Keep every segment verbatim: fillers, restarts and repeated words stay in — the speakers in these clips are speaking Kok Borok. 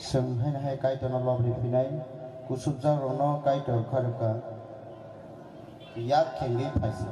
Chwng haino hai Kaitorno lob riphinai, kusupjakrokno Kaitor kharwkha, yak khengwi phaisa.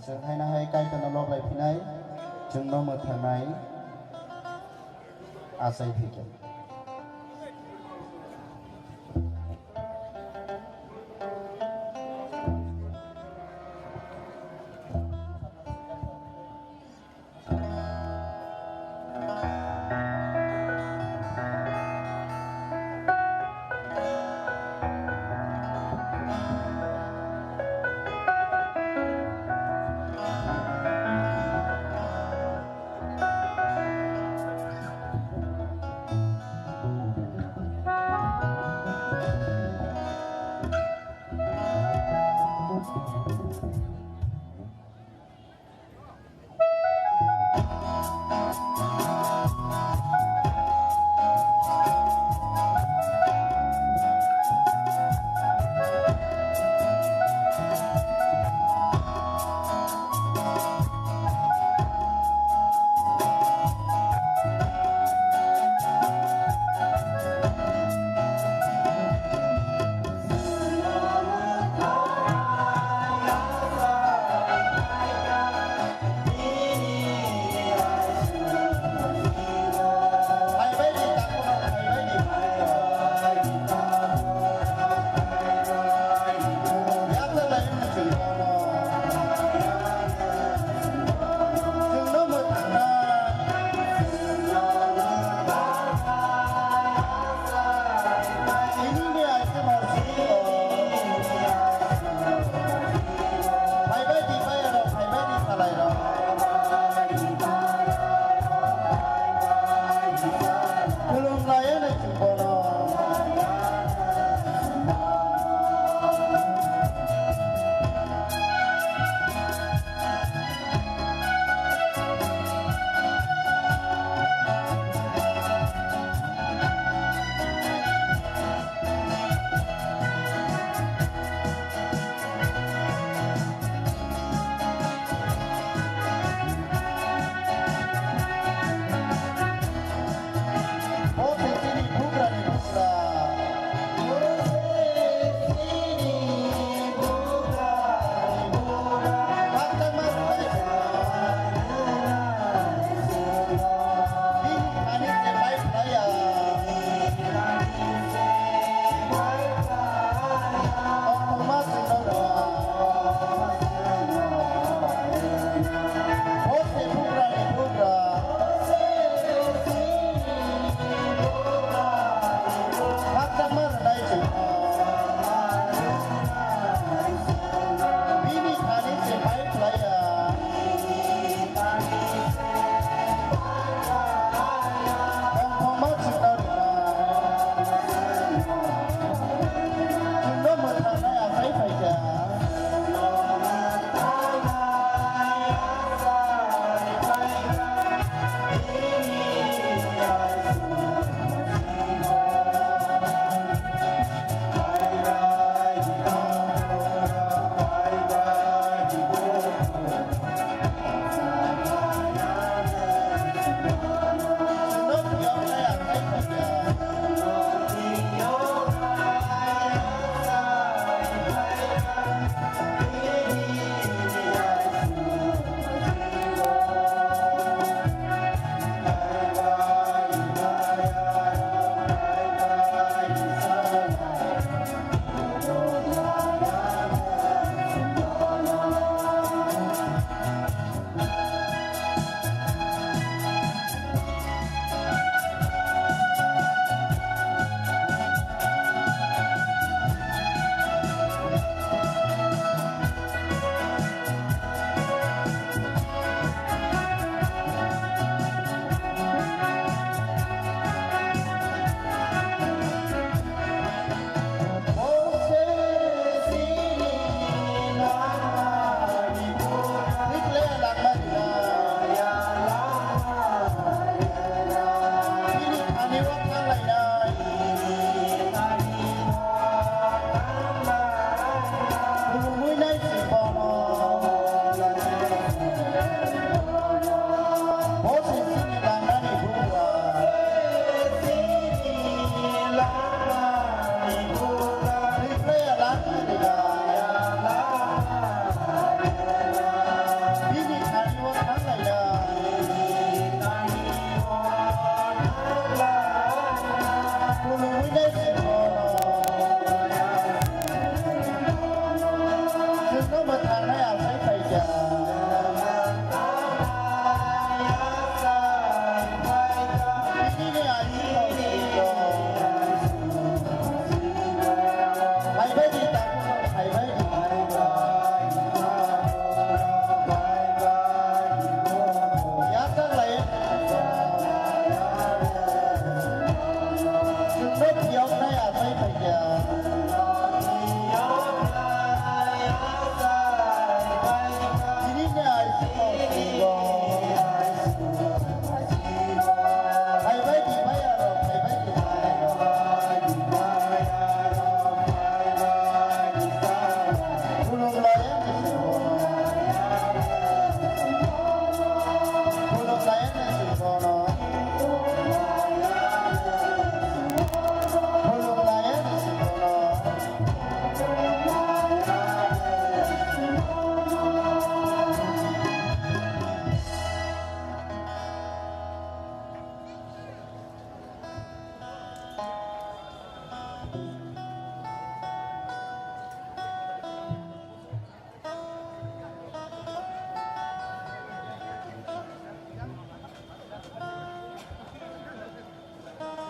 Chwng haino hai Kaitorno lob lai phinai, chwngno mwthangnai achai phi khe.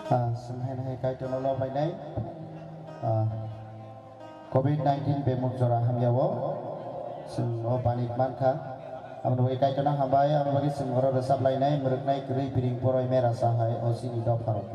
Ah, chwng hai hai Kaitorno lob lainai. Ah, covid nineteen bemuk jora hamya o chwng o bani mankha. Aboni bagwi Kaitorno hambai, aboni bagwi chwng oro rwchap lainai, mwrwknai kwrwi biring poroi mera sa hai o chini dopha rok.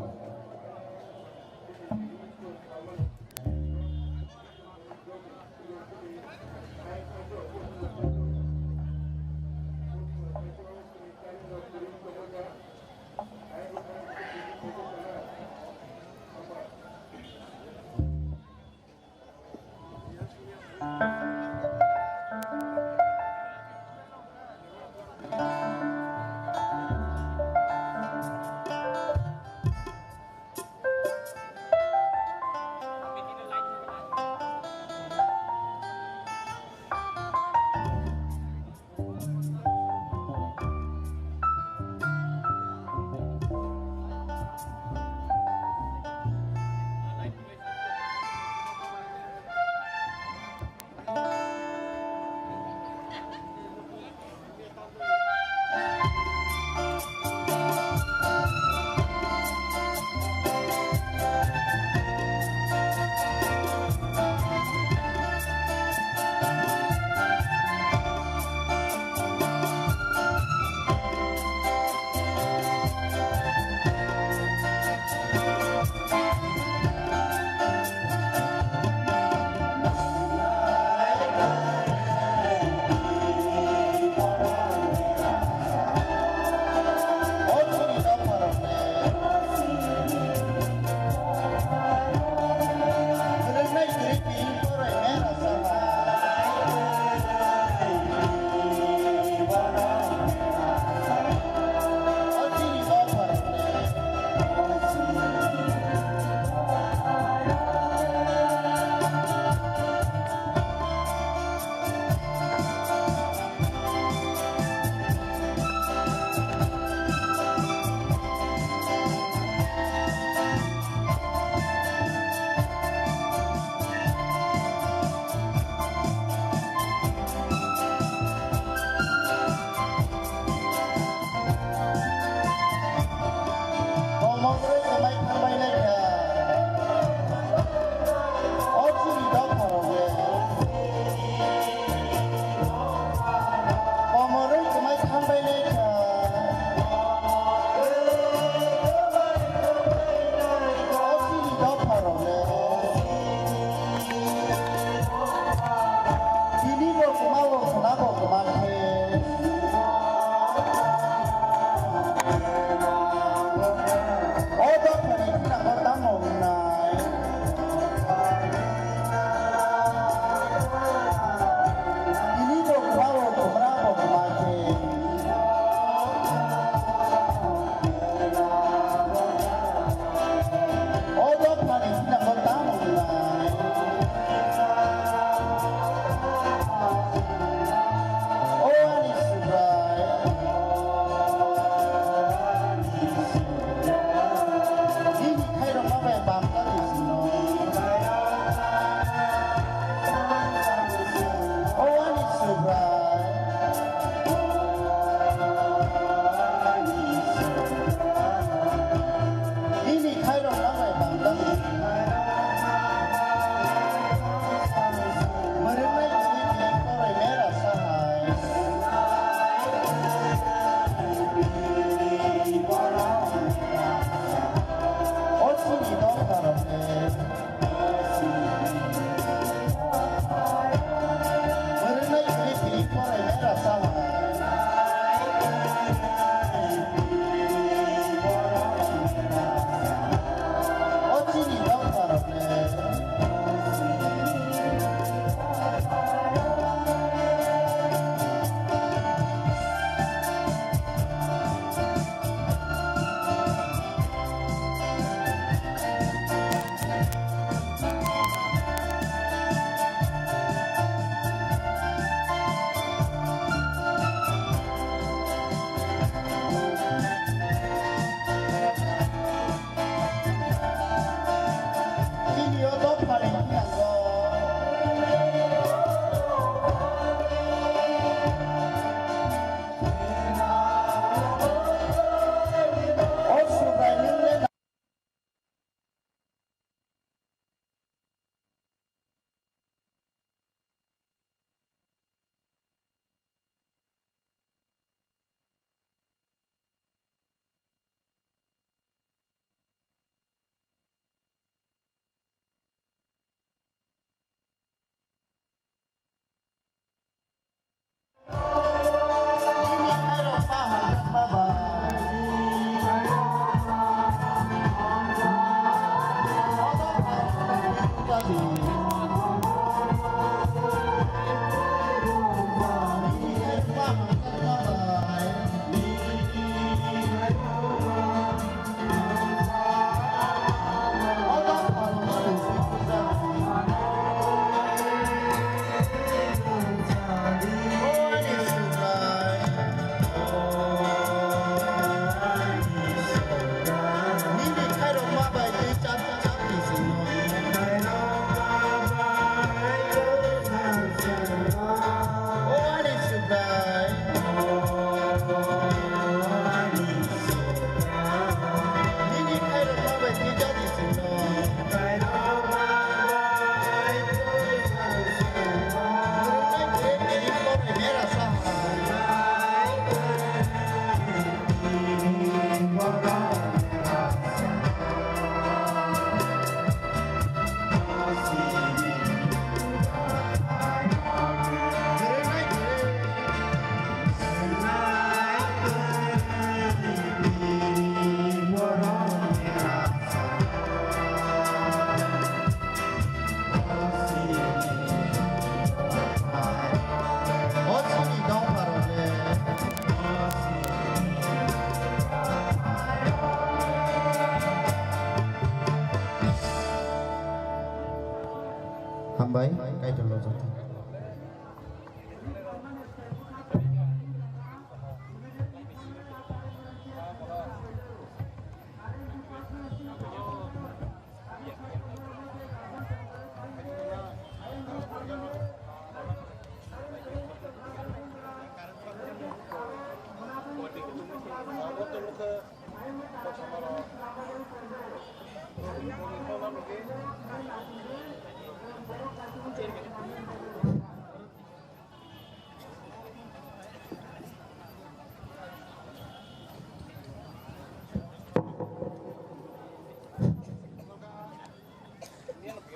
Hambai, Kaitor lojoto.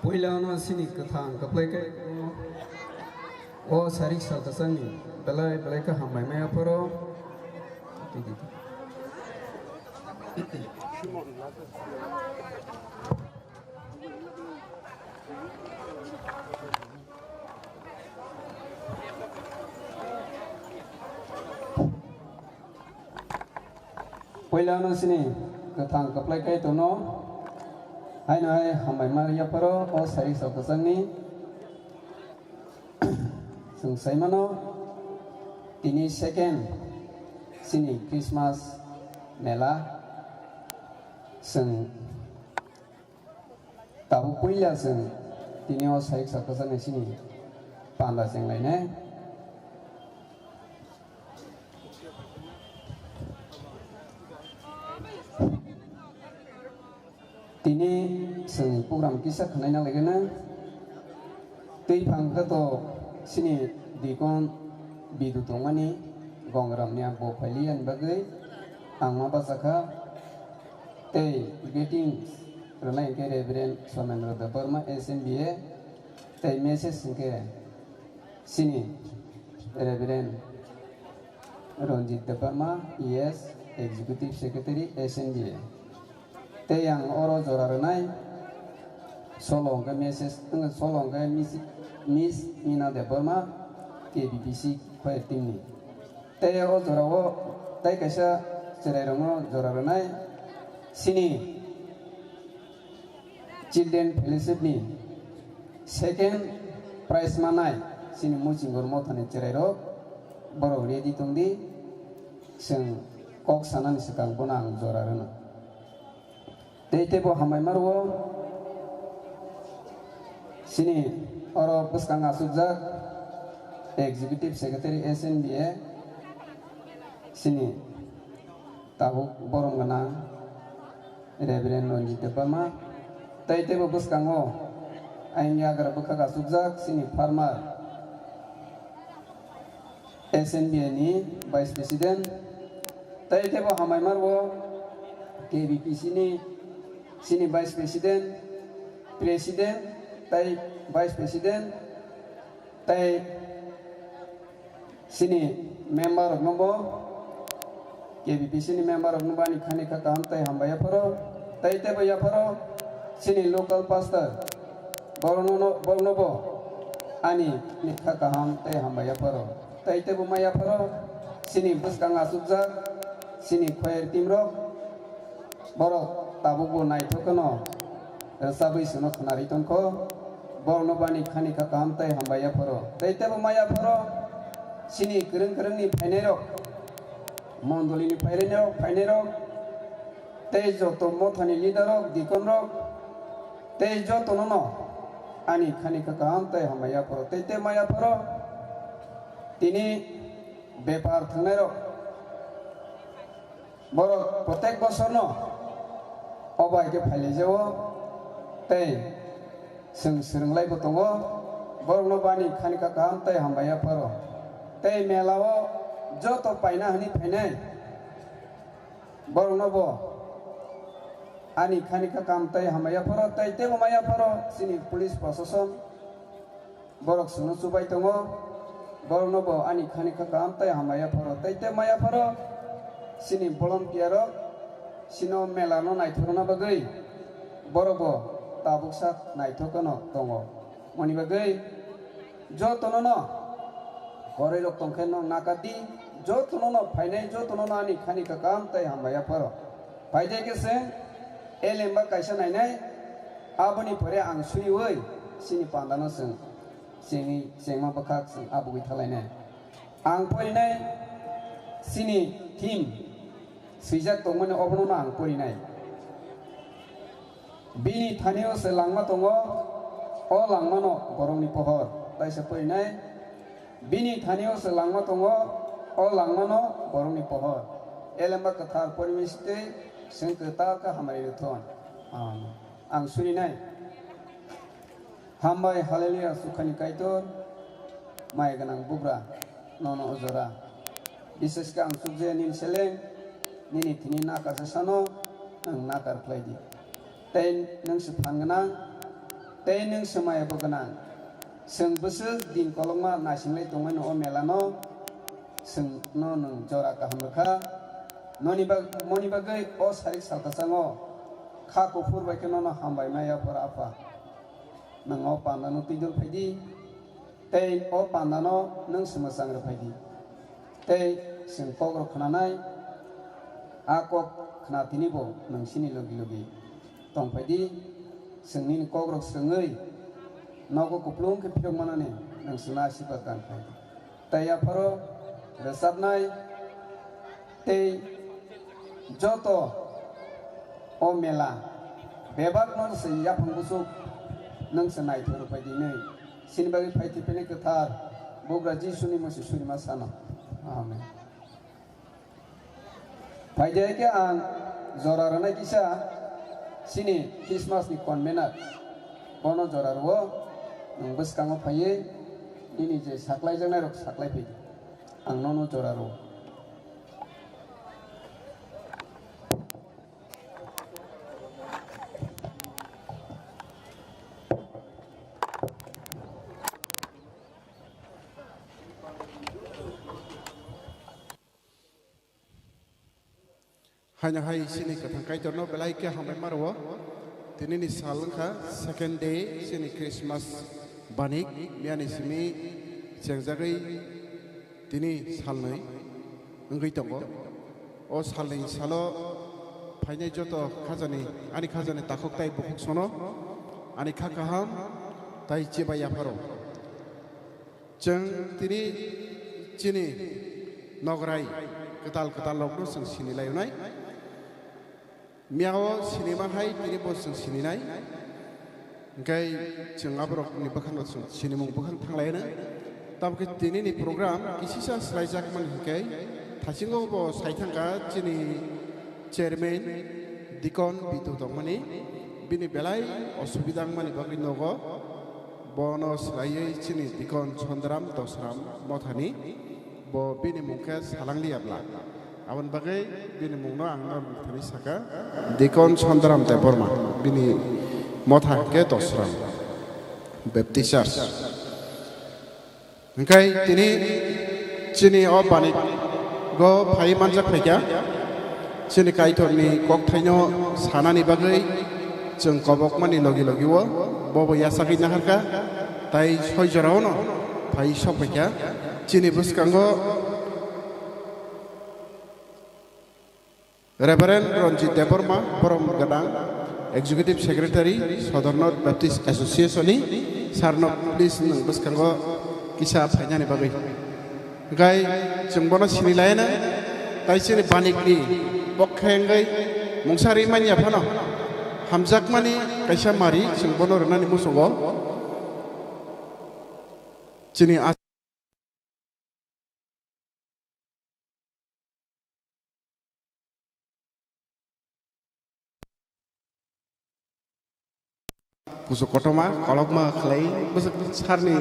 Puila no sini kwthang kwplai khe o sarik sal kwchangni belai belai khe hambai maya phoro. Puila no sini kwthang kwplai khe tono. Haino hai hambai ma yapharo o sari sal kwchangni. Chwng sai mano tini second sini Christmas mela chwng Tabuk puila chwng tini o sarik sal kwchangni sini panda chenglainai. Tini chwng program kisa khwnaina laigana. Twi phang khe to sini dikon bidu tongmani gongram ni bo phaili ani bagwi ang ma bachakha. Tei greetings rwnai hwnkhe Reverend Somendra Debbarma, S N B A, tei message hwnkhe chini Reverend Ranjit Debbarma, E S, Executive Secretary, S N B A. Tei ang oro jora rwnai solo hwnkhe message, solo hwnkhe Miss, Miss Mina Debbarma, K B P C choir team ni. Tei o jorao tei kaisa chwrairokno jora rwnai chini Children Fellowship ni second prize manai chini Muchingor mothani chwrairok, borok ready tongdi, chwng kok sanani swkang bono ang jora rwno. Tei teibo hambai ma rwo. Chini oro bwskang achukjak Executive Secretary S N B A, chini tabuk borom gwnang Reverend Ranjit Debbarma. Tei teibo bwskango ayang yagra bwkhak achukjak chini farmer S N B A ni Vice President, tei teibo hambai ma rwo K B P C ni chini Vice President, President tei Vice President tei chini member rokno bo, K B P C ni member rokno bo ani khani kha kaham tei hambai yapharo, tei teibo yapharo chini local pastor, borokno, borokno bo ani kha kaham tei hambai yapharo, tei teibo ma yapharo chini bwskang achukjak chini choir team rok, borok tabukbo naithok kheno rwchabwi chwngno khwnarwi tongkho. Borokno bani khani kha kaham tei hambai yapharo. Tei teibo ma yapharo chini kwrwng kwrwngni phainairok, mondolini phainairok, phainairok, tei joto mothani leaderrok, deaconrok, tei jotono no ani khani kha kaham tei hambai yapharo. Tei tei ma yapharo tini bepar thwngnairok, borok protek bosorno obo hai khe phailaijao tei chwng swrwnglaibo tongo. Borokno bani khani kha kaham tei hambai yapharo. Tei mela o joto paina hwnwi phainai borokno bo ani khani kha kaham tei hambai yapharo, tei teibo ma yapharo chini police prosason. Borok chwngno chubai tongo, borokno bo ani khani kha kaham tei hambai yapharo, tei tei ma yapharo chini volunteer rok chini mela no naithok rwna bagwi borok bo tabuksa naithok no tongo. Moni bagwi jotono no kwrwi rok tongkhe no nakadi, jotono no phainai, jotono no ani khani kha kaham tei hambai yapharo. Phaide khe se elemba kaisa nainai, aboni pore ang suriui Chini pandano chwng chengwi, chengma bwkhak chwng abugwi thalainai. Ang porinai chini theme swijak tongmani obono ang porinai. Bini thanio se langma tongo, o langmano borokni pohor. Taisa porinai. Bini thanio se langma tongo, o langmano borokni pohor. Elemba kwthar porimai sitwi chwng kwtal khe hamari rwthon. Amen. Ang surinai. Hambai, hallelujah, sukhani Kaitor, maya gwnang bugra, nono o jora. Bises khe ang chukjaya nini seleng, nini thini nakarsa sano nwng nakar khlai di. Tei nwng se phan gwnang, tei nwng se maya bo gwnang. Chwng bwswk din kolokma naisinglai tongmani o melano, chwngno nwng jora kaham rwkha. Noni bag-, moni bagwi o sarik salkachango kha kuphur bai khe nono hambai ma yaphar Apha. Nwng o pandano twidul phai di, tei o pandano nwng se mwchang rw phai di. Tei chwng kokrok khnanai, a kok khna tini bo nwng chini logi logi tong phai di. Chwng nini kokrok swrwngwi nogo kupulung khe phiyok manani nwng chwngno asirwad dan khlai di. Tei apharo rwchapnai tei joto o mela bebakno se yaphang buchuk nwng se naithok rw phai di hwnwi chini bagwi phai thwiphaini kwthar bugra Jisuni musi surima sano. Amen. Phaidi hai khe ang jora rwnai kisa chini Christmas ni convener. Bono jora rwo, nwng bwskango phaiwi nini je saklaijaknai rok saklai phai di. Ang nono jora rwo. Haino hai chini kwthang Kaitorno belai khe hambai ma rwo. Tinini sal wngkha second day chini Christmas banik, miyani simi chengjagwi tini salnwi wngwi tongo. O salni salo phainai joto khajani, ani khajani takhuk tai bukhuk sono, ani kha kaham tai chibai yapharo. Chwng tini chini nograi kwtal kwtal rokno chwng sini lainai. Miyao sinima hai tini bo chwng sininai. Hwnkhe chwng aborokni bwkhano chwng sinimung bwkhang thanglaino. Tabukhe tinini program kisisa swlaijak mani hwnkhe thasingo bo sai thangkha chini chairman Dikon Bitu tongmani. Bini belai osubida wngmani bagwi nogo. Bono swlaiwi chini Dikon Chondram Dosram mothani, bo bini mung khe salang liya bla. Aboni bagwi bini mungno ang norok thani saka, Dikon Chondram Debbarma, bini motha khe Dosram Baptist Church. Hwnkhe tini chini o banigo phai manjak phaikha, chini Kaitorni kokthaino sanani bagwi chwng kobokmani logi logi o bobo yachagwi naharkha, tai soi joraono phai sok phaikha. Chini bwskango Reverend Ranjit Debbarma, Borom Gwnang, Executive Secretary, Sodor North Baptist Association ni, sir no please nwng bwskango kisa phainani bagwi. Hwnkhe chwng bono sini laina, tai chini banik ni pokhe wngwi mungsa rimanya phano hamjakmani kaisa mari chwng bono rwnani muchungo. Chini Kusuk kotorma, kolokma khlai, bwswk sarni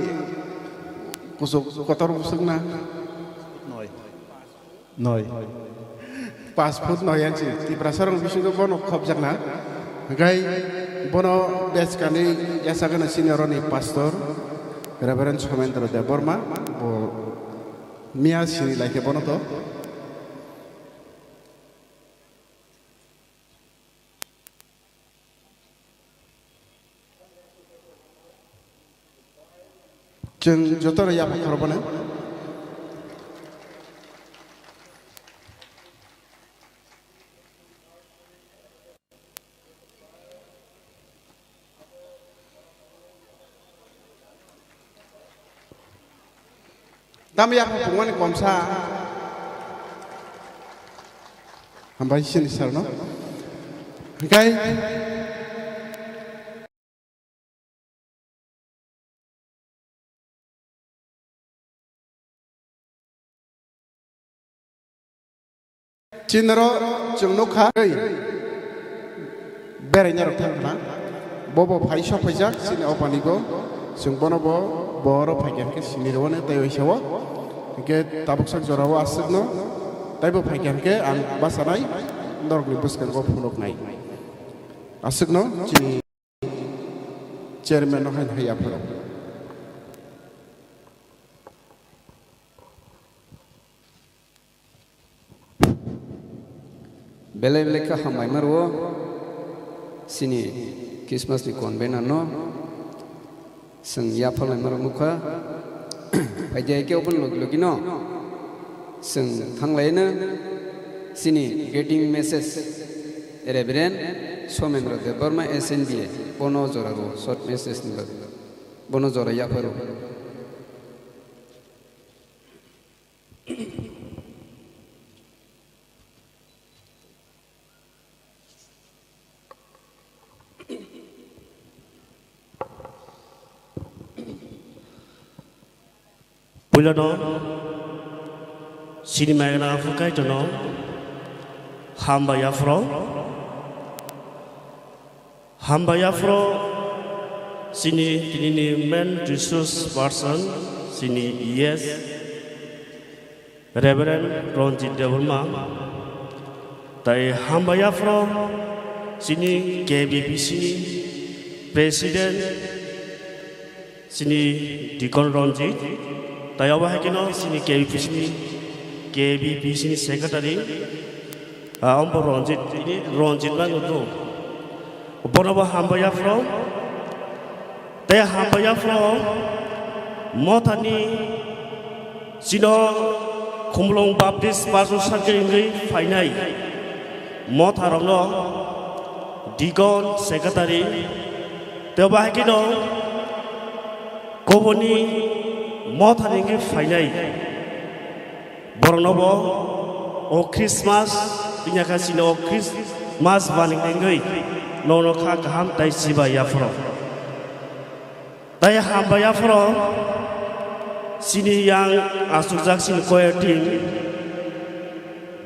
kusuk kotor bwswkna. Noi. Noi. Pas foot noi ansi, Tiprasa rong bisingo bono khopjakna. Hwnkhe bono beskani yasakna senior ni pastor, Reverend Somendra Debbarma, bo miya sini laikhe bono to. Chwng jotono yapha khorokmano. Tamo yapha pungmani komsa. Hambai sini sarno. Hingkai. Chinaro chwng nukha, ei, beraina rok thang khna. Bo bo phai sok phaijak, chini opani go. Chwng bono bo, bo oro phaikha khe sini rwani tei oisawo. Hingke tabuk sak jorao aswkno, tei bo phaikha khe ang bachanai norokni bwskango phunuknai. Aswkno chini chairman no hai hai aphuru. Belai belai kha hambai ma rwo chini Christmas ni convener no. Chwng yapharlai ma rwmukha. Phaidi hai khe obo logi logi no chwng thanglaino chini greeting message Reverend Somendra Debbarma S N B A bono jora rwo short message ni bagwi. Bono jora yapharo. Puilano sini maigana aphuru Kaitorno hambai aphuru. Hambai aphuru sini tinini main resource person sini E S Reverend Ranjit Debbarma, tai hambai aphuru sini K B P C ni President sini Deacon Ranjit, tai obo hai kheno sini K B P C ni, K B P C ni Secretary, ah, ombo Ranjit, ini Ranjit ma nukgo. Bono bo hambai aphuru. Tei hambai aphuru mothani chino Khumulwng Baptist Pastor Circle wngwi phainai motharokno Deacon, Secretary, tei bahai kheno kubuni mothani wngwi phainai. Borokno bo o Christmas, wngya kha chini o Christmas bani wngwi nono kha kaham tai chiba yaphuru. Tai hambai aphuru chini yang achukjak chini choir team.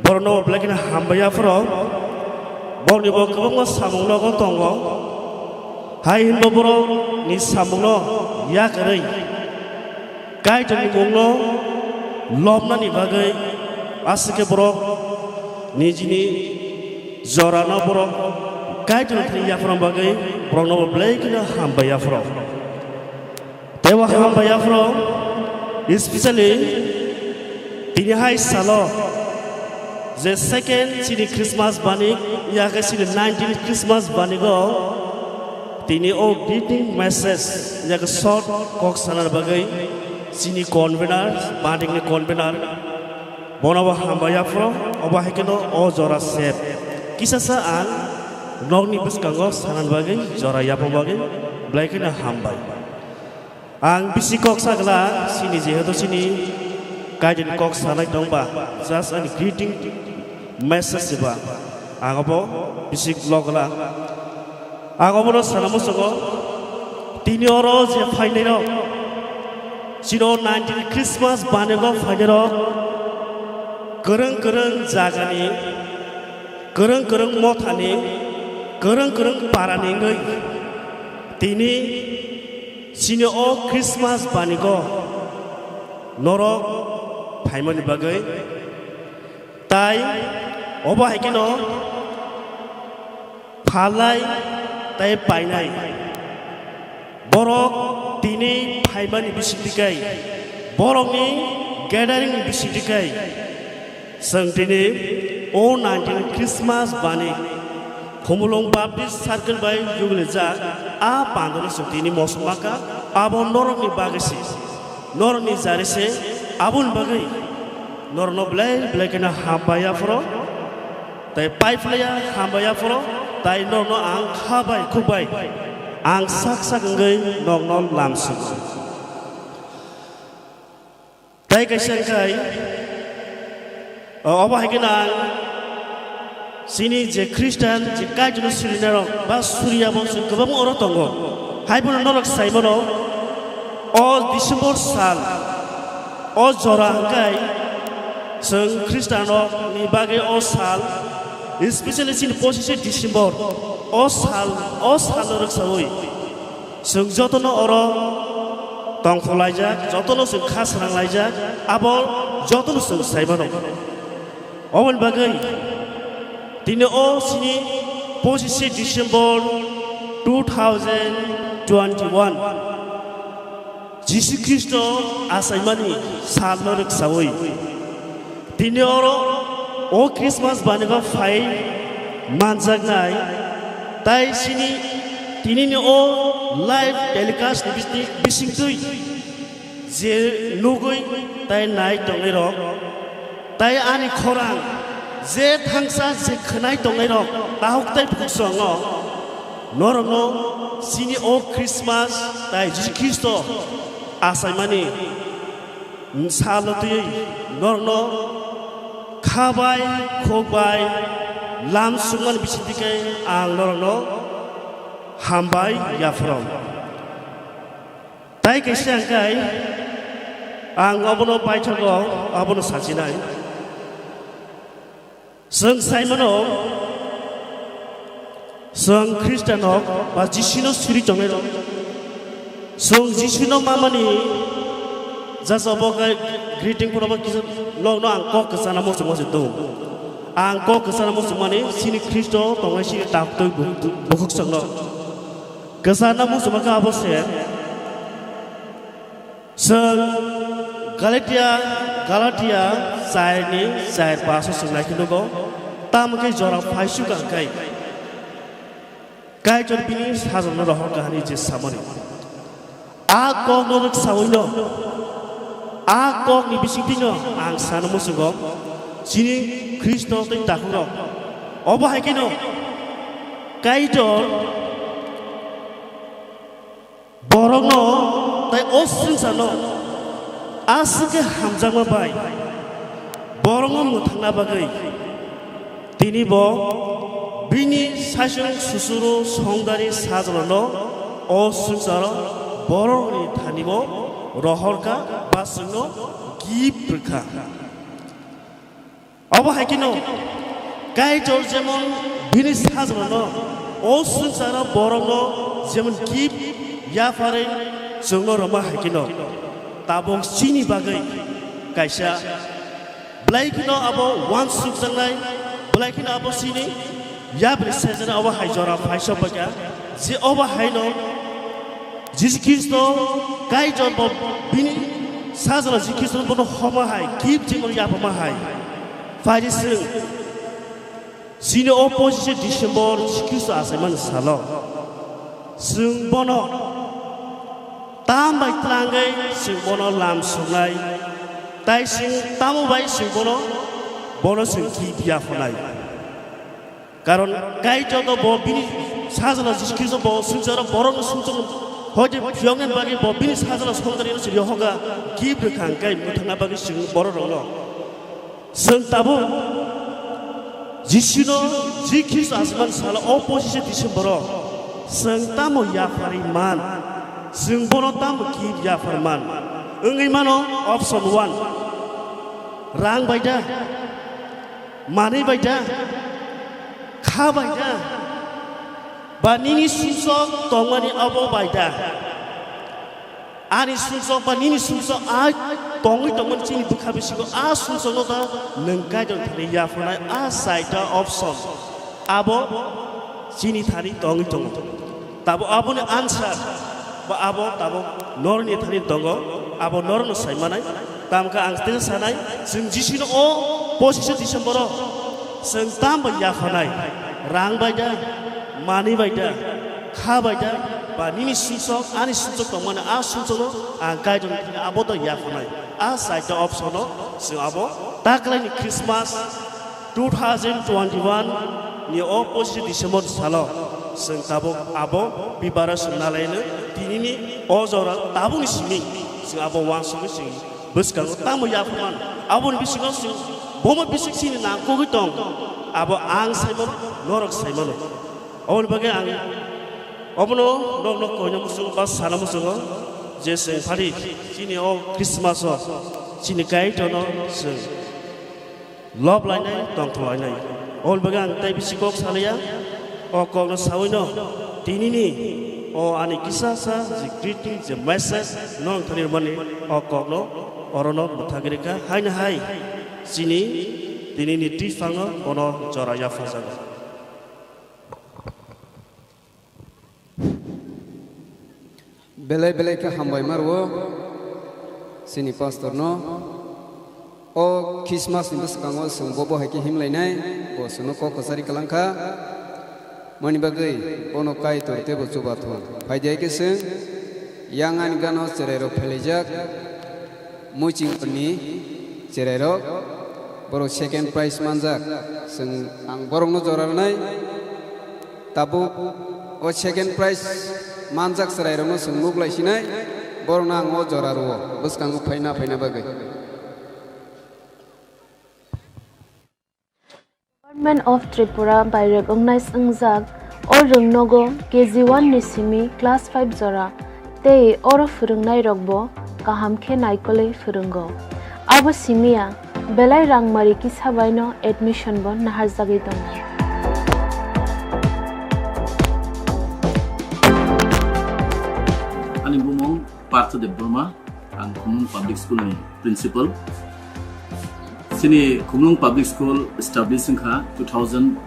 Borokno belai kheno hambai aphuru. Borokni bo kwbangma samung nogo tongo. Hai hinba borokni samungno yakarwi Kaitorni mungno lobnani bagwi aswk khe borok nijini jorano borok Kaitorni thani yapharna bagwi borokno bo belai kheno hambai aphuru. Tei bo hambai aphuru, especially tini hai salo je second chini Christmas bani, ya khe chini nineteen Christmas banigo tini o greeting message ya khe short kok sana bagwi chini convener, banding ni convener, bono bo hambai aphuru, obo hai kheno o jora sep. Kisa sa ang nokni bwskango sana bagwi, jora yapharna bagwi, belai kheno hambai. Ang bisi kok sa glak, chini jehetu chini Kaitorni kok sanai tongba, just ani greeting message ba, ang obo bisi lok glak. Ang obono sana muchungo, tini oro je phainai rok, chini o nineteen Christmas bani rok phainai rok, kwrwng kwrwng jagani, kwrwng kwrwng mothani, kwrwng kwrwng parani wngwi tini chini o Christmas banigo norok phaimani bagwi, tai obo hai kheno phalnai tei painai. Borok tini phaimani bisingtwi kai, borokni gathering ni bisingtwi kai, chwng tini o nineteen Christmas bani Khumulwng Baptist Circle bai jubilijak a pandano chwng tini mosok maka, abo norokni bagwi se, norokni jari se, aboni bagwi norokno belai belai kheno hambai aphuru. Tai pai phlaiya hambai aphuru, tai nokno ang kha bai khuk bai ang sak sak wngwi nokno lamsuk. Tei kaisa wngkhai, o, obo hai kheno ang chini je Christian, je Kaitorno sirinai rok ba suriya bo chwng kwbangma oro tongo. Hai bono norok sai mano, o December sal, o jora hwnkhe chwng Christian rokni bagwi o sal, especially chini pochishe December, o sal, o salno rwksaui chwng jotono oro tongthok laijak, jotono chwng kha srang laijak, abo jotono chwng sai mano. Oboni bagwi tini o chini pochishe December two thousand twenty-one, Jisu Khristo achaimani salno rwksaui tini oro o Christmas baniba phai manjaknai, tai chini tinini o live telecast ni bising, bisingtwi je nugwi tai nai tongnai rok, tai ani khorang je thangsa je khwnai tongnai rok, tahuk tai bukhuk swngo norokno chini o Christmas tai Jisu Khristo achaimani salno twi norokno kha bai khuk bai lam sukmani bisingtwi khe ang norokno hambai yapharong. Tai kaisa hwnkhe ang obono paithago, abono sachinai. Chwng sai mano, chwng Christian rok ba Jisuno suri tongnai rok. Chwng Jisuno mamani jasa bo khe greeting phano bo kisa nokno ang kok kwchana muchungma se do. Ang kok kwchana muchungmani chini Khristo tongnai chini taktwi bu-, bu-, bukhuk chwngno. Kwchana muchungma khe abo se. Chwng Galatia, Galatia char ni char paso chwng nai khe nugo, tamo khe jora phaisuk ang khai. Kaitor bini sajwkno rohor kahani je samani. A kokno rwksawino, a kokni bisingtwino ang sana muchungo, chini Khristo tei takhukrok. Obo hai kheno Kaitor borokno tei o swngcharno aswk khe hamjakma bai borokno mwthangna bagwi tini bo bini saichung susuru songdari sajlano o swngcharo borokni thani bo rohorkha ba chwngno gift rwkha. Obo hai kheno Kaitor jemon bini sajlano o swngcharo borokno jemon gift yapharwi chwngno rwma hai kheno tabuk chini bagwi kaisa belai kheno abo uansukjaknai, belai kheno abo chini yapri sejana obo hai jora phaisa paikha je obo haino Jisu Khristo Kaitor bo bini sajla Jisu Khristo bono homa hai, gift jemon yapama hai. Phaidi chwng, chini o pochishe December Jisu Khristo achaimani salo. Chwng bono tam bai twlangwi chwng bono lam swngnai, tai chwng tamo bai chwng bono, bono chwng gift yaphanai. Karon Kaitor no bo bini sajla Jisu Khristo bo swngcharo borokno swngcharo hoite phiyoknani bagwi bo bini sajla songdarino se yohoga gift rwkha hwnkhe mwthangna bagwi chwng borok rokno. Chwng tabuk Jisuno Jisu Khristo asman salo o pochishe December o chwng tamo yapharwi man, chwng bono tamo gift yaphar man. Wngwi mano option one, rang bai da? Manwi bai da? Kha bai da? Ba nini sumsok tongmani abo bai da? Ani sumsok ba nini sumsok a tongwi tongmani chini bwkha bisingo a sumsokno da nwng Kaitor thani yapharnai a chaita option abo chini thani tongwi tongo. Tabo aboni answer ba abo tabo norokni thani tongo, abo norokno sai manai. Tamkhe ang tei sanai, chwng Jisuno o pochishe December o chwng tam bai yapharnai, rang bai da, manwi bai da, kha bai da, ba nini sumsok, ani sumsok tongmani a sumsokno ang Kaitorni thani abo da yapharnai. A chaita option o chwng abo taklaini Christmas two thousand twenty-one ni o pochishe December salo chwng tabuk abo preparation nalaino tinini o jora tabukni simi chwng abo uansugwi chwng Bwskango tamo yapharmano. Aboni bisingo chwng bomo bising chini nangkukgwi tong. Abo ang saimano, norok saimano. Aboni bagwi ang obono nokno koina muchungo ba sana muchungo je chwng phari chini o Christmas o chini Kaitorno chwng lob lainai, tongthok lainai. Aboni bagwi ang tei bisi kok salaiya. O kokno sawino tinini o ani kisa sa je greeting, je message nong thani rwmani, o kokno orono mwthagwi rwkha. Haino hai chini tinini twi phangno bono jora yapharjago. Belai belai khe hambai ma rwo chini pastor no. O Christmas ni bwskango chwng bo bo hai khe him lainai, bo chwngno kok kwchari kwlang kha. Mani bagwi bono Kaitor teibo chubathung. Phai di hai khe chwng yang ani gana o cherai rok phelaijak muiching ni cherai rok, borok second prize manjak. Chwng ang borok no jora rwnai. Tabuk o second prize manjak chwrairokno chwng nuk lai sinai, borokno ang o jora rwo, bwskango phaina phaina bagwi. Government of Tripura bai rek wngnai wngjak o rwngnogo K G one ni simi class five jora. Tei oro phwrwngnairokbo kaham khe naikolwi phwrwngo. Abo simi ya, belai rangmari kisa baino admission bo naharjagwi tongo. Ani bumung Partha Debbarma, ang Khumlung Public School ni principal. Chini Khumlung Public School establish wngkha two thousand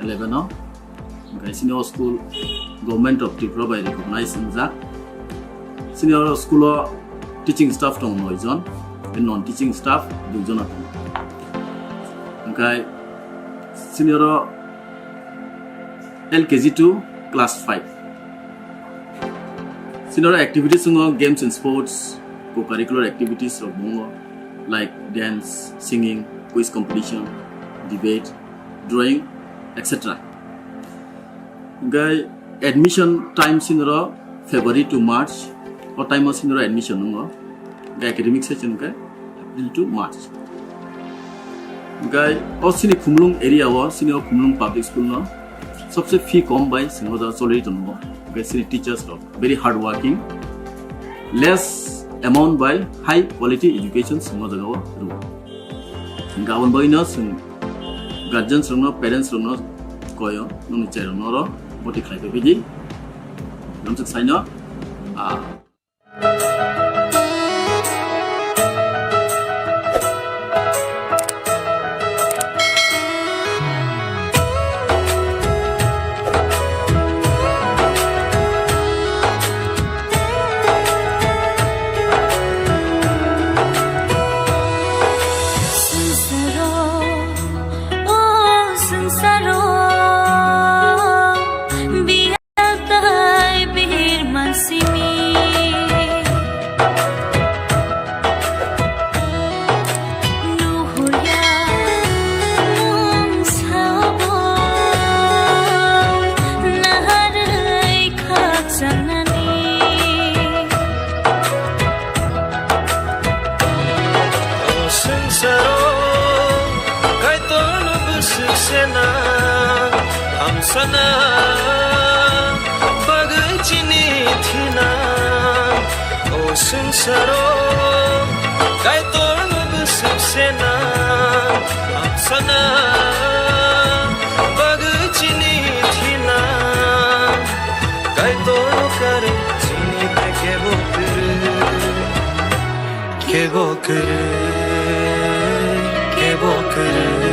eleven o. Hwnkhe chini o school Government of Tripura bai recognize wngjak. Chini o school o teaching staff tongo noi jon, tei non teaching staff dui jona tongo. Hwnkhe chini oro L K G to class five. Chini oro activities wngo games and sports, co-curricular activities rok wngo, like dance, singing, quiz competition, debate, drawing, et cetera. Hwnkhe admission time chini oro February to March, o time o chini oro admission wngo. Hwnkhe academic session hwnkhe April to March. Hwnkhe o chini Khumlung area o, chini o Khumlung Public School no sobse fee kom bai chwng o jaga cholwi tongo. Hwnkhe chini teachers rok very hard working, less amount bai high quality education chwng o jaga o rwo. Hwnkhe aboni bagwi no chwng guardians rok no, parents rok no koyo, nokni chwrai rok no oro boti khlai pai di. Namsuk saino, ah, Swngcharo, o swngcharo, biyal tai birman simi. Nuhurya mung sabo, naharwi khakchangna. O swngcharo Kaitorno bwswk sena, hamsana bagwi chini thina. O swngcharo Kaitorno bwswk sena, hamsana bagwi chini thina. Kaitor karwi chini kebo kwrwi, kebo kwrwi, kebo kwrwi.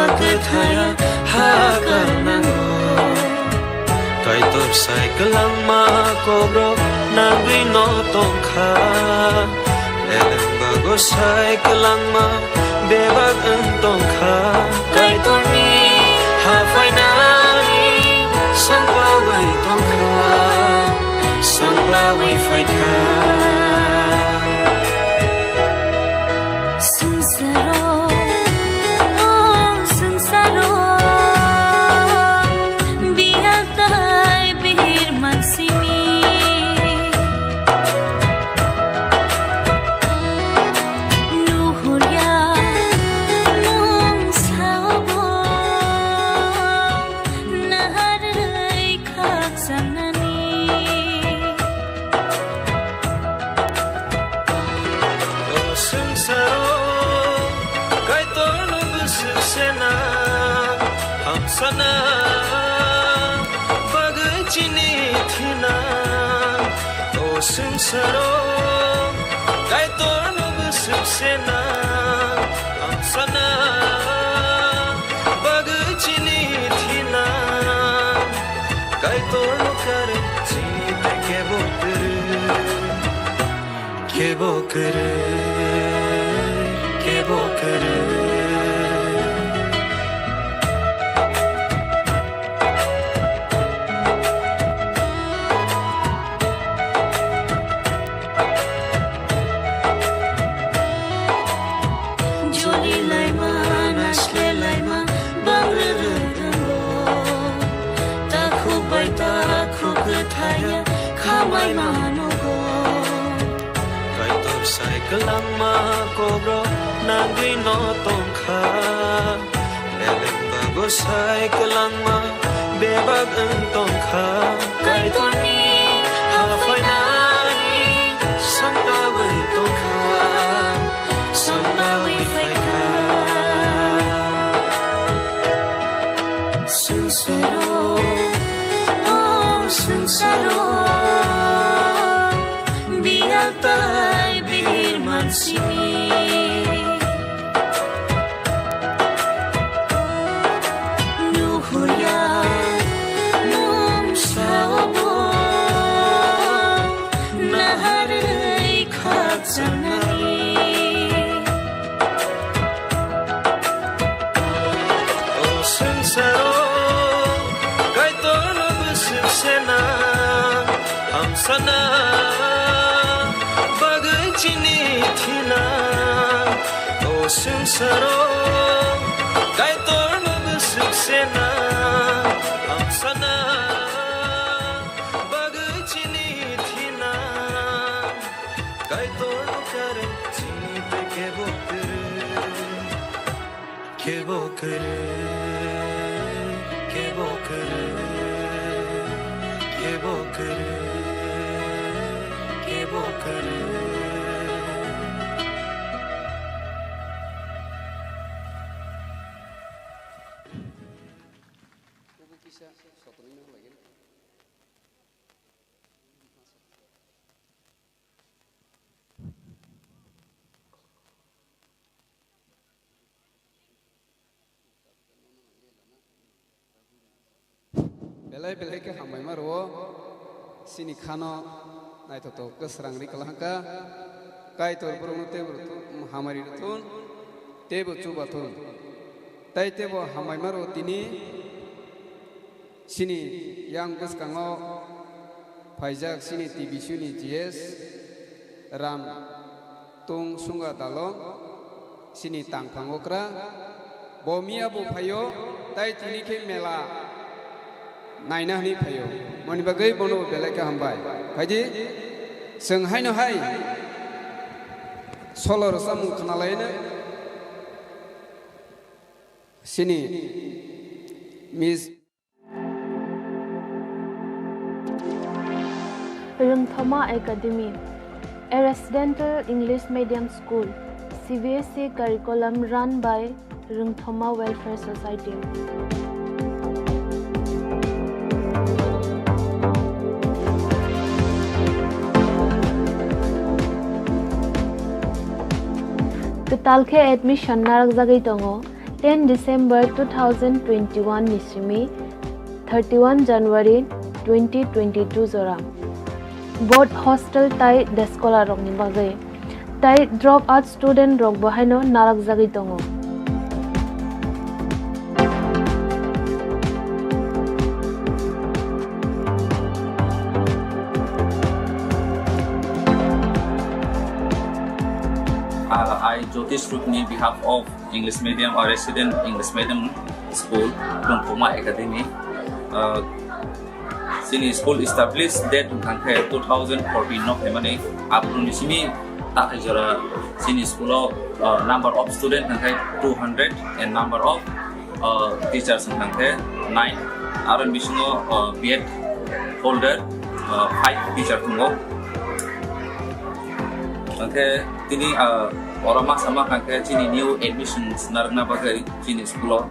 Kwthaya ha karnango. Kaitor sai kwlangma kokrok nangwi no tongkha. Eleng bago sai kwlangma bebak wng tongkha. Kaitorni ha phainai sangpawi tongkha, sangpawi phaikha. Swngcharo, o swngcharo, bihal tai bihir mansini. Nuhurya nwng sao bo naharwi khakchangni. O swngcharo Kaitorno bwswk sena, hamsana bagwi chini thina. O swngcharo Kaitorno bwswk sena, hamsana bagwi chini thina. Kaitorno karwi chini tei kebo kwrwi, kebo kwrwi, kebo kwrwi. Joli laima, nasle laima, bangrwgwgwgo. Takhuk bai takhuk kwthaya khamai manugo. Kaitor sai kwlangma kokrok nangwi no tongkha. Eleng bago sai kwlangma bebak wng tongkha. Kaitorni ha phainai sangpawi tongkha, sangpawi phaikha. Swngcharo, o swngcharo, bihal tai bihir mansini. Nuhurya nwng sao bo naharwi khakchangni. O swngcharo Kaitorno bwswk sena, hamsana bagwi chini thina. O swngcharo Kaitorno bwswk sena, hamsana bagwi chini thina. Kaitorno karwi chini tei kebo kwrwi, kebo kwrwi, kebo kwrwi, kebo kwrwi, kebo kwrwi. Belai belai khe hambai ma rwo, chini khano naithotok khe srang ri kwlangkha, Kaitor borokno teibo hamari rwthun, teibo chubathun, tei teibo hambai ma rwo tini. Chini yang bwskango phaijak chini T B C ni G S Ram Tung Sunga Dalong, chini tangphang okra, bo miya bo phaio, tai tini khe mela naina hwnwi phaio. Moni bagwi bono bo belai khe hambai. Phaidi, chwng haino hai solo rwchapmung khwnalaino chini Miss Rwngthoma Academy, a residential English medium school, C B S E curriculum run by Rwngthoma Welfare Society. Kwtal khe admission narwkjagwi tongo. Ten December two thousand twenty-one ni simi thirty-one January twenty twenty-two jora. Board hostel tai descholar rokni bagwi. Tai drop out student rok bo haino narakjagwi tongo. Uh, I, Jyotish Rupni, behalf of English medium or resident English medium school, Lungkhuma Academy. Uh, chini school established date wngkha khe two thousand fourteen no phaimani, aphuruni simi takhai jora chini school o, uh, number of student wngkha khe two hundred and number of, uh, teachers wngkha khe nine, aro bisingo, uh, B Ed holder, uh, five teacher tongo. Hwnkhe tini, ah, oro ma sama kha khe chini new admissions narwkna bagwi chini school o.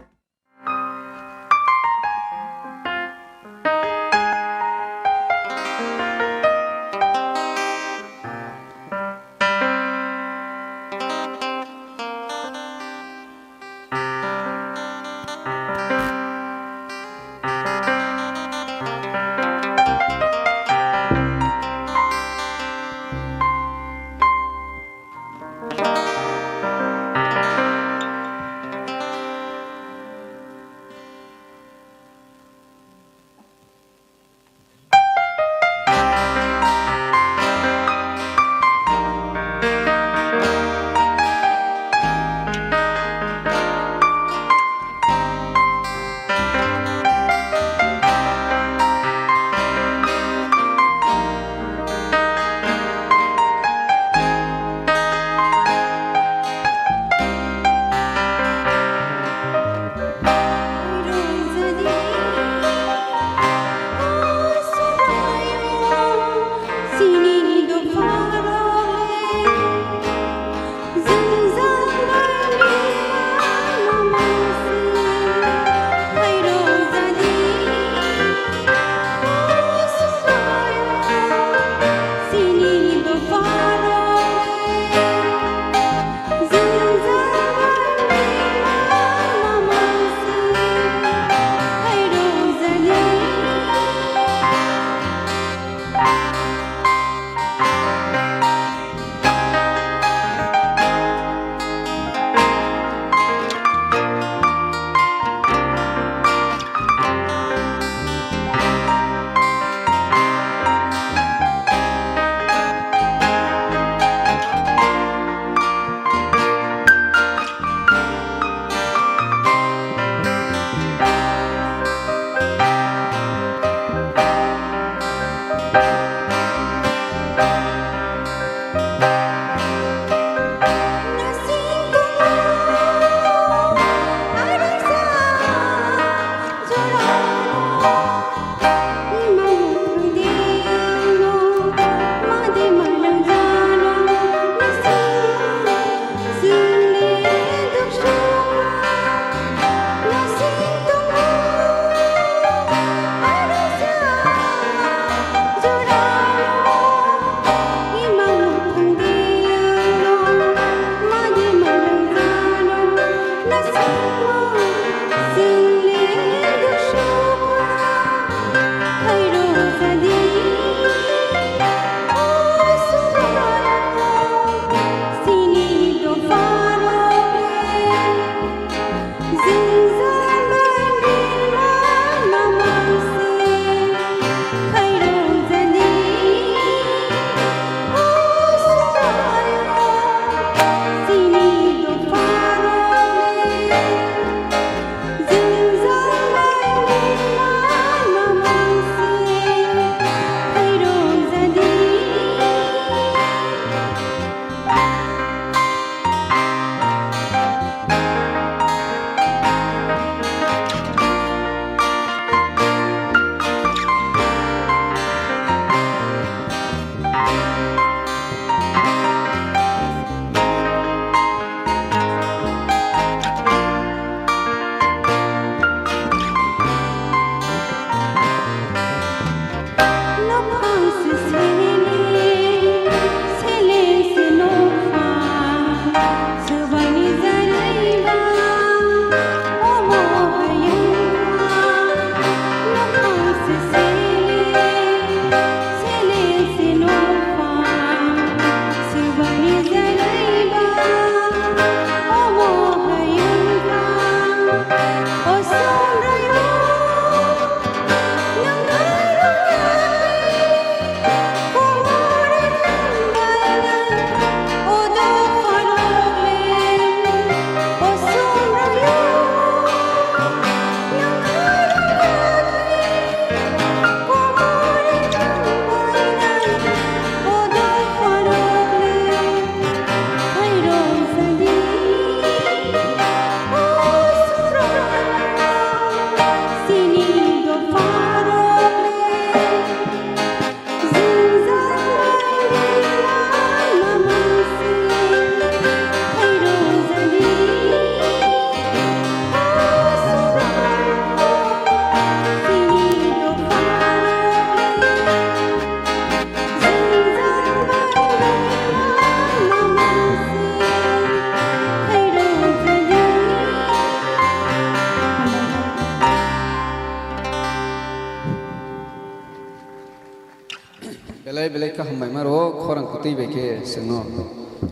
Maro khorang kwtwi bai khe chwngno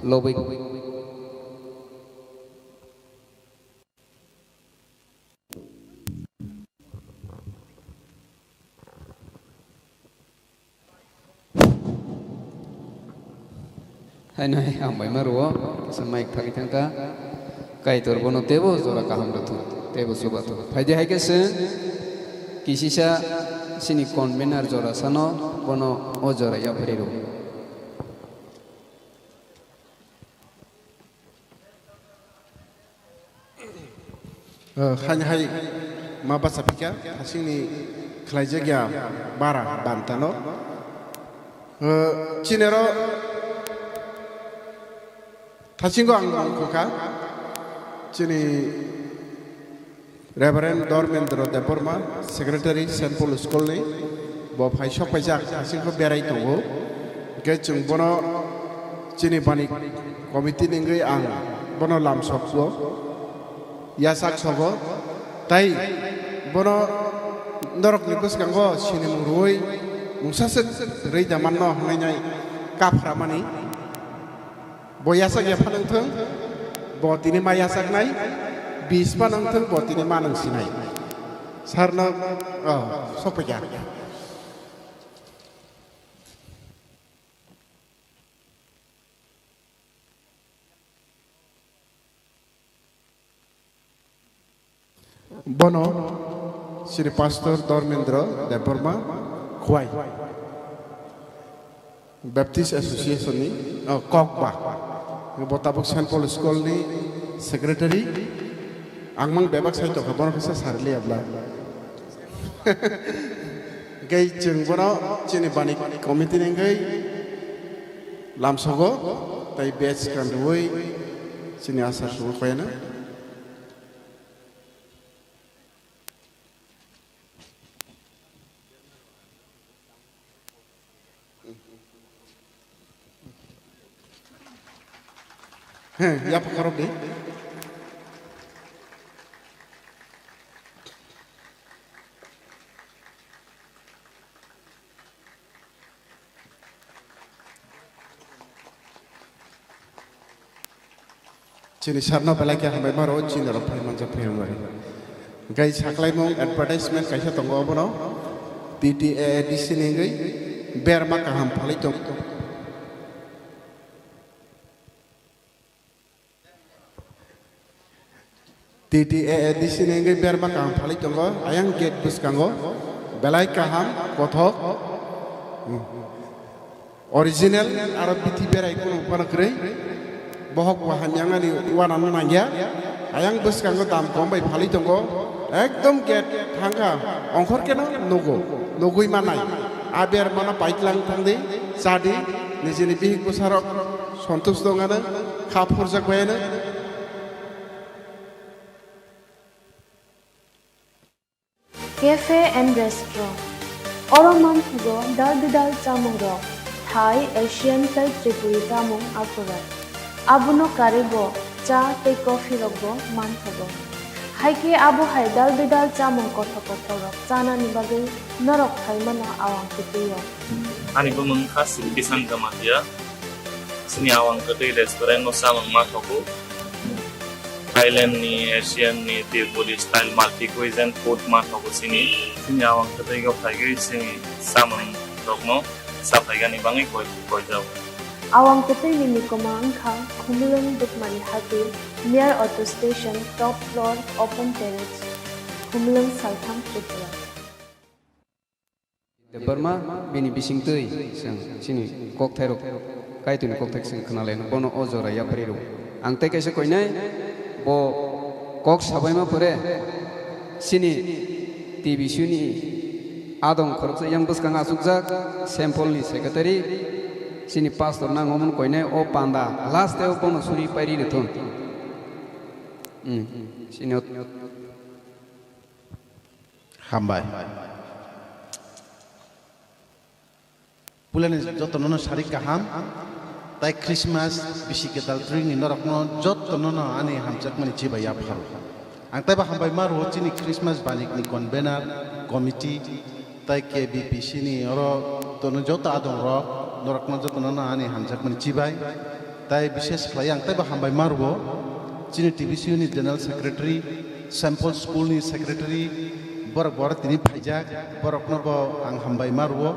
lobwi. Haino hai hambai ma rwo, kisa mic thagwi thangkha. Kaitor bono teibo jora kaham rwthung, teibo chubathung. Phaidi hai khe chwng kisisa chini convener jora sano bono o jora yapharwi rwo. Eh, haini hai ma bacha phikha, hasingni khlaijak ya bara bantano. Eh, chinero thasingo ang mangkha, chini Reverend Dharmendra Debbarma, Secretary, Saint Paul School ni, bo phai sok paijak, hasingkho berai tongo. Hingke chwng bono chini bani committee ni wngwi ang bono lamsok o, yasak sogo, tai bono norokni bwskango sinimung rwui mungsa se rwi da manno hwnwi nai kapra mani. Bo yasak ya phanang thung, bo tini ma yasaknai, bis phanang thung, bo tini ma nang sinai. Sarno, oh, sokphaikha. Bono Sri Pastor Dharmendra Debbarma Khwai, Baptist Association ni, oh, Kokba, bo tabuk Saint Paul School ni secretary. Ang mang bebak sai tongkha, bono kisa sarili abla. Gai chwng bono chini bani committee ni gai lamsogo, tai badge kanrwi chini asar sugo koyana. He, ya pakarok de. Chini sarno belai khe hambai maro, chini rok phai manjak phai hambai. Gai saklaimung advertisement kaisa tongo obono, T T A A D C ni wngwi berma kaham phalwi tong. T T A A D C ni wngwi berma kaham phalwi tongo, ayang gate bwskango belai kaham, kothok, hmm, original, aro bithi berai kheno phano kwrwi, bohok bo hamya wngnani uanano nangya, ayang bwskango dam kom bai phalwi tongo, ekdom gate thangkha, ongkhor keno nugo, nugwi manai, a bermano paitlang thangdi, chadi, nijini bihik bwsarok sontush dongano, kha phurjak baiano. Cafe and Restaurant. Oro manthogo dal bidal chamungrok, Thai, Asian tei Tripuri chamung aphuru. Abono karwibo cha tei coffee rokbo manthogo. Hai khe abo hai dal bidal chamung kothok kothok rok chanani bagwi norok phaimano awang kwtwio. Ani bumung wngkha Silki Sanjamatia. Chini awang kwtwi restaurant no chamung ma thogo. Thailand ni, Asian ni, Tripuri style multi cuisine food ma thogo chini. Chini awang kwtwi go phaigwi chini chamung rokno saphaigani bagwi koi, koijao. Awang kwtwi ni mikoma wngkha Khumulwng Dukmari Hati, near auto station, top floor, open terrace, Khumulwng, Saltham, Tripura. Debbarma bini bisingtwi chwng chini kokthairok, Kaitorni kokthai chwng khwnalaino, bono o jora yapharwi rw. Ang tei kaisa koinai, bo kok sabaima pore chini T B C ni adong khoroksa yang bwskang achukjak, Saint Paul ni secretary, chini pastor nang omono koinai, o panda last o bono suri pairi rwthun. Hmm, chini o Hambai. Pulani jotono no sari kaham, tai Christmas bisi kwtal twini norokno jotono no ani hamjakmani chibai yapharo. Ang taibo hambai ma rwo chini Christmas banikni convener, committee, tai K B P C ni oro tono joto adongrok, norokno jotono no ani hamjakmani chibai. Tai bishes khlai ang taibo hambai ma rwo. Chini T B C U ni General Secretary, Saint Paul School ni Secretary, borok borok tini phaijak, borokno bo ang hambai ma rwo.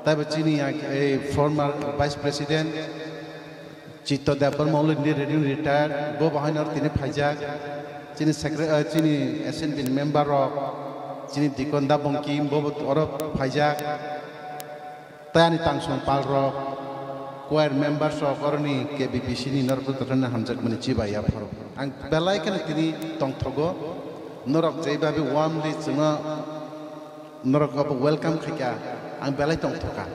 Taibo chini ang, ei former Vice President, Chitto Debbarma already retired, bo bahai no tini phaijak. Chini secre-, eh, chini S N B ni member rok, chini Dikon Da Bongkim, bo bo oro phaijak. Tai ani tangsong pal rok, choir members rok, oroni K B B C ni norok jotono hamjakmani chibai yapharo. Ang belai kheno tini tongthogo, norok jaibabe warmly chwngno norok abo welcome khaikha, ang belai tongthokha.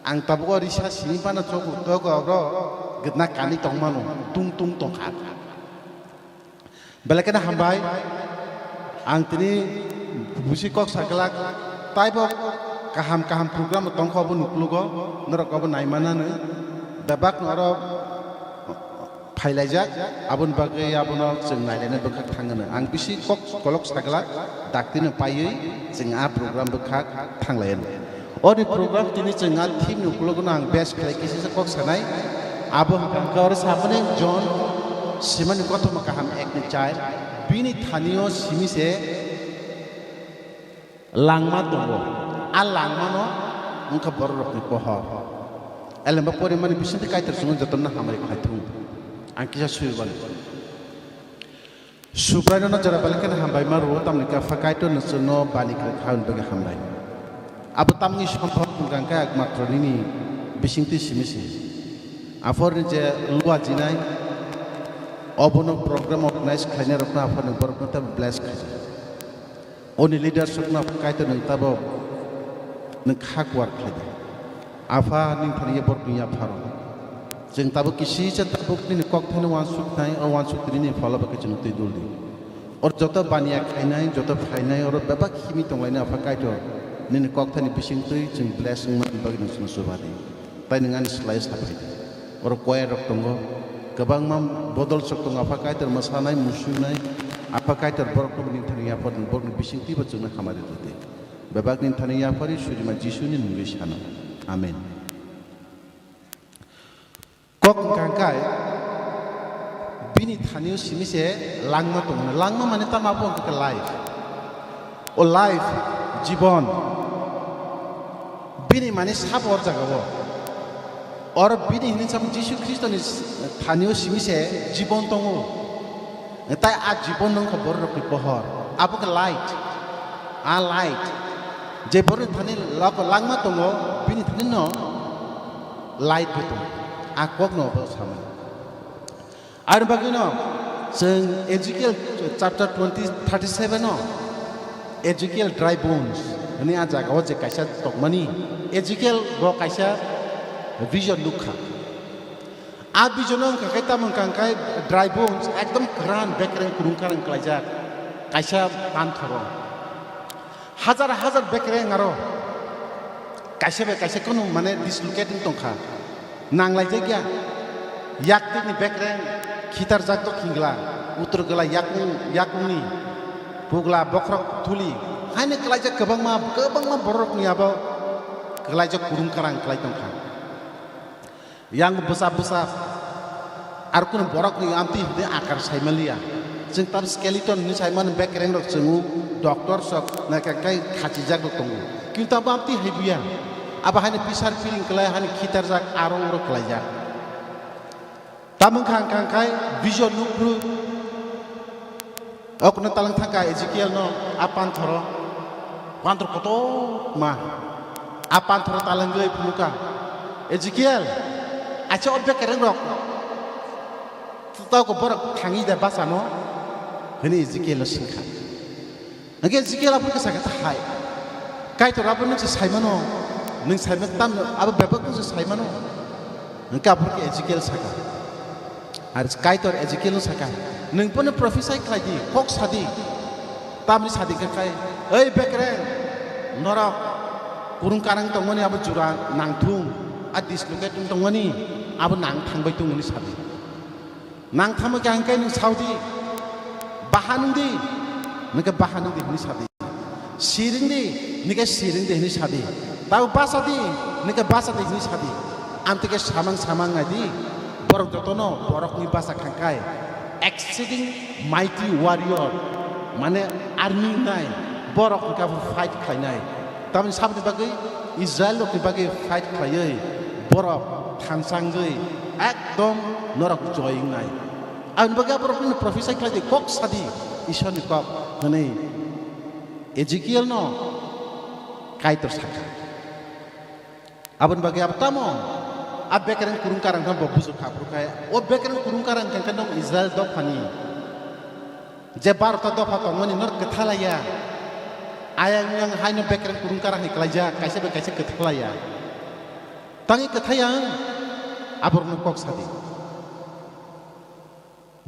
Ang tabuk o risa sini phano chok tok oro gwnna kani tongmano, tung tung tongkha. Belai kheno hambai, ang tini busi kok saglak, taibo kaham kaham program tongkha obo nuklugo, norok obo naimanano, bebak no oro phailaijak, aboni bagwi abono chwng nailaina bwkhak thangano. Ang bisi kok kolok sagla, daktino paiwi chwng a program bwkhak thanglaiano. Ori program tini chwng a theme ni ukologono ang base khlai kisa kok sanai. Abo hwnkha hwnkhe oro samani John simani kothoma kaham ekni chai, bini thanio simi se langma tongo. A langmano wngkha bororokni pohor. Elemba porimani bisingtwi Kaitor chwngno jotono hamari khlai thung. Ang kisa suyubani. Subraino no jora belai kheno hambai ma rwo, tamni khe Apha Kaitor no chwngno bani kwrwi kha hwnwi bagwi hambai. Abo tamni sombhob wngkha hwnkhe ekmatro nini bisingtwi simi se. Aphorni je luwa jinai, obono program organize khlainai rokno aphorni borokno tei bless khlai. Oni leaders rokno Kaitor nwng tabuk nwng kha kuar khlai di. Apha, nwng thani ye borok ni yapharo. Chwng tabuk kisi cha tabuk nini kok thani wansuk nai, o wansuk tini ni phola bagwi chwng twi dul di. Or joto baniya khainai, joto phainai, oro bebak himwi tonglainai Apha Kaitor. Nini kok thani bising twi chwng bless wngmani bagwi nwng chwng chuba di. Tai nwng ani slai saphai di. Oro choir rok tongo, kwbangma bodol sok tongo, Apha Kaitor mwsanai, musunai, Apha Kaitor borok rok ni thani yaphar, borok ni bising twi bo chwngno hamari rwdi. Bebak ni thani yaphari Surima Jisu ni mungwi sano. Amen. Kok wngkha hwnkhe bini thani o simi se langma tongo. Langma mane tamo abo wngkha khe life. O life, jibon. Bini mane sabo or jaga o. Or bini hinwi samo Jisu Khristo ni thani o simi se jibon tongo. Tai a jibon no wngkha borok ni pohor. Abo khe light. A light. Je borok ni thani lok langma tongo, bini thani no light bo tongo. A kok no bo samani. Aboni bagwi no chwng Ezekiel chapter twenty, thirty-seven o Ezekiel dry bones hwnwi a jaga o je kaisa tongmani, Ezekiel bo kaisa vision nukha. A vision o wngkha khe tamo wngkha khe dry bones ekdom kwran bekreng kwrwng karang klaijak kaisa panthoro. Hajar hajar bekreng aro kaisa bai kaisa kunu mane dislocate wng tongkha, nanglaijak ya. Yaktwini bekreng khitarjak to khingla, utur gla yakung, yakungni pugla bokhorok thuli, haino klaijak kwbangma, kwbangma borokni abo klaijak kwrwng karang klai tongkha. Yang bwsa bwsa, ar kunu borok ni amtwi hwnwi akar saimaliya. Chwng tab skeleton hwnwi saimano bekreng rok chwngo, doctor sok naikha kai khachijak rok tongo. Kintu abo amtwi haibuya. Abo haino pisar piring klai, haino khitarjak, aro oro klaijak. Tamo wngkha hwnka hwnkhe vision nukphru. Okno talang thangkha Ezekiel no a panthoro, panthor kotorma a panthoro talangwi phunukha, "Ezekiel, acha o bekereng rok tau ko borok thangwi da bachano?" hwnwi Ezekiel no swngkha. Hwnkhe Ezekiel aphuru khe sakha, "Hai, Kaitor abo nwng se saimano, nwng saimano tamno abo bebak nwng se saimano?" Hwnkhe aphuru khe Ezekiel sakha. Ar Kaitor Ezekielno sakha, "Nwng bono prophesy khlai di, kok sa di." Tamni sa di kha khai, "Oi bekreng, norok kwrwng karang tongmani abo jura nangthung, a dislocate wng tongmani abo nang thangbai tong," hwnwi sa di. Nang thangbai kha hwnkhe nwng sao di, "Bahan wng di," hwnkhe, "Bahan wng di," hwnwi sa di. "Siring di," hwnkhe, "Siring di," hwnwi sa di. Tao basa di, nike basa di hinwi sadi. Amtike samang samang nai di. Borok jotono borokni basa khangkai. Exceeding mighty warrior, mane army nai, borok hwnkha bo fight khlainai. Tamoni saboni bagwi Israel rokni bagwi fight khlaiwi borok thansangwi ekdom norok joy wngnai. Aboni bagwi aborokno prophesy khlai di, kok sadi, Ishorni kok hwnwi Ezekielno Kaitor sakha. Aboni bagwi abo tamo? A bekereng kurung karang khe bo buju kha phuru khe. O bekereng kurung karang khe nong Israel dophani je barota dopha tongmani nor kwthalaiya. Ayang yang haino bekereng kurung karang hai klaijak, kaisa bai kaisa kwthalaiya. Tangwi kwthai ang aborokno kok sadi.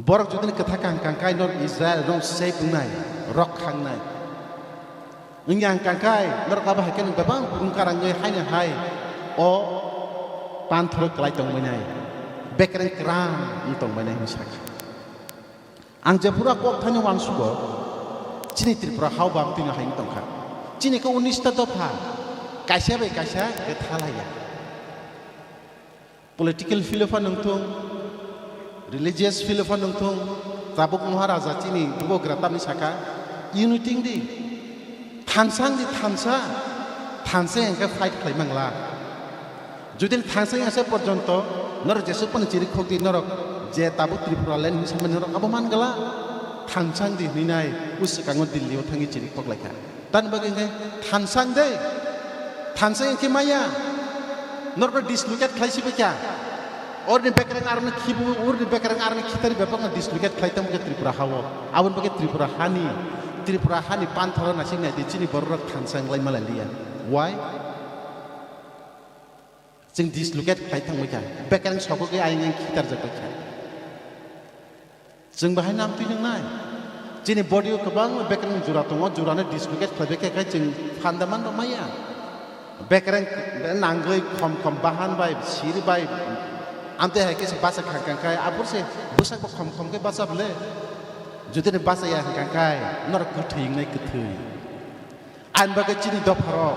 Borok jodi ni kwtha kang kang kai norok Israel rok save wngnai, rok khangnai. Wngya ang kang kai norok abo hai khe nwng bebak kurung karangwi haino hai o panthoro kwlai tongbainai, bekereng kwran wng tongbainai hinwi sakha. Ang jephuru a kok thaino uansugo, chini Tripura hao bam twino hai wng tongkha. Chini khe unis ta dopha, kaisa bai kaisa kwthalaiya. Political field-o phano wngthung, religious field-o phano wngthung, tabuk Maharaja chini bubagra tamni saka, unity wngdi, thansa wngdi, thansa, thansa hwnkhe fight khlai mangla. Jodi thansa wngya se porjonto norok jesuk phano chiri khokdi, norok je tabuk Tripura land hinwi samani norok abo man gala, thansa wngdi hinwi nai, o swkango Delhi-o thangwi chiri khok laikha. Tani bagwi hwnkhe thansang de, thansang hwnkhe maya, norokno dislocate khlai si baikha. Orni bekereng aroni khibu, orni bekereng aroni khitari bebakno dislocate khlai tongkha Tripura hao. Aboni bagwi Tripura hani, Tripura hani panthoro naising nai di, chini bororok thansang lai mala liya. Why? Chwng dislocate khlai thang baikha, bekereng sogwi ayang ayang khitarjak baikha. Chwng bahai nam twi nwngnai. Chini body-o kwbangma bekereng jora tongo, jorano dislocate khlai bai khe, khe chwng phanda man rw maya. Bekereng nangwi khom khom bahan bai, siri bai, amtwi hai khe se bacha kha kang khai, abor se bwsakbo khom khom khe bacha bwle. Jodi ni bacha ya hwnkha khai, norok kwthwi wngnai kwthwi. Ani bagwi chini dopharok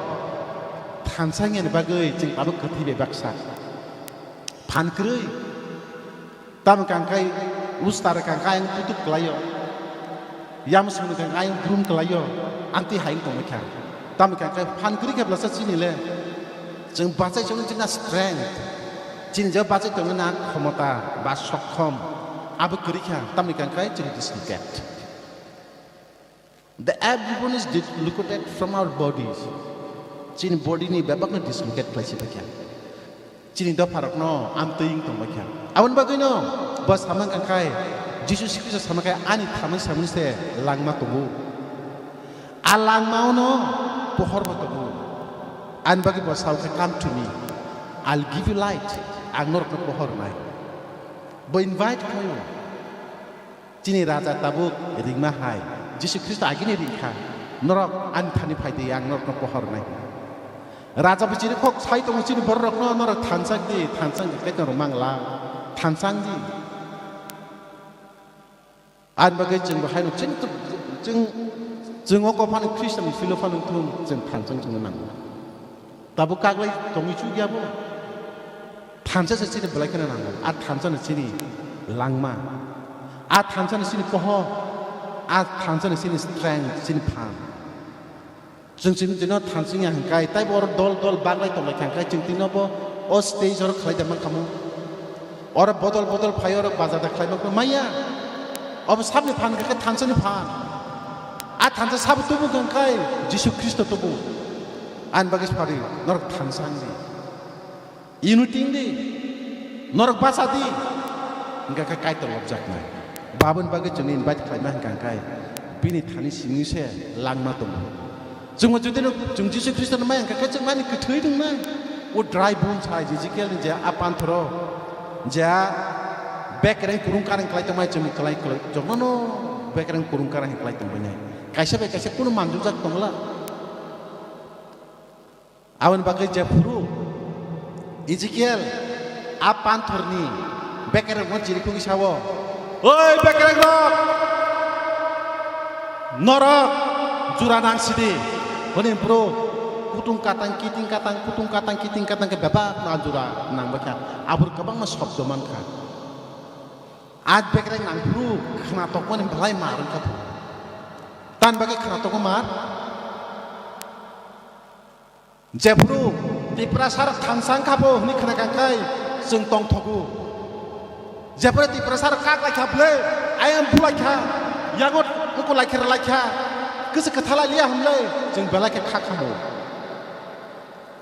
thansa wngya ni bagwi chwng tabuk kwthwi bai baksa phan kwrwi. Tamo kang khai ustar kang khai ang tutup kwlaio, yamsung kang khai ang brum kwlaio, amtwi hai wng tongwi kha. Tamo kang khai phan kwrwi khe blasa chini le chwng bachai chwng chini strength, chini je bachai tongwi na khomota ba sokhom abo kwrwi kha, tamni kang khai chwng dislocate. The everyone is dislocated from our bodies. Chini body ni bebak no dislocate khlai si baikha. Chini dopha rok no amtwi wng tong baikha. Aboni bagwi no bo samang kang khai, Jisu Khristo samang khai ani thamani samani se langma tongo. A langma o no pohor bo tongo. Ani bagwi bo sao khe, "Come to me, I'll give you light." Ang norok no pohor nai. Bo invite khlaio. Chini raja tabuk ringma hai, Jisu Khristo agini ringkha, "Norok ani thani phaidi, ang norokno pohor nai." Raja bo chini kok sai tongo, chini bororokno, "Norok thansak di, thansak di, khe norok mangla, thansang di." Ani bagwi chwng bo haino chini, chwng, chwng o kophani Khristian philo phano thung, chwng thansang chwngno nango. Tabuk kaglai tongwi chukya bo. Thansa se chini belai kheno nango. A thansa no chini langma. A thansa no chini poho. A thansa no chini strength, chini phan. Chwng chini dino thansing ya hwnkhe, taibo oro dol dol baglai tonglai kha hwnkhe, chwng tino bo o stage oro khlai da mankhamu. Oro bodol bodol phai oro bazar da khlai mankha maya. Obo sabni phan hwnkhe thansani phan. A thansa sabo tubu hwnkhe Jisu Khristo tubu. Ani bagwi sadi norok thansa wngdi. Unity wngdi. Norok bacha di. Hwnkhe khe Kaitor lobjaknai. Baboni bagwi chwngno invite khlaima hwnkha hwnkhe bini thani simi se langma tongo. Chwngbo jodi no chwng Jisu Khristono maya hwnkha khe chwng ani kwthwi wngnai. O dry bones hai Ezekiel ni je a panthoro je a bekereng kurung karang khlai tongmai chwng khlai khlai jotono bekereng kurung karang khlai tongbainai. Kaisa bai kaisa kunu manjujak tongla. Aboni bagwi jephuru Ezekiel a panthorni bekerengno chirikhugwi sao, "Oi bekerengrok, norok jura nangsidi," hwnwi bro Kutung katang, kiting katang, kutung katang, kiting katang khe bebak no jora nang bakha. Abor kwbangma sobdo mankha. A bekereng nangphuru khna tokmani belai mar wngkha phu. Tan bagwi khna tokma mar. Jephuru Tiprasa rok thansa wngkha phu hwnwi khna kangkhai chwng tongthogo. Jephuru Tiprasa rok kak lai kha bwle, ayang bulai kha, yango uku lai kha rwlai kha, kwchwk kwtha lai liya hwnle chwng belai khe kha khamu.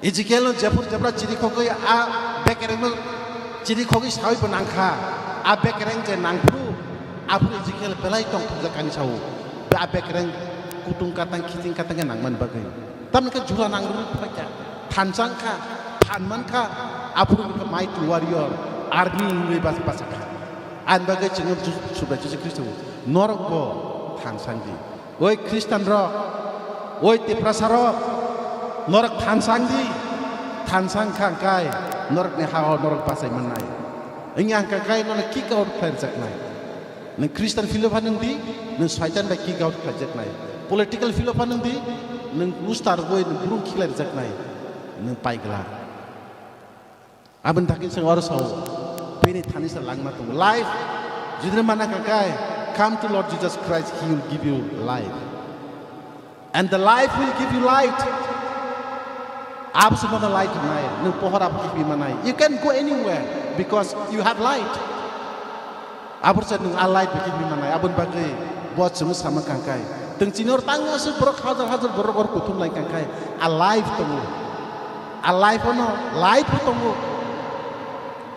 Ezekiel no jephuru jebra chiri khogwi a bekereng no chiri khogwi sawi bo nangkha. A bekereng je nangphuru, aphuru Ezekiel belai tongthokjak kani sao. A bekereng kutung katang, khiting katang khe nangmani bagwi. Tamni khe jura nang rwui phai kha, thansa wngkha, than mankha, aphuru wngkha mighty warrior, army wngwi bas-, bachakha. Ani bagwi chwngno Ju-, Subrai Jisu Khristo norok bo thansa wngdi. Oi Khristan rok, oi Tiprasa rok, norok thansa wngdi, thansa wngkha hwnkhe norokni ha-o norok bachai mannai. Wngya hwnkhe nono kick out khlai rwjaknai. Nwng Christian field-o phano wng di, nwng Soitan bai kick out khlaijaknai. Political field-o phano wng di, nwng usta rwgwi nwng brum khiklai rwjaknai, nwng pai glak. Aboni thani chwng oro sao, bini thani se langma tongo. Life, judino mana kha khe, come to Lord Jesus Christ, He will give you life. And the life will give you light. Abo se bono light wngnai, nwng pohor abo kiphilwi manai. You can go anywhere because you have light. Abo se nwng a light bo kiphilwi manai. Aboni bagwi bo chwngno sama kangkhai. Twng chini oro tangma se borok hajar hajar borok oro kuthum lai kangkhai. A life tongo. A life ono light bo tongo.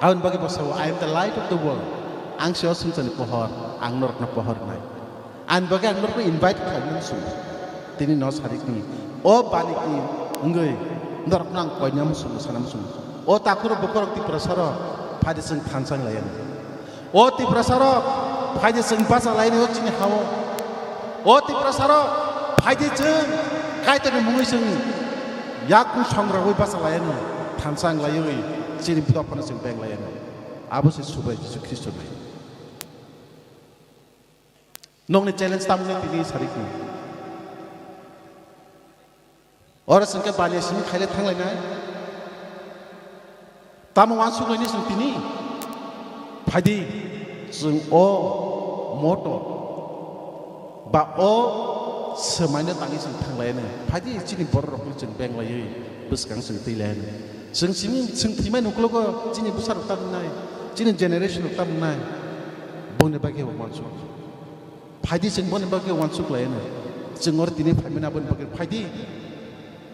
Aboni bagwi bo sao, "I am the light of the world." Ang se o swngcharni pohor, ang norokno pohor wngnai. Ani bagwi ang norokno invite khlaimani muchungo. Tini no sarikni o bani wngwi norokno ang koina muchungo, sana muchungo. O takhurok bukhurok Tiprasarok phaidi chwng thansa wng lai anw. O Tiprasarok phaidi chwng bacha lai anw o chini ha-o. O Tiprasarok phaidi chwng Kaitorni mungwi chwng yakung songrogwi bacha lai anw, thansa wng laiwi chini dophano chwng beng lai anw. Abo se Subrai Jisu Khristo bai. Nokni challenge tamo wngkha tini sarikni. Oro chwngkhe baniya simi khaile thanglainai. Tamo uansuk lainai chwng tini. Phaidi chwng o moto ba o swmaino tangwi chwng thanglainai. Phaidi chini bororokno chwng benglaiwi bwskang chwng twilainai. Chwng simi chwng thwimani uklogo chini bwsarok tamo wngnai, chini generation rok tamo wngnai. Bongni bagwi bo uansuk. Phaidi chwng boni bagwi uansuk lai anw. Chwng oro tini phaimani aboni bagwi phaidi.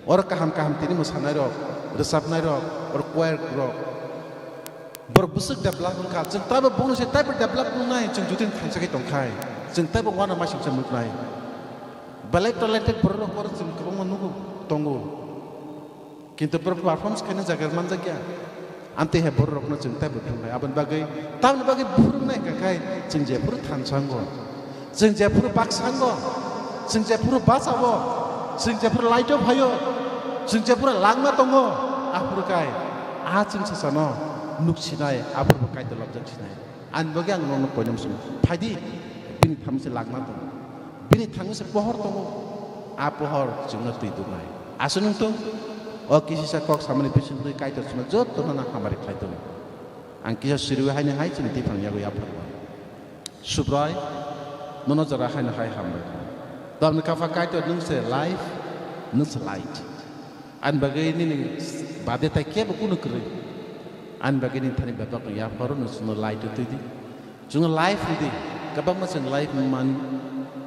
Oro kaham kaham tini mwsanairok, rwchapnairok, oro choir rok. Borok bwswk develop wngkha. Chwng taibo bongni se taibo develop wngnai, chwng jotoni thansa khe tongkhai. Chwng taibo uanamasingcha nuknai. Belai talented bororok oro chwng kwbangma nugo, tongo. Kintu borok performance khaina jaga manjakya. Amtwi hai bororokno chwng taibo phwrwngnai. Aboni bagwi, tamoni bagwi phwrwngnai hwnkha khe chwng jephuru thansango, chwng jephuru baksango, chwng jephuru bachao, chwng jephuru light-o phaio, chwng jephuru langma tongo, aphuru kai a chwng sachano nuksinai, aphuru bo Kaitor labjak sinai. Ani bagwi ang nono koinam swngo, phaidi, bini thamchi langma tongo. Bini thangwi se pohor tongo. A pohor chwngno twi duknai. Aswk wng tong? O kisisa kok samani bisingtwi Kaitor chwngno jotono hamari khlai tongo. Ang kisa siriwi haino hai chini tiphang yago yapharwi. Subrai, nono jora haino hai hambai. Tamni kapha Kaitor nwng se life, nwng se light. Ani bagwi nini bade tai kebo kunu kwrwi. Ani bagwi nini thani bebak no yapharo nwng chwngno light o twi di. Chwngno life rw di. Kwbangma chwng life man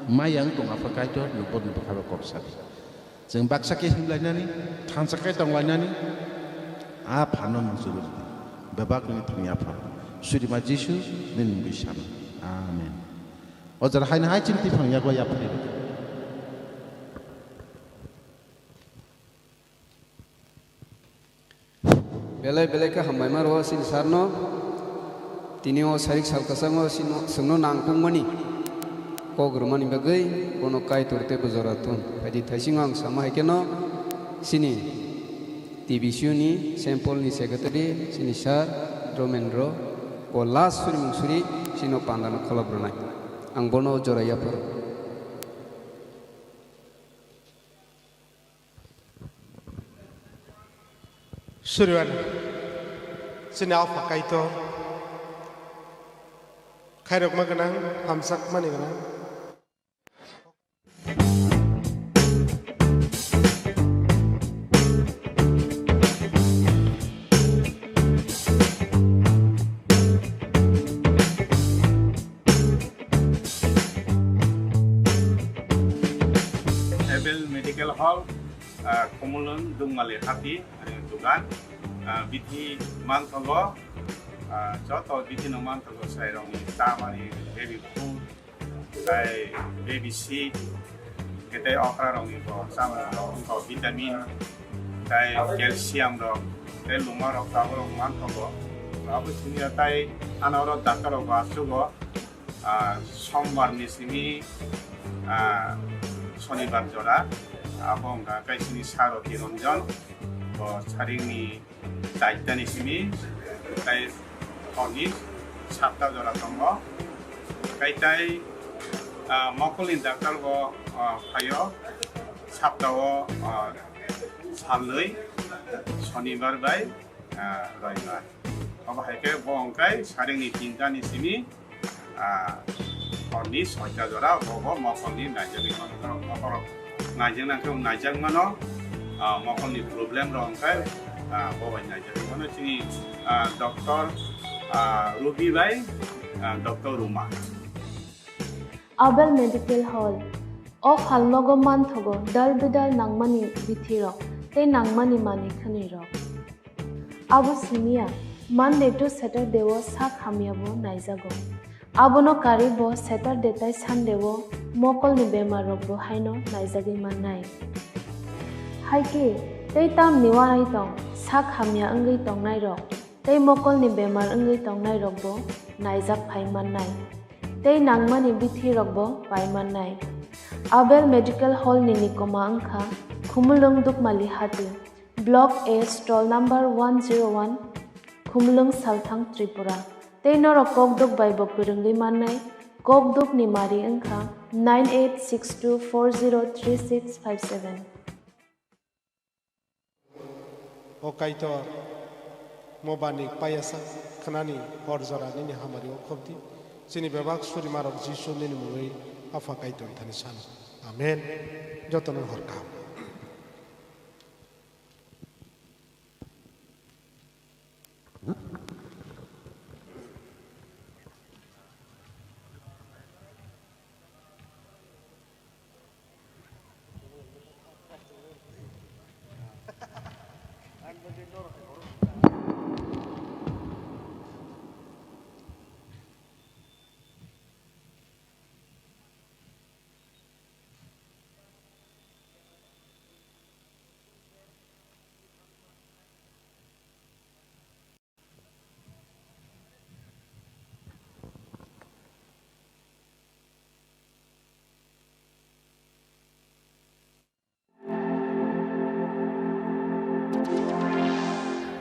maya wng tong apha Kaitor nwng borokni bwkha bai kok sa di. Chwng baksa khe himlainani, thansa khe tonglainani, a phano nwng chwrwi rw di. Bebak nini thani yapharo. Surima Jisu nini mungwi sana. Amen. O jora haino hai chini tiphang yago yapharwi rw di. Belai belai khe hambai ma rwo chini sir no. Tini o sarik sal kwchang o chwngno nangkukmani kok rwmani bagwi bono Kaitor teibo jora thung. Phaidi thaisingo ang sama hai kheno chini T B C U ni Saint Paul ni secretary chini sir Romendro bo last surimung suri chini o panda no kholop rwnai. Ang bono jora yapharo. Suriwani, chini Apha Kaitor, khairokma gwnang, hamjakmani gwnang. Abel Medical Hall, ah, Khumulwng Dukmali Hati, ani dugan, ah, bithi manthogo, ah, joto bithi no manthogo, sairokni tamani baby food, tai baby seat, khe tai okra rokni bo chamung rok, wngkha vitamin, tai calcium rok, tai luma rok, tabuk rok manthogo. Abo siniya tai ano oro doctor rok bo achugo, ah, sombar ni simi, ah, sonibar jora, abo wngkha kaisini Saroti Ranjan, bo saringni chaitani simi, tai horni satta jora tongo. Kaitai, ah, mokolni daktar bo, ah, phaio saptao, ah, salnwi, sonibar bai, ah, roibar. Obo hai khe bo wngkai saringni tintani simi, ah, horni soita jora, bo, bo mokolni naijagwi mano. Norok mokolrok naijak nang khe naijak mano, ah, mokolni problem rok wngkha, ah, bo bai naijagwi mano. Chini, ah, doctor, ah, Ruby bai, ah, doctor Ruma. Abel Medical Hall. O phalnogo manthogo dal bidal nangmani bithirok tei nangmani manwi khwnwirok. Abo simiya Monday to Saturday o sak hamya bo naijago. Abono karwi bo Saturday tai Sunday o mokolni bemar rok bo haino naijagwi mannai. Hai khe tei tamni uanai tong sak hamya wngwi tongnai rok tei mokolni bemar wngwi tongnai rok bo naijak phai mannai tei nangmani bithi rok bo pai mannai. Abel Medical Hall ni nikoma wngkha Khumulwng Dukmali Hati. Block A, stall number one zero one, Khumulwng, Salthang, Tripura. Tei norok kokduk bai bo kwrwngwi mannai, kokduk ni mari wngkha nine eight six two four zero three six five seven. O Kaitor, mo bani payasa khnani hor jora nini hamari o khobdi. Chini bebak surimarok Jisu nini mungwi Apha Kaitor thani sano. Amen. Jotono hor kaham.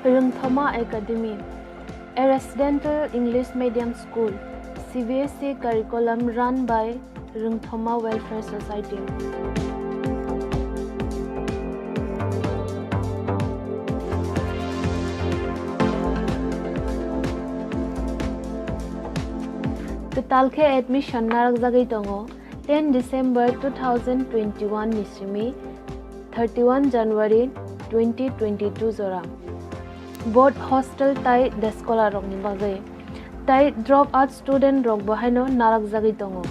Rwngthoma Academy, a residential English medium school, C B S E curriculum run by Rwngthoma Welfare Society. Kwtal khe admission narwkjagwi tongo ten December two thousand twenty-one ni simi thirty-one January twenty twenty-two jora. Board hostel tai day scholar rokni bagwi. Tai drop out student rok bo haino narwkjagwi tongo.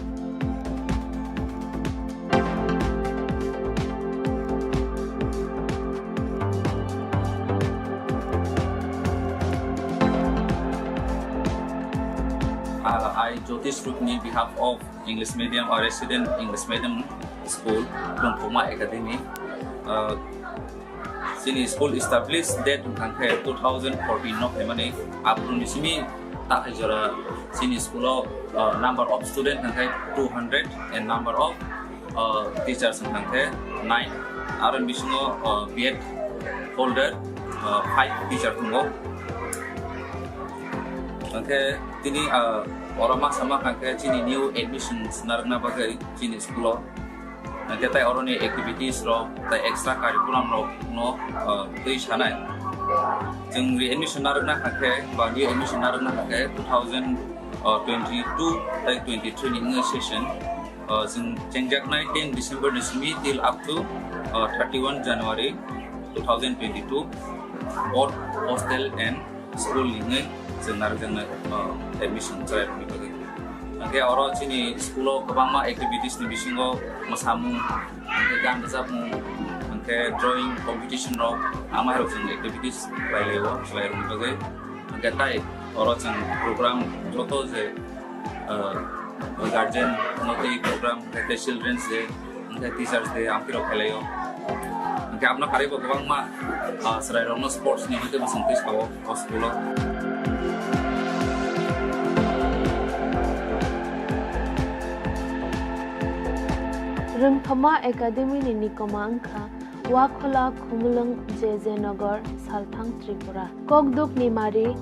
Uh, I, Jyotish Rupni, behalf of English medium or resident English medium school, Rwngthoma Academy. Uh, chini school establish date wngkha khe two thousand fourteen no phaimani. Aphuru ni simi takhai jora chini school o, uh, number of student wngkha khe two hundred and number of, uh, teachers wngkha khe nine. Aro bisingo, uh, B Ed holder, uh, five teacher tongo. Hwnkhe tini, ah, oro ma sama kha khe chini new admissions narwkna bagwi chini school o. Hwnkhe tai oroni activities rok, tai extra curriculum rok no, ah, twi sanai. Chwng re-admission narwkna hakhe, ba new admission narwkna hakhe two thousand twenty-two tei twenty-three ni wngwi session, uh, chwng chengjaknai ten December ni simi till up to, uh, thirty-one January two thousand twenty-two, both hostel and school ni wngwi chwng narwkjaknai, uh, admission chwrairokni bagwi. Hwnkhe oro chini school o kwbangma activities ni bisingo mwsamung, hwnkhe gan rwchapmung, hwnkhe drawing competition rok, amairok chwng activities khlai laio chwrairokni bagwi. Hwnkhe tai oro chwng program joto je, uh, guardian no tei program, hwnkhe children's day, hwnkhe teachers day, amtwi rok khlai laio. Hwnkhe abno karwi bo kwbangma, uh, chwrairokno sports ni hwnkhe bwswng twi sao o school o. Rwngthoma Academy ni nikoma wngkha Wakhola, Khumulwng, J J Nagar, Salthang, Tripura. Kokduk ni mari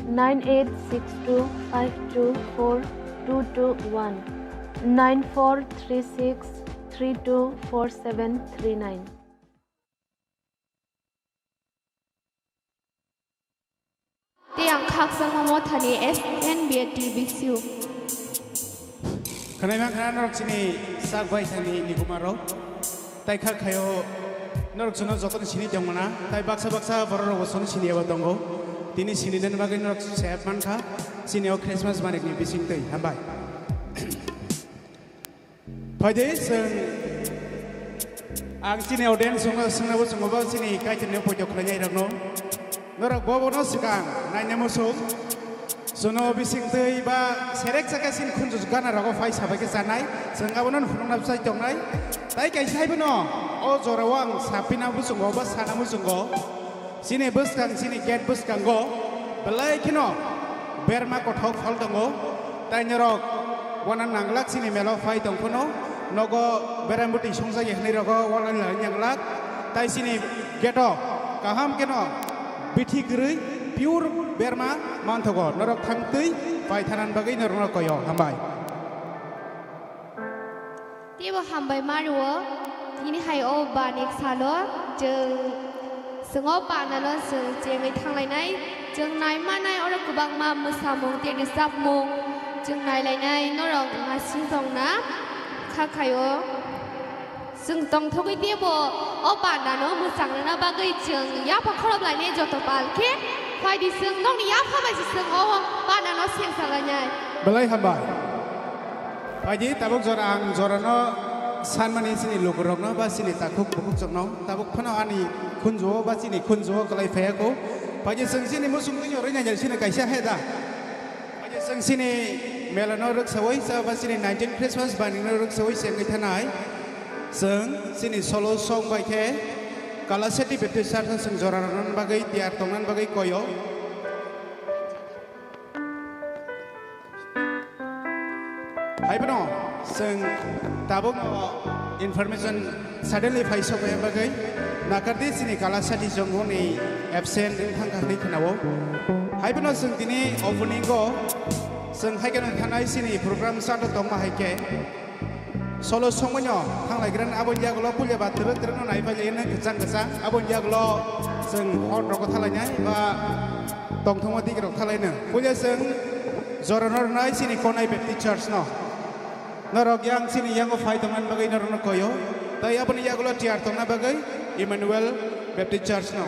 nine eight six two five two four two two one, nine four three six three two four seven three nine. Tei ang khakchangma mothani S N B A T V C U. Khwnai mankha norok chini sak bai thani nikuma rok. Tai kha khaio norok chwngno jotono sini tongmana. Tai baksa baksa borok rok bo chwngno sini eba tongo. Tini sini den bagwi norok se mankha. Chini o Christmas manik ni bising twi. Hambai. Phaidi chwng, ang chini audience swngo, swngnabo chwngbo chini kaitorni poito khlainai rokno. Norok bobono swkang naina muchung. Chwngno bising twi ba serek chakhe chini khunju gana rogo phai sabai khe chanai. Chwng abono phunukna bwsai tongnai. Tai kaisa haibono o jorao ang sapina muchungo ba sana muchungo. Chini bwskang, chini gate bwskango belai kheno berma kothok phal tongo. Tai norok wana nanglak chini melo phai tong phano nogo berambwtwi songjak ya hwnwi rogo wana nanglak. Tai chini gate o kaham kheno bithi kwrwi pure berma manthogo. Norok thangtwi pai thanan bagwi norokno koyo. Hambai. Teibo hambai mani o, tini hai o bani salo chwng, chwng o banano chwng chengwi thanglainai, chwng naimanai oro kwbangma mwsamung tei rwchapmung chwng nailainai, norok naising tongna kha khaio. Chwng tongthogwi teibo o banano mwchang rwna bagwi chwng yapha khorob lainai joto pal khe phaidi chwng nokni yapha bai se chwng o banano sengsa lainai. Belai hambai. Phaidi tabuk jora ang jorano sanmani chini lukurokno ba chini takhuk bukhukchokno tabuk phano ani khunjuo ba chini khunjuo kwlai phaiya kho. Phaidi chwng chini muchung twi rwina ya chini kaisa he da. Phaidi chwng chini melano rwksawi cha ba chini nineteen Christmas banino rwksawi chengwi thanai. Chwng chini solo song bai khe Kalaseti Baptist Church-o chwng jora rwna bagwi tiyar tongna bagwi koyo. Haibono chwng tabukno information suddenly phai sokya bagwi nakardi chini Kalasati Jongoni absent wng thangkha hwnwi khnao. Haibono chwng tini opening-o chwng hai kheno thanai chini program start tongma hai khe solo songmano thanglaigrani aboni yagulo puila ba twrwk twrwkno naiphai laino kwchang kwchang aboni yagulo chwng hor rogo thalainai ba tongthokma dikrok thalaino. Puila chwng jorano rwnai chini Konai Baptist Church no. Norok yang chini yango phai tongna bagwi norokno koyo. Tai aboni yagulo tiyar tongna bagwi Emmanuel Baptist Church no.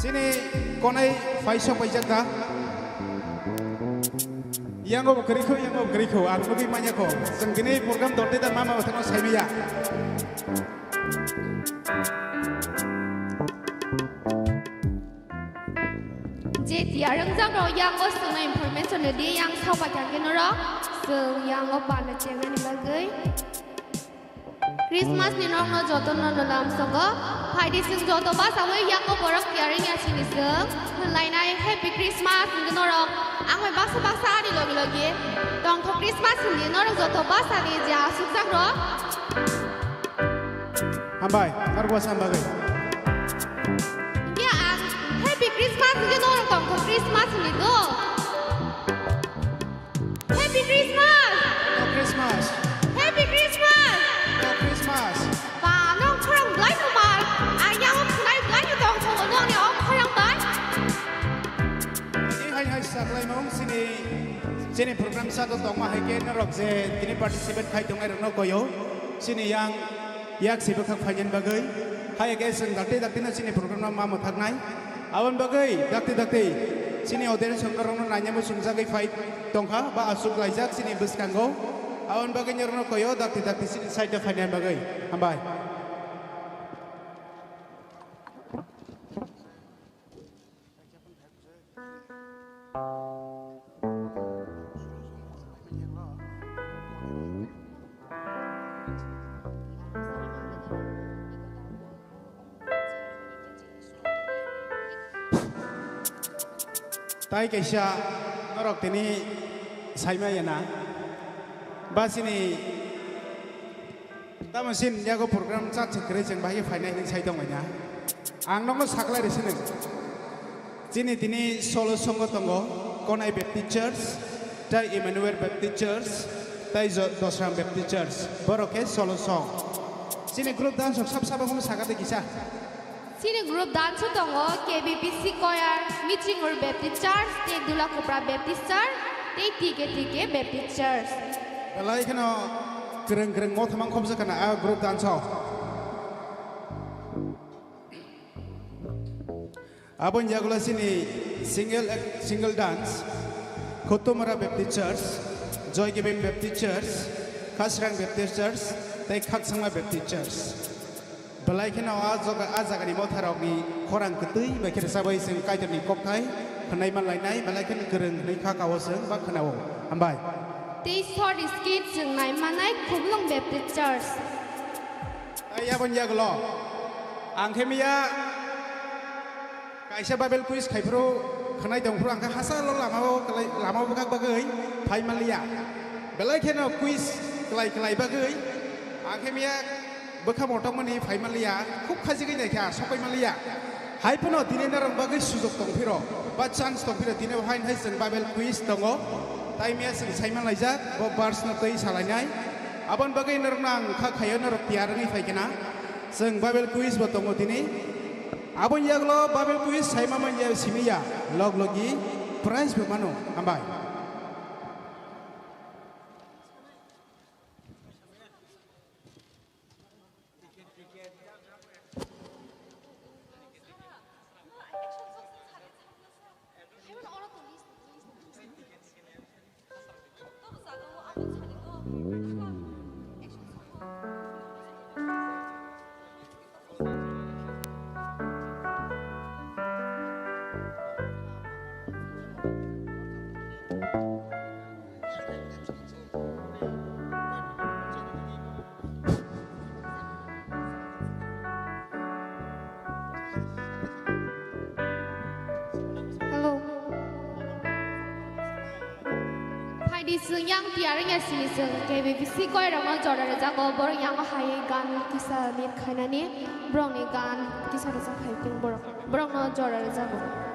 Chini Konai phai sok paijak da. Yango bo kwrwi kho, yango bo kwrwi kho, ang nugwi manya kho. Chwng tini program dol tei da mama bo thangno saimaya. Je tiyar wngjak rok yango chwngno information rwdi, yang sabai kha khe norok chwng yango pala chengnani bagwi. Christmas ni nokno jotono no lamsogo. Phaidi chwng joto basawi yango borok tiyar wngya sini chwng hwnlainai Happy Christmas hwnwi norok ang bai baksa baksa ani logi logi tongthok Christmas hwnwi norok joto basani je aswkjak rok. Hambai, norok bwsa bagwi. Hingke ang Happy Christmas hwnkhe norok tongkha Christmas hinwi do. Happy Christmas! No Christmas! Happy Christmas! No Christmas! Ba, nong khorang belai no mal. Ang yango khwnai belai no tongthogo nongni o khorang bai. Tini hai hai saklaimung chini, chini program sa do tongma hai khe norok je tini participate khai tongnai rokno koyo. Chini yang yak se bwkhak phainani bagwi. Hai khe chwng dakti dakti no chini program no ma mwthaknai. Aboni bagwi dakti dakti chini audience rok norokno naina muchungjagwi phai tongkha ba aswk laijak chini bwskango. Aboni bagwi norokno koyo dakti dakti chini side o phainani bagwi. Hambai. Tai kaisa norok tini saima yana. Ba chini tamo sin yago program chat se kwrwi chwng bahai khe phainai hinwi sai tongmani. Ang nokno saklai rw sini. Chini tini solo songo tongo, Konai Baptist Church, tei Emmanuel Baptist Church, tei Jo-, Dosram Baptist Church. Borok khe solo song. Chini group dance rok sab sabo hwnwi sakha de kisa. Chini group dance o tongo K B B C choir, Michingur Baptist Church, tei Dulakopra Baptist Church, tei T K T K Baptist Church. Belai kheno kwrwng kwrwng motha mang khobjak khana a group dance o. Aboni yagulo chini single, single dance, Khotomora Baptist Church, Joy Giving Baptist Church, Khasrang Baptist Church, tei Khaksangma Baptist Church. Belai kheno a jaga, a jagani motharokni khorang kwtwi bai khe rwchabwi chwng Kaitorni kokthai khwnai manlainai, belai kheno kwrwng hwnwi kha kao chwng ba khwnao. Hambai. Tei short skit chwng nai manai Khumlwng Baptist Church. Tei aboni yagulo ang khe miya kaisa Bible quiz khai phuru khwnai tong phuru ang khe hachalo lamao kwlai, lamao bwkhak bagwi phai manliya. Belai kheno quiz kwlai kwlai bagwi ang khe miya bwkha motokmani phai manliya, khub khajigwi naikha, sopai manliya. Hai phano tini norok bagwi sujok tong phiro, ba chance tong phiro, tini bo haino hai chwng Bible quiz tongo. Tai miya chwng sai manlaijak, bo verse no twi salainai. Aboni bagwi norokno ang kha khaio, norok tiyar wngwi phai khna. Chwng Bible quiz bo tongo tini. Aboni yagulo Bible quiz sai ma manya simi ya, log logi prize bo mano. Hambai. Hello. Phaidi chwng yang tiyar wngya sini chwng K B B C koirokno jora rwjago, borok yango hai gan kisa nir khainani, borokni gan kisa rwjak hai tong borok, borokno jora rwjago.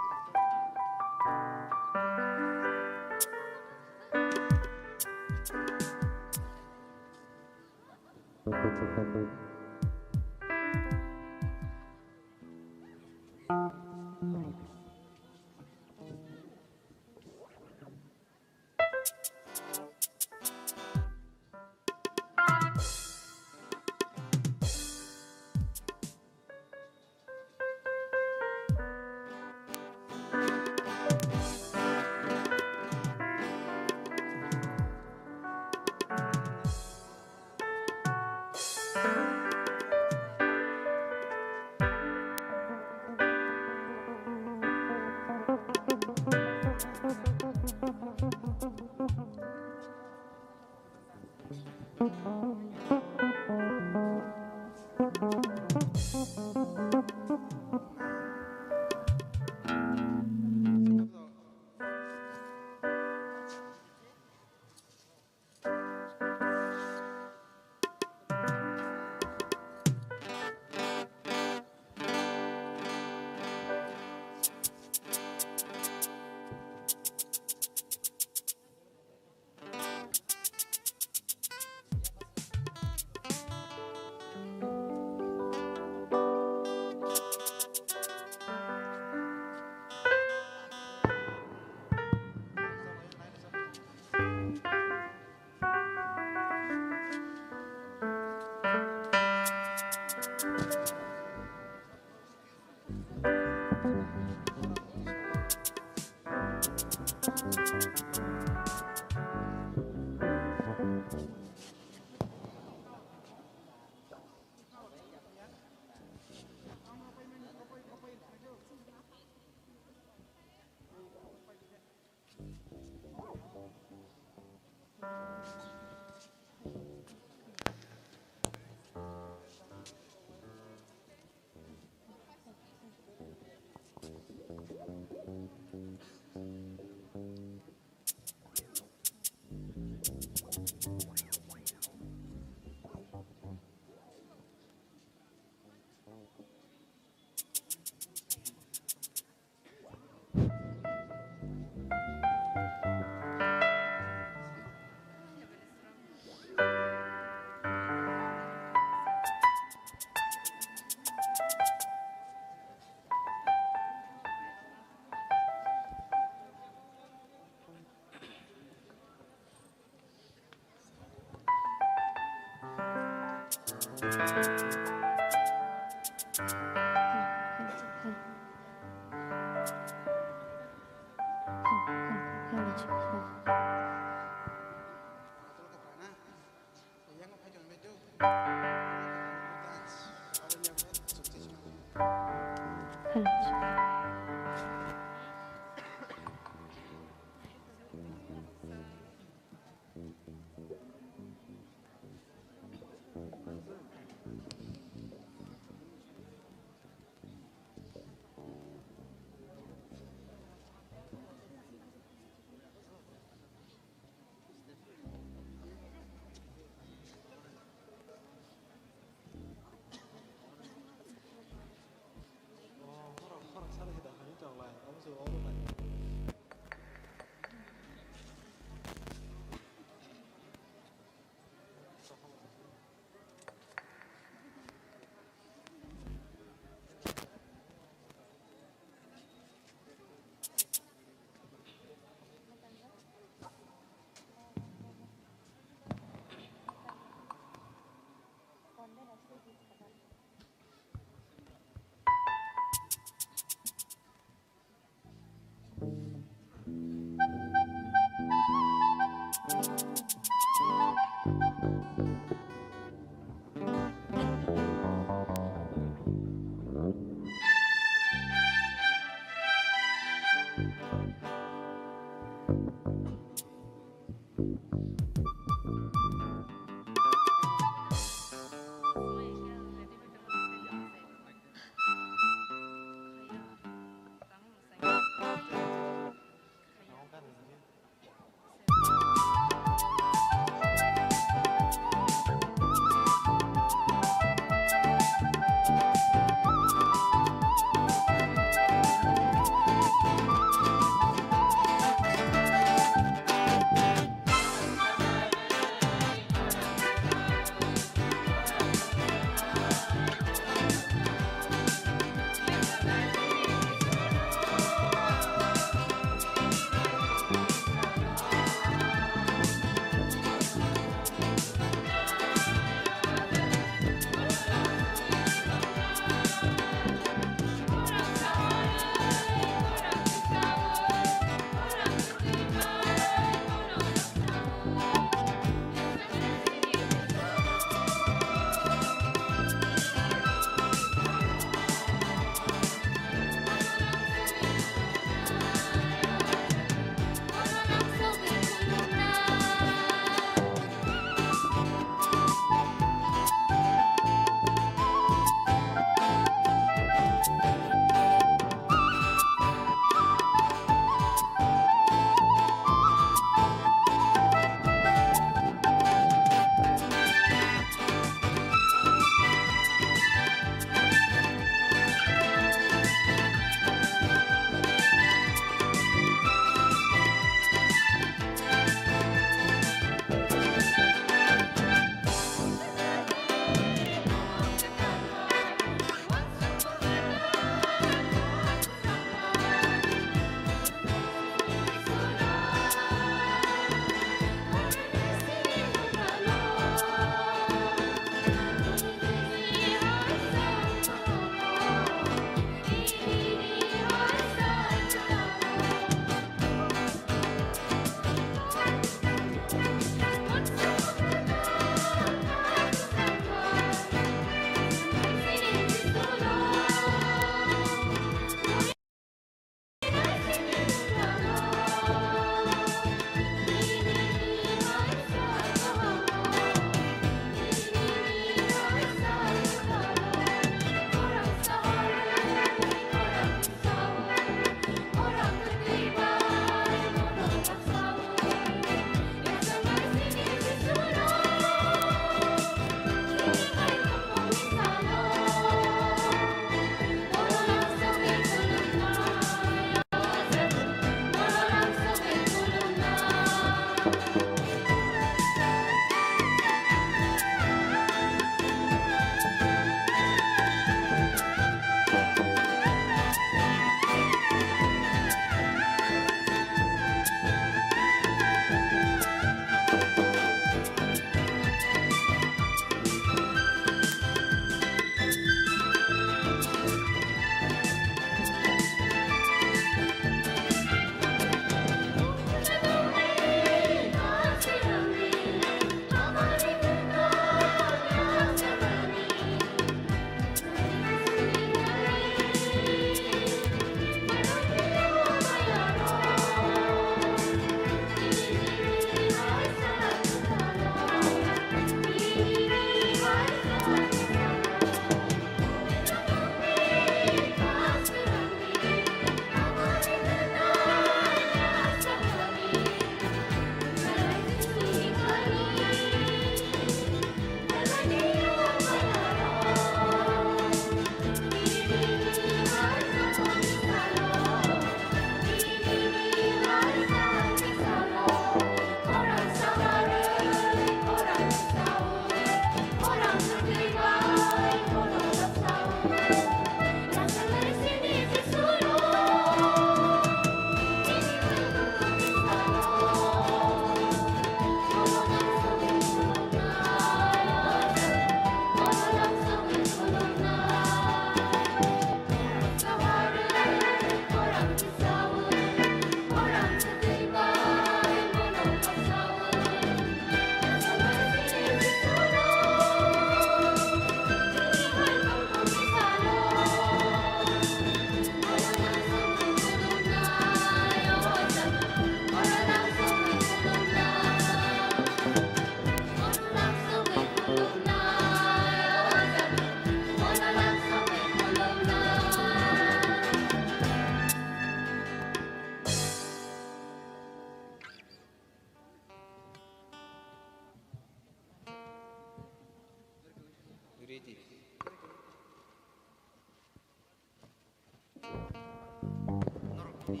Hello,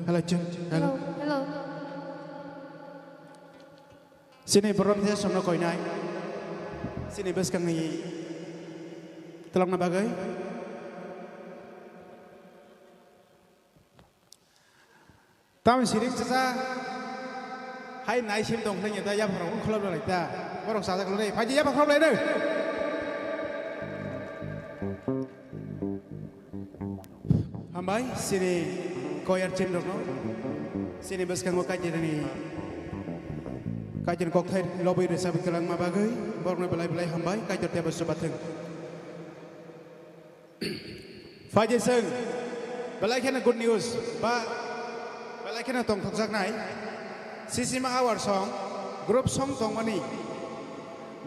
hello, check, hello. Hello, hello. Chini borok tei somno koinai. Chini bwskangni twlangna bagwi. Tamni siring chacha hai naisim tong khlai da yapharok khulap lai ta. Borok chacha khlai phai yapharok lai no. Hambai chini koyar chim rokno. Chini bwskango kaitorni kaitor kokthai lobwi rwchapwi kwlangma bagwi borokno belai belai hambai kaitor tebo chubathwng. Phaidi chwng belai kheno good news ba belai kheno tongthokjaknai Sisima Awar song group song tongmani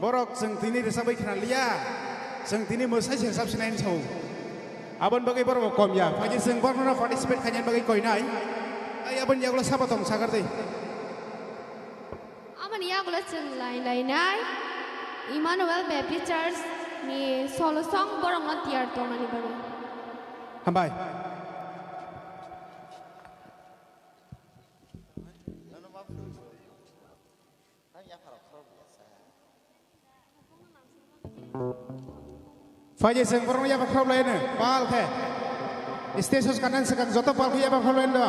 borok chwng tini rwchapwi khna liya, chwng tini mwsai se rwchap sinai hinwi sao. Aboni bagwi borok bo kom ya, phaidi chwng borokno participate khainani bagwi koinai. Ai aboni yagulo sabo tong sakar de. Aboni yagulo chwng lai lainai Emmanuel Baptist Church ni solo song borokno tiyar tongmani bagwi. Hambai. Phaidi chwng borokno yapha khorop laino pal khe. Stage o kanan swkang joto pal khe yapha khorop laino.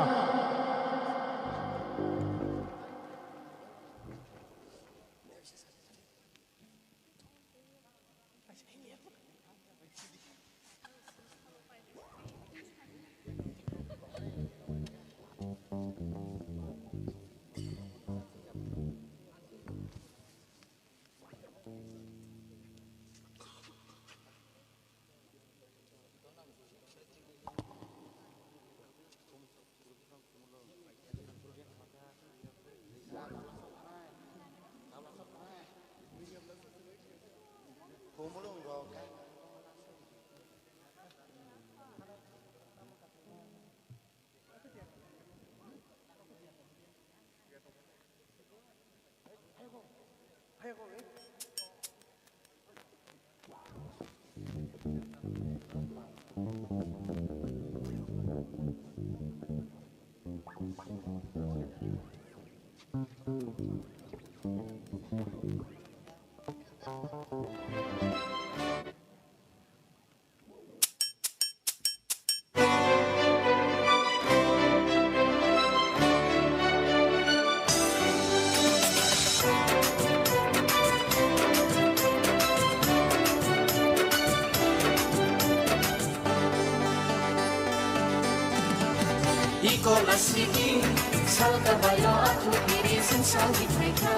Iko nasiki salka bayo athu kiri sing sawi phaikha.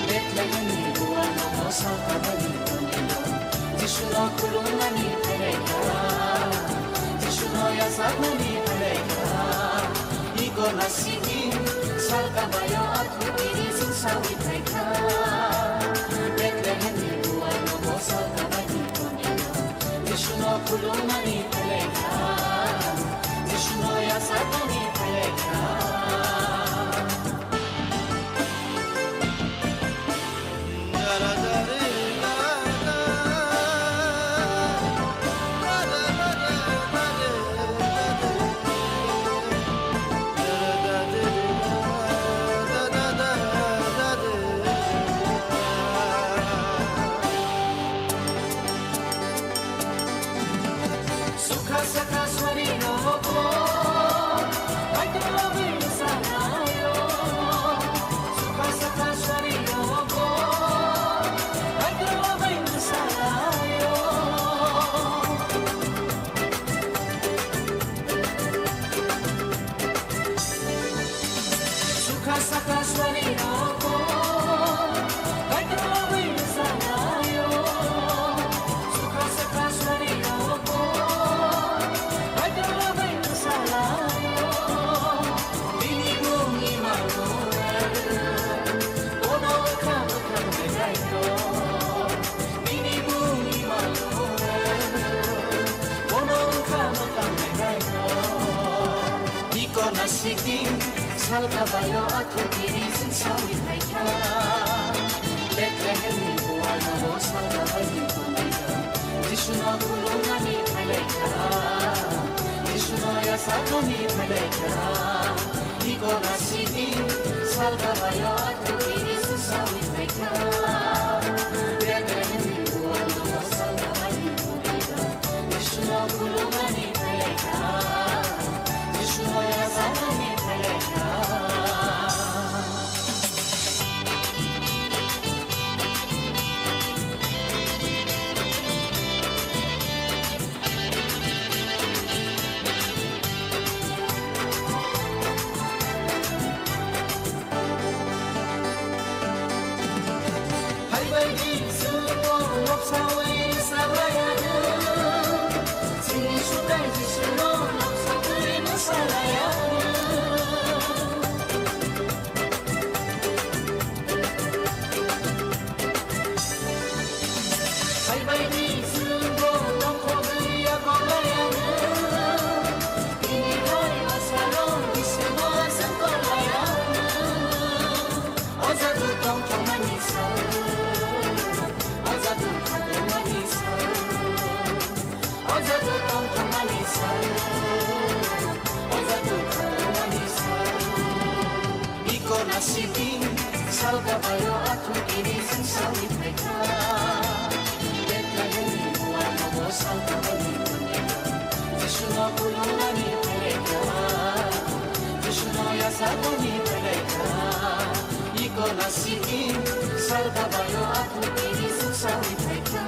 Bethlehemni buano mo salka bani tonilo. Jisuno khulumani phaikha. Jisuno yasakmani phaikha. Iko nasiki salka bayo athu kiri sing sawi phaikha. Bethlehemni buano mo salka bani tonilo. Jisuno khulumani phaikha, Jisuno yasakmani phaikha. Iko nasiki salka bayo athu kiri sing sawi phaikha. Bethlehemni buarno salgabaini tonglaikha. Jisuno khulumnani phailaikha. Jisuno yasaknani phailaikha. Nikolasi din salgabaio atwkini swngsawi phaikha. Bethlehemni buarno salgabaini tonglaikha. Jisuno khulumnani phailaikha. Jisuno yasaknani phailaikha. Haibaidi chwngno noksawi sabrayano, chini Sukai Jisuno noksawi mwsarayano. Haibaidi chwngno nokogwi yakolayano, tini hoi masalo bisemo aswk kolayano. O jadu tongthokmani sal, o jadu khatungmani sal, o jadu tongthokmani sal, o jadu khatungmani sal. Nikolasi din salgabaio atwkini swngsawi phaikha. Bethlehemni buarnogo salgabaini tonglaikha. Jisuno khulumnani phailaikha. Jisuno yasaknani phailaikha. Nikolasi din salgabaio atwkini swngsawi phaikha.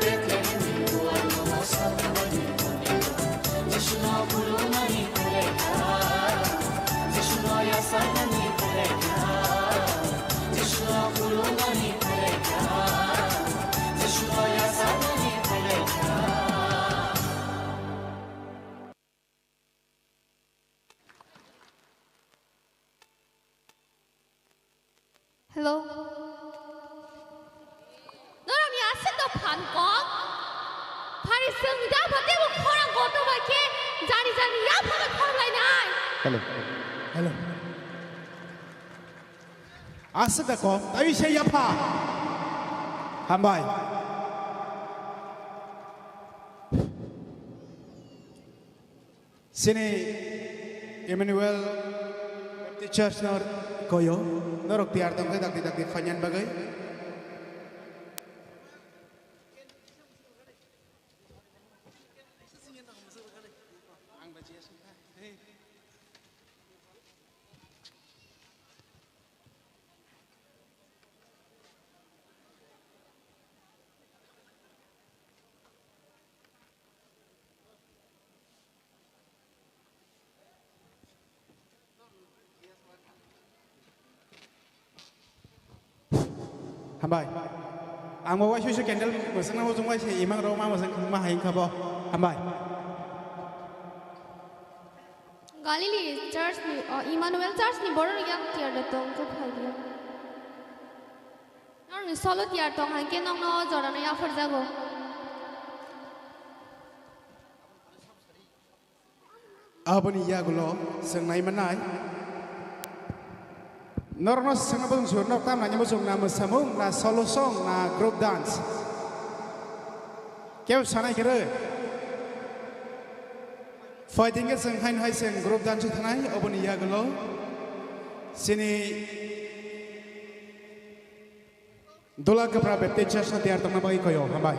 Bethlehemni buarnogo salgabaini tonglaikha. Jisuno khulumnani phailaikha. Jisuno yasaknani phailaikha. Jisuno khulumnani phailaikha. Jisuno yasaknani phailaikha. Hello. Norokni aswk no phan kok? Phari chwng da pha tebo khorang kotor bai khe jani jani yapha bai khorang lainai. Hello. Hello. Aswk da kok, tawi se yapha. Hambai. Chini Emmanuel Baptist Church no koyo, norok tiyar tongkhe dakti dakti phainani bagwi. Hambai. Ang bo waisui se candle mwswkna muchung bai se imang rok ma mwswk ma hai wngkha bo. Hambai. Galilee Church ni, o, Emmanuel Church ni borok yang tiar da tong khe phai dia. Norokni solo tiar tong hai khe nokno jorano yapharjago. Aboni yagulo chwng nai manai. Norokno swngna bwswng swi rwno tam nainani bwswng na mwsamung na solo song na group dance. Keu sanai khe rw. Phaidi hwnkhe chwng haino hai chwng group dance thanai oboni yagulo. Chini Dula Kwpra Baptist Church no tiyar tongna bagwi koyo, hambai.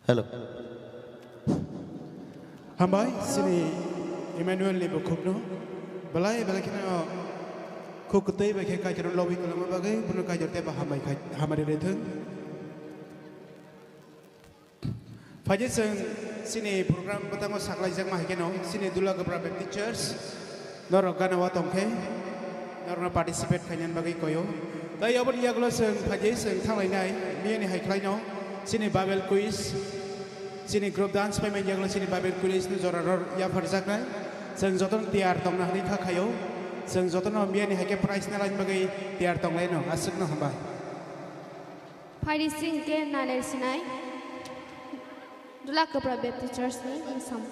Hello. Hambai, chini Emmanuel ni bukhukno. Belai, belai kheno khuk kwtwi bai khe Kaitorno lobwi kwlwngma bagwi, bono Kaitor teibo hambai khai, hamari rwthwng. Phaidi chwng chini program bwtangno saklaijakma hai kheno, chini Dulagopra Baptist Church, norok gana o tongkhe, norokno participate khainani bagwi koyo. Tai aboni yagulo chwng phaidi chwng thanglainai, miyani hai khlaino, chini Bible quiz, chini group dance payment yagulo chini Bible quiz no jora rw yapharjaknai. Chwng jotono tiyar tongna hwnwi kha khaio. Chwng jotono miyani hai khe prize nalaini bagwi tiyar tonglaino, aswkno hambai. Phaidi chwng khe nalai sinai Dulagopra Baptist Church ni bwsam.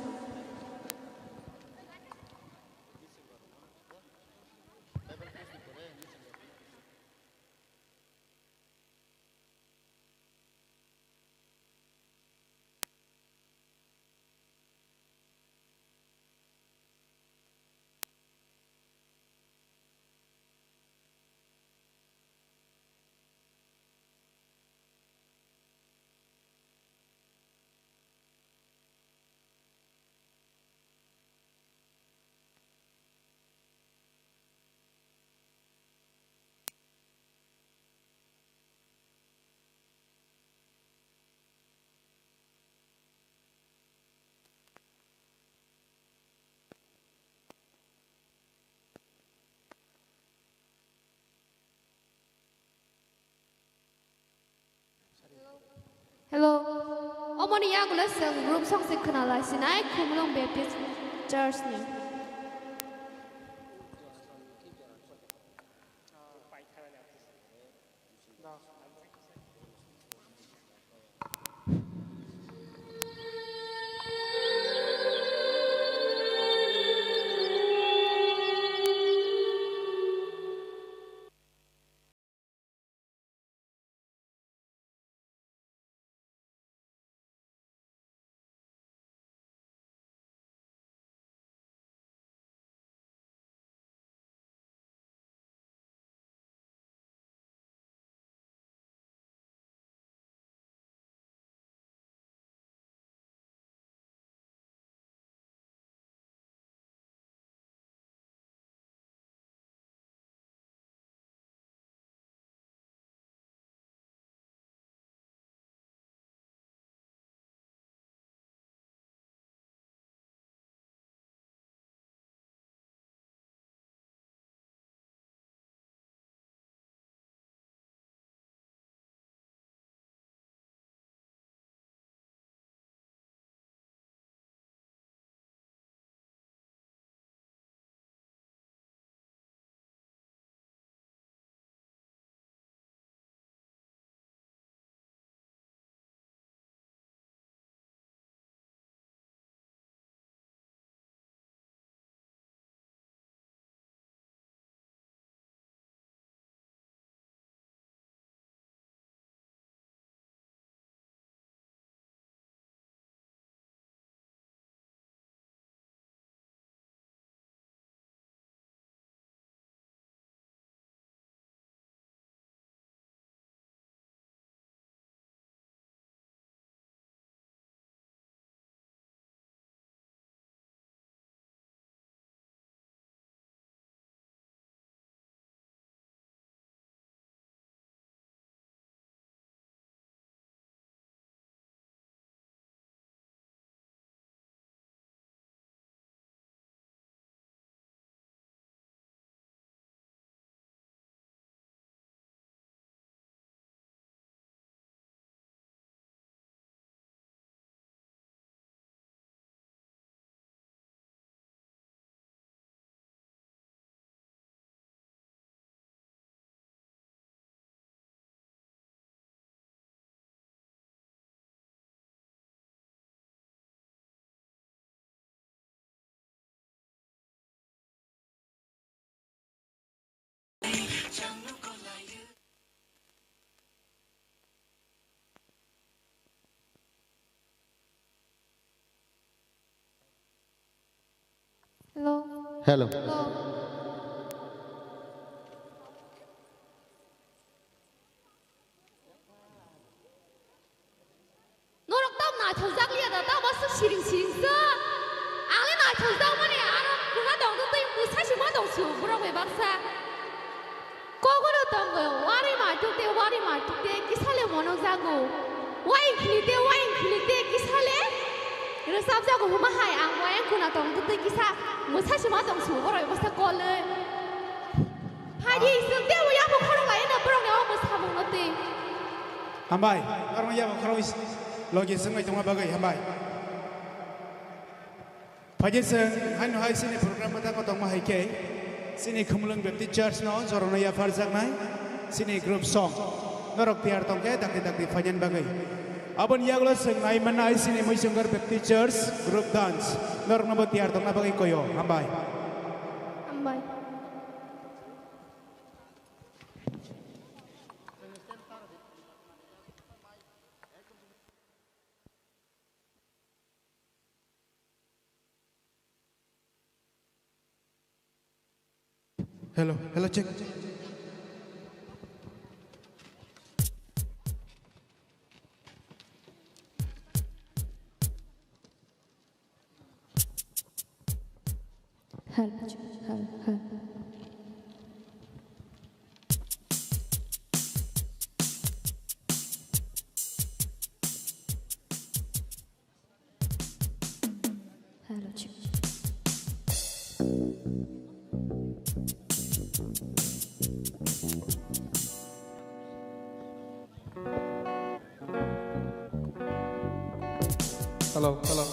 Hello. Omoni yagulo chwng group song se khwnalai sinai Khumulwng Baptist Church ni. Hello. Hello. Norok tamna Baksa. Kogono tongo, wari matuk de, wari matuk de, kisale monok jago. Wain khili de, wain khili de, kisale. Resap jago huma hai, ang wain kuna tong tu kisa. Musa sima tong su, boroi basta kole. Haji, isuk de, waya mo khoro waya na borong ya mo sabung no te. Hambai, arong ya mo khoro is. Logi sung ai tongma bagai, hambai. Phaidi chwng haino hai chini program kwtal tongma hai khe chini Khumulwng Baptist Church no jorano yapharjaknai chini group song norok tiyar tongkhe dakti dakti phainani bagwi. Aboni yagulo chwng nai mannai chini Muisungkar Baptist Church group dance norokno bo tiyar tongna bagwi koyo. Hambai. Hambai. Hello, hello, check. Hello, check. Hello, hello. Hello, check. Hello, hello.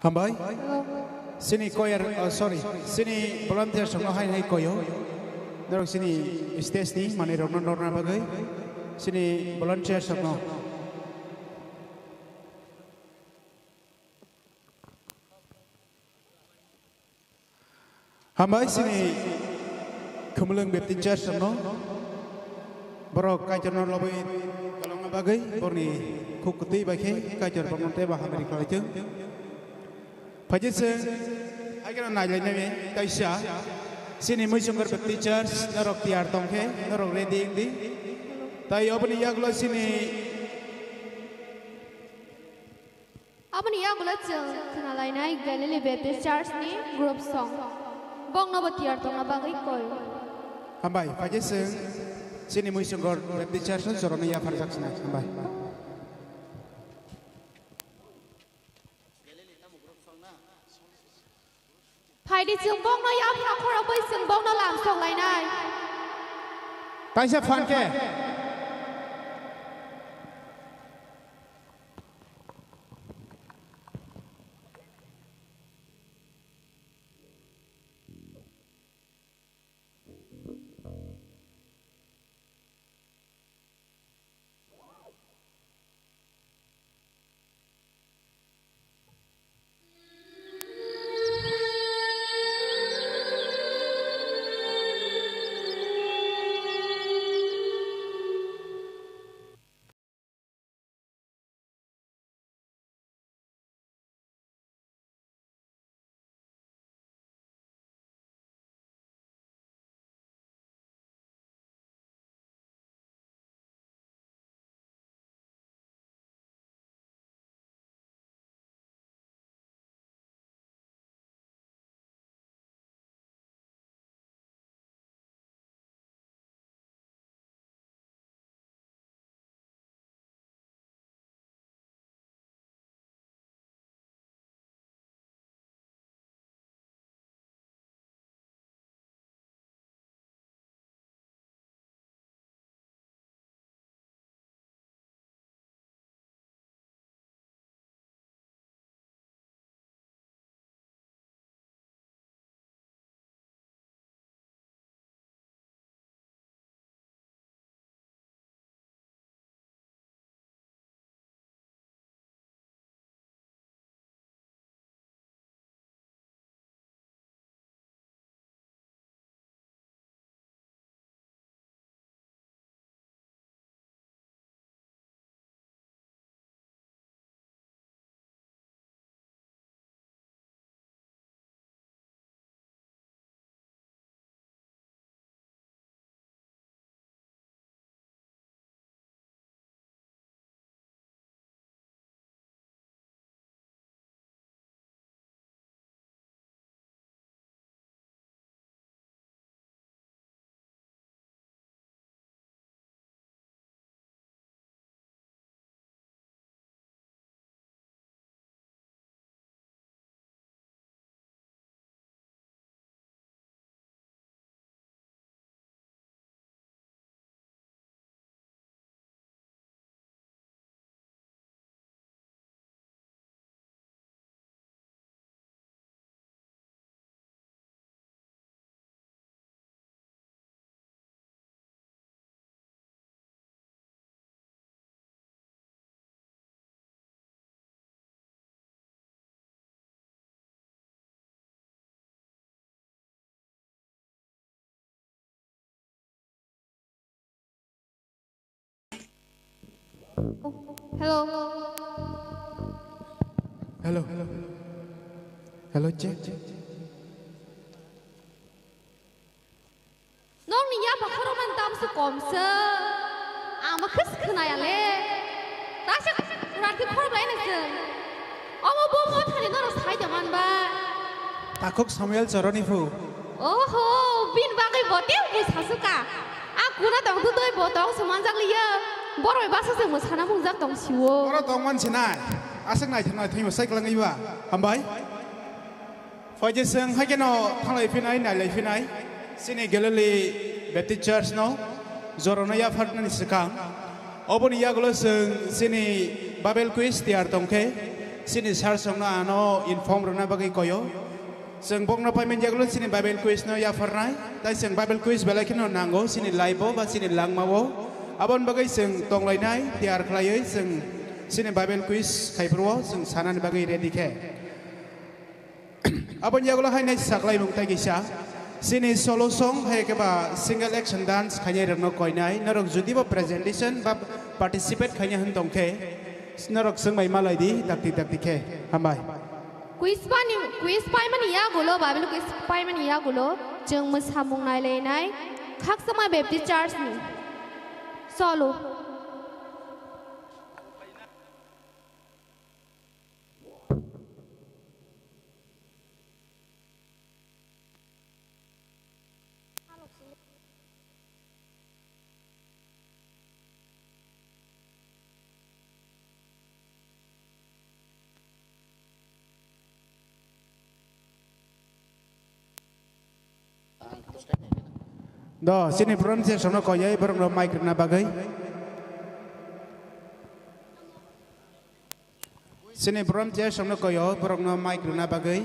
Hambai. Chini choir, oh, sorry, chini volunteers rokno hai hai koyo. Norok chini stage ni manwi rokno norna bagwi chini volunteers rokno. Hambai chini Khumulwng Baptist Church rokno borok Kaitorno lobwi kolokna bagwi borni khuk kwtwi bai khe Kaitor borokno teibo hamari khlaithwng. Phaidi chwng haikhe no nailainai kaisa chini Muisungkor Baptist Church norok tiyar tongkhe norok ready wngdi. Tai oboni yagulo chini Aboni yagulo chwng khwnalainai Galilee Baptist Church ni group song. Bongno bo tiyar tongna bagwi koi. Hambai, phaidi chwng chini Muisungkor Baptist Church o jorano yapharjak sinai. Hambai. Phaidi chwng bongno yaphra khorokbai chwng bongno lamsok lainai. Kaisa phan khe. Hello. Hello. Hello, check, check, check. Nokni yapha khorokmani tamswk komswk. Ang ma khis khwnaya le. Taisa rati khorok lai na chwng. Omo bo mothani norok sai da man ba. Takhuk Samuel Choroni phu. Oho, bini bagwi bo tei bwsa suka. A kuna tong tu doi bo tong se manjak liya. Borok bai baksa se mwsana mungjak tong siwo. Oro tong man sinai. Aswk naithok naithok sai kwlangwi ba. Hambai. Phaidi chwng hai kheno thanglai phinai, nailai phinai. Chini Galilee Baptist Church no jorano yapharnani swkang. Oboni yagulo chwng chini Bible quiz tiyar tongkhe. Chini sir songno ano inform rwna bagwi koyo. Chwng bokno paimani yagulo chini Bible quiz no yapharnai. Tai chwng Bible quiz belai kheno nango chini life o ba chini langma o. Aboni bagwi chwng tonglainai tiyar khlaiwi chwng chini Bible quiz khaiphuru o chwng sanani bagwi ready khe. Aboni yagulo hai nai saklaimung tai kisa. Chini solo song hai khe ba single action dance khainai rokno koinai. Norok judi bo presentation ba participate khaina hwn tong khe norok swngbai malai di dakti dakti khe. Hambai. Quiz pani, quiz paimani yagulo, Bible quiz paimani yagulo, chwng mwsamung nailainai, Khakchangma Baptist Church ni solo. Do, chini program session no koyai borok no mic rwna bagwi. Chini program session no koyo borok no mic rwna bagwi.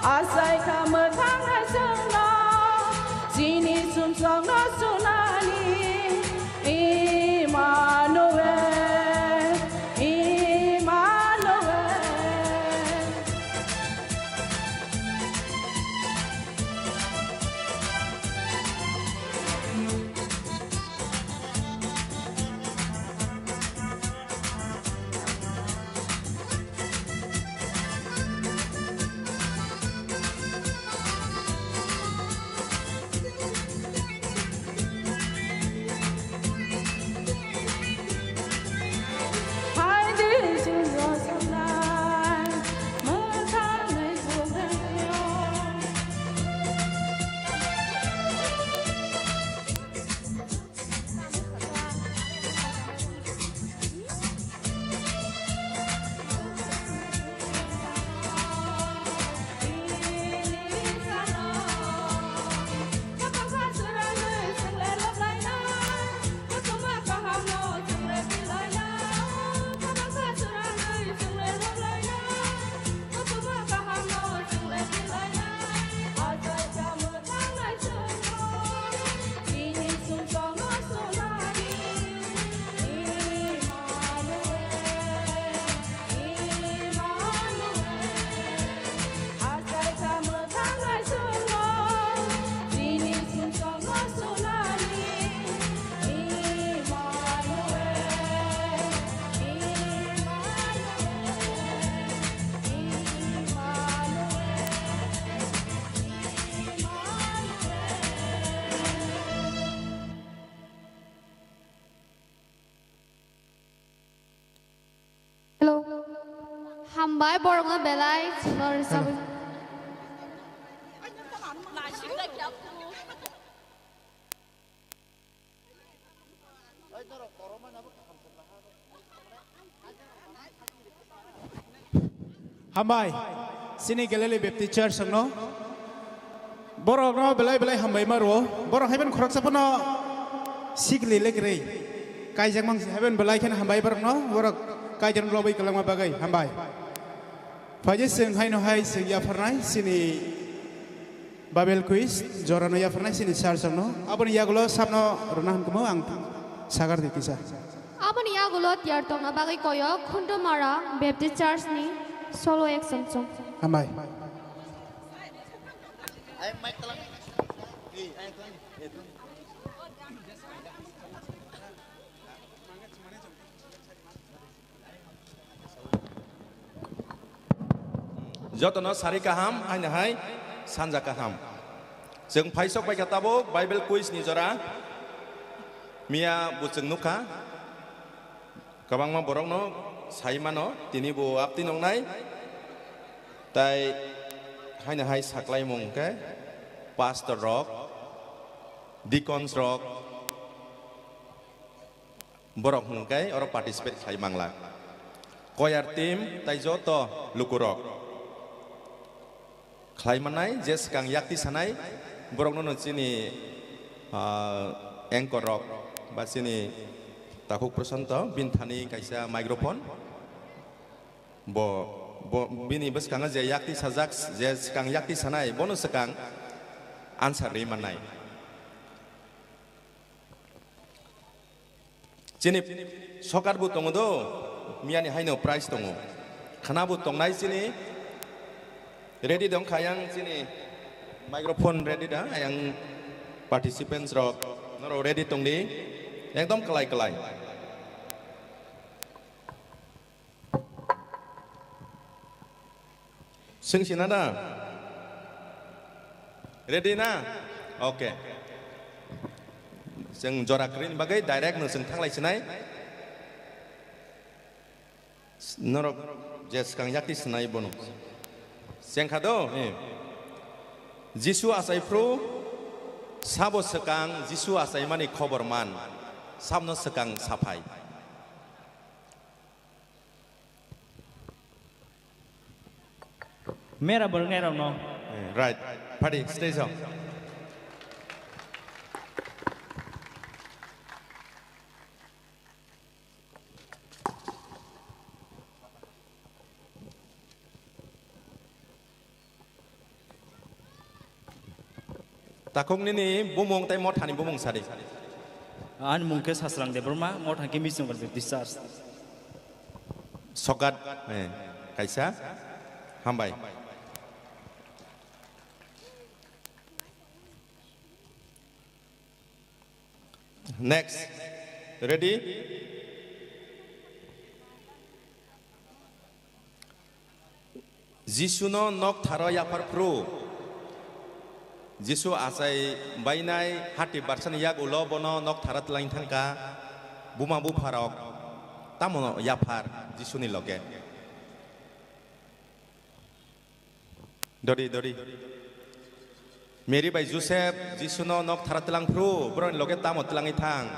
Achai kha mwthang naisingno, chini sumsokno sunani, Emmanuel, Emmanuel. Hello. Hambai borokno belai chwngno rwchapwi. Hambai, chini Galilee Baptist Church no. Borokno belai belai hambai ma rwo. Borok haiben khoroksa phano sikli lekrei. Kaijakmang haiben belai khen hambai borokno. Borok kaijakno lobwi kwlangma bagwi hambai. Phaidi chwng haino hai chwng yapharnai chini Bible quiz jorano yapharnai chini sir chwngno. Aboni yagulo sabno rwna hwnkumu ang sagar di kisa. Aboni yagulo tiyar tongna bagwi koyok Khuntumara Baptist Church ni solo action song. Hambai. Jotono sari kaham, haino hai sanja kaham. Chwng phaisok bai kha tabuk Bible quiz ni jora. Miya bo chwng nukha. Kwbangma borokno sai mano, tini bo aptwi nongnai. Tai haino hai saklaimung khe pastor rok, deacons rok, borok hwnkhe oro participate khlai mangla. Choir team tai joto lukurok khlai mannai, je swkang yakti sanai borokno no chini, ah, anchor rok ba chini takhuk Prashanto bini thani kaisa microphone. Bo, bo, bini bwskango je yakti sajak, je swkang yakti sanai, bono swkang answer rwi mannai. Chini sokar bo tongo do, miyani haino prize tongo. Khana bo tongnai chini. Ready dong kha yang chini microphone ready da, yang participants rok, norok ready tong di. Ekdom kwlai kwlai. Swng sina da? Ready na? Okay. Chwng jora kwrwini bagwi direct no chwng thanglai sinai. Norok je swkang yakti sinai bono. Chengkha do? Eh. Jisu achai phru, sabo swkang Jisu achaimani khobor man. Sabno swkang saphai. Mera borok nai rok no. Eh, right. Padi, stage o. Takhuk nini bumung tei mothani bumung sadi. Ani mung khe Sasrang Debbarma, motha khe Missionary Baptist Church. Sokat, eh, kaisa. Hambai. Next. Ready? Jisuno nok tharo yaphar phru. Jisu achai bainai hati barsani yak ulo bono nok thara twlang thangkha. Buma bupharok tamo yaphar Jisuni loge. Dori, dori. Mary bai Joseph Jisuno nok thara twlang phru, borokni loge tamo twlangwi thang.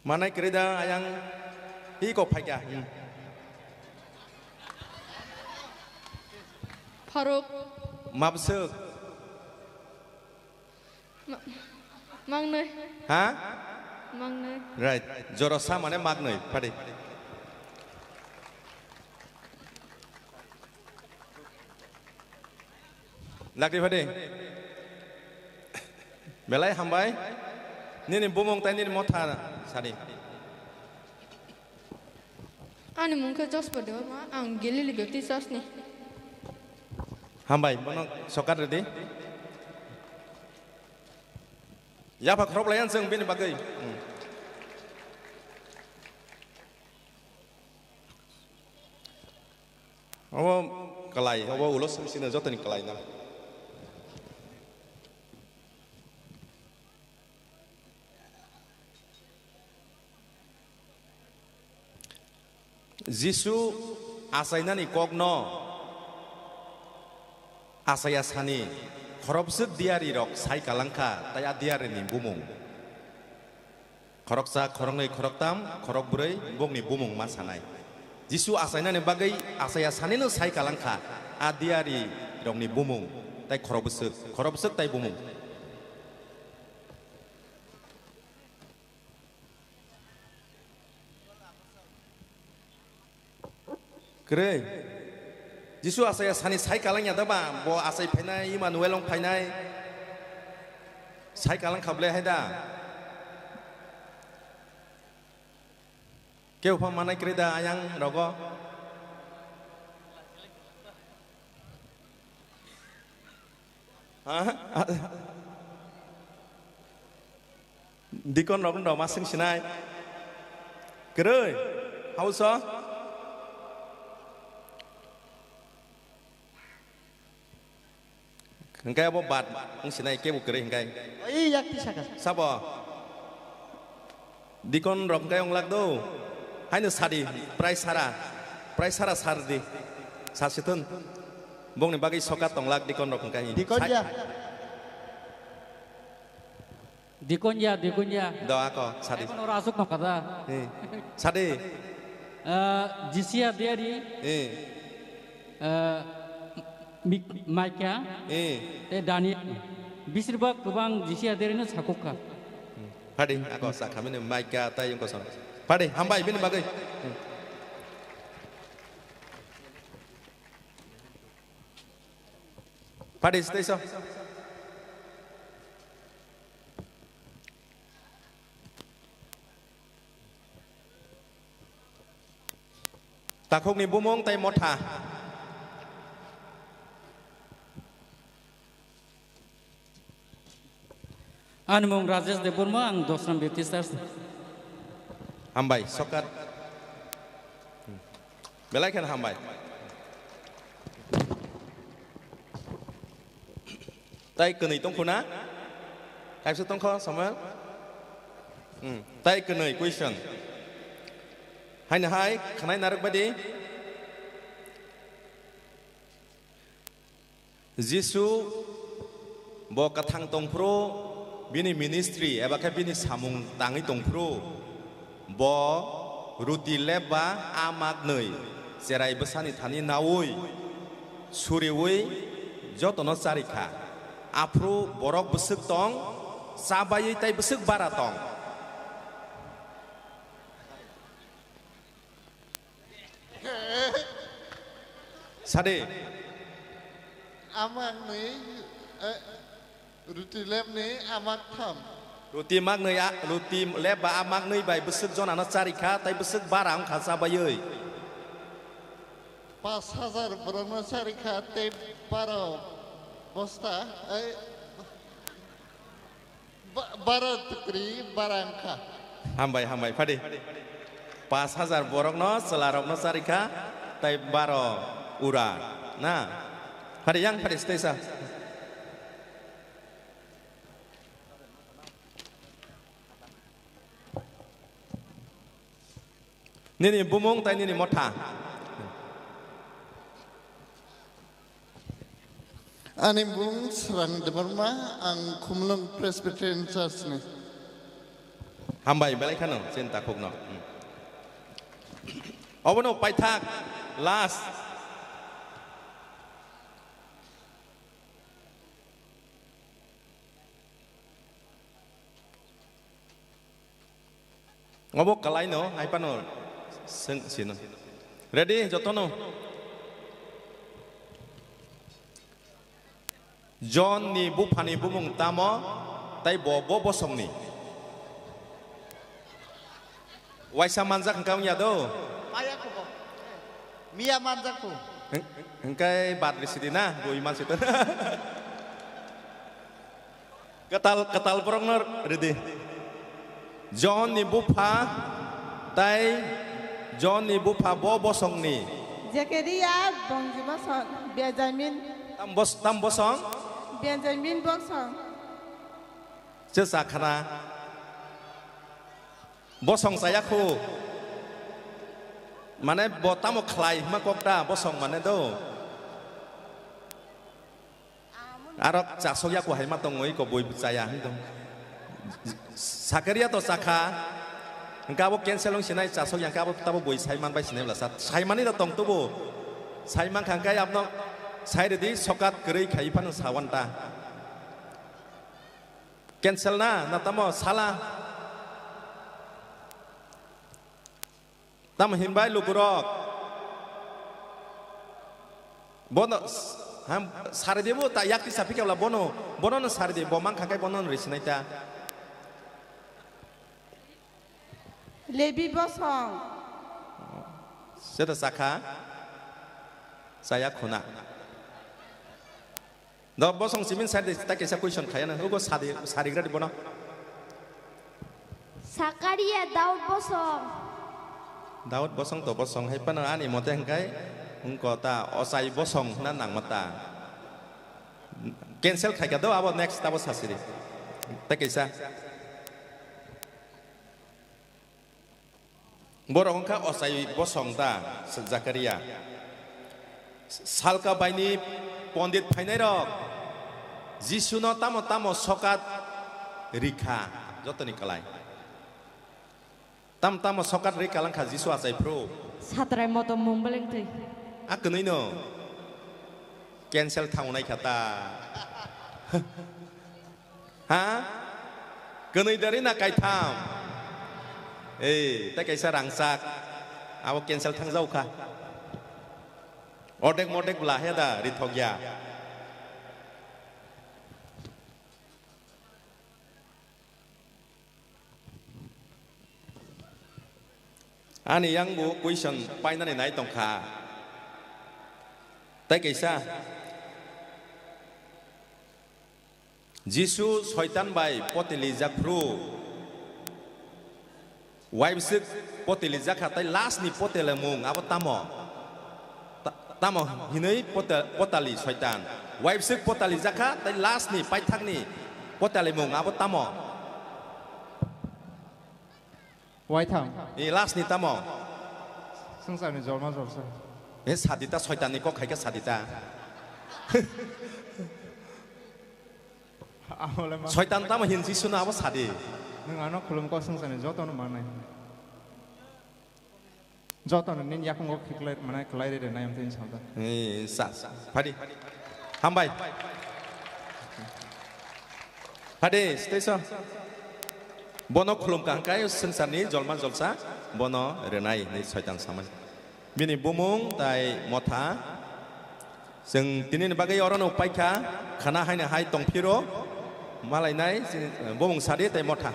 Manai kwrwi da ayang hi kok phaikha. Hmm. Faruk. Mabswk. Ma-, mangnwi. Ha? Mangnwi. Right. Jorosa mane magnwi. Padi. Lakri padi. Belai hambai. Nini bumung tai nini motha sadi. Ani mung khe Joshua Debbarma, ang Galilee Baptist Church ni. Hambai, bono sokat redi. Yapha khorok lai ang chwng bini bagwi. Hmm. Obo kwlai, obo ulo simi sino jotoni kwlai na. Jisu achainani kokno achaiya sani khorokbwswk diyarirok sai kalangkha, tai a diyarini bumung khoroksa, khoroknwi, khoroktam, khorokbrwi bokni bumung ma sanai. Jisu achainani bagwi achaiya sanino sai kalangkha a diyarirokni bumung tai khorokbwswk, khorokbwswk tai bumung. Kwrwi. Jisu achaiya sani sai kalang ya da ba? Bo achai phainai, Immanuel wng phainai. Sai kalang kha ble hai da? Kebo pha manai kwrwi da ayang rogo? Ha? Dikon rok no ma sing sinai. Kwrwi. Hausa? Hingkai abo bad wng sinai kebo kwrwi hingkai. Oi, yak tisa ka. Sabo? Dikon rok hingkai wng lak do. Haino sadi, prai sara. Prai sara sar di. Sar sithun. Bongni bagwi sokat tong lak dikon rok hingkai. Dikon ya. Dikon ya, dikon ya. Do ako, sadi. Ekhono oro aswk nokha da. Eh, sadi. Ah, Jisia diari. Eh. Ah, Mik-, Maika. Eh. Te Daniel. Bisir bak kwbang Jisia diari no sakukha. Padi, ako sakhamini Maika tai yung kosong. Padi, hambai bini bagwi. Hmm. Padi, stay so. Takhukni bumung tai motha. Ani mung Rajesh Debbarma, ang Dosram Baptist Church. Hambai, sokat. Belai khen hambai. Tai kwnwi tongkhu na? Kaisa tongkho, Samuel? Hmm. Tai kwnwi question. Haino hai, khanai narwk badi. Jisu bo kwthang tongphuru, bini ministry eba khe bini samung tangwi tongphuru, bo ruti lep ba a maknwi cherai bwsani thani naui, suriui jotono charikha. Aphuru borok bwswk tong, chabaiwi tai bwswk bara tong. Sadi. Amaknwi, eh, ruti lepni amaktham. Ruti maknwi a, ruti lep ba amaknwi bai bwswk jonano charikha, tei bwswk bara wngkha chabaiwi. Pas hajar borokno charikha tei baro bosta, eh, Ba-, baro tukri bara wngkha. Hambai, hambai, phadi. Pas hajar borokno, chwlarokno charikha, tei baro ura, na? Phadi, yang phadi, stay sa. Nini bumung tei nini motha. Ani bumung Srang Debbarma, ang Khumulwng Presbyterian Church ni. Hambai, belai khano, chini takhukno. Hmm. Obono paithak, last. Obo kwlaino, hai phano swng sino. Ready, jotono? John ni buphani bumung tamo, tei bo, bo bosongni? Waisa manjak hwnkha wngya do? Maya kho bo. Miya manjak kho. Hwng-, hwnkhe bad risi di na, bui mansi to. Kwtal, kwtal borokno ridi. John ni bupha tai John ni bupha bo bosongni. Zekaria bongni bosong, Benjamin. Tam bos-, tam bosong? Benjamin bosong. Che sakhana. Bosong chaya khu. Mane bo tamo khlai hima kok da bosong mane do. Aro chasok ya ku hai ma tongoi ko boi chaya hin tong. Sakaria to chakha. Hingke abo cancel wng sinai chasok ya hingke abo tabo boi sai man bai sinai bwla sa. Sai mani da tong tubo. Sai man kha hingke abno sai ridi sokat kwrwi khai phano sawan ta. Cancel na, na tamo sala. Tamo hinbai lukurok. Bono s-, ham, sari de bo ta yak tisa pika bla bono, bono no sari de, bo mang khakai bono no risinai ta. Lebi bosong. Seta sakha, saya khuna. Do bosong simin side de ta kaisa question khaya na. Ugo sadi, sarigra di bono. Sakaria Daud bosong. Daud bosong to bosong hai pano ani mote hingkai wngko ta ochai bosong na nangma ta. Cancel khaika do abo next abo sasiri. Ta kaisa. Borok wngkha ochai bosong ta Zakaria. Salka baini pondit phainairok Jisuno tamo tamo sokat rikha jotoni kwlai. Tam tamo sokat rikha langkha Jisu achai phuru. Satrai motom mung beleng twi. A kwnwi no cancel thangnai kha ta. Ha? Kwnwi dari na kaitham? Ei, tei kaisa rangchak. Abo cancel thangjao kha. Ordek mordek bla he da rithok ya. Ani yang bo question painani nai tongkha. Tei kaisa, Jisu Soitan bai pote lijak phuru, waibswk pote lijak kha, tei last ni pote lemung abo tamo? Ta-, tamo hinwi pote-, potali Soitan? Waibswk potali jakha, tei last ni paithak ni potali mung abo tamo? Waitham. E last ni tamo? Swngcharni jolma jolsa. E sadita Soitan ni kok khaika sadita. Amole ma. Soitan tamo hin Jisu no abo sadi. Nwng ano khulum kok swngcharni joto no manai. Joto no nini yakungo khiklai, mane, kwlai rede nai amtwi sa da. Ee, sa, sa. Phadi. Hambai. Phadi, stay so. Bono khulum kha hwnkhe swngcharni jolma jolsa bono renai hinwi Soitan samani. Bini bumung tai motha. Chwng tinini bagwi orono paikha, khana haino hai tongphiro, malainai, chini, eh, bumung sadi tei motha.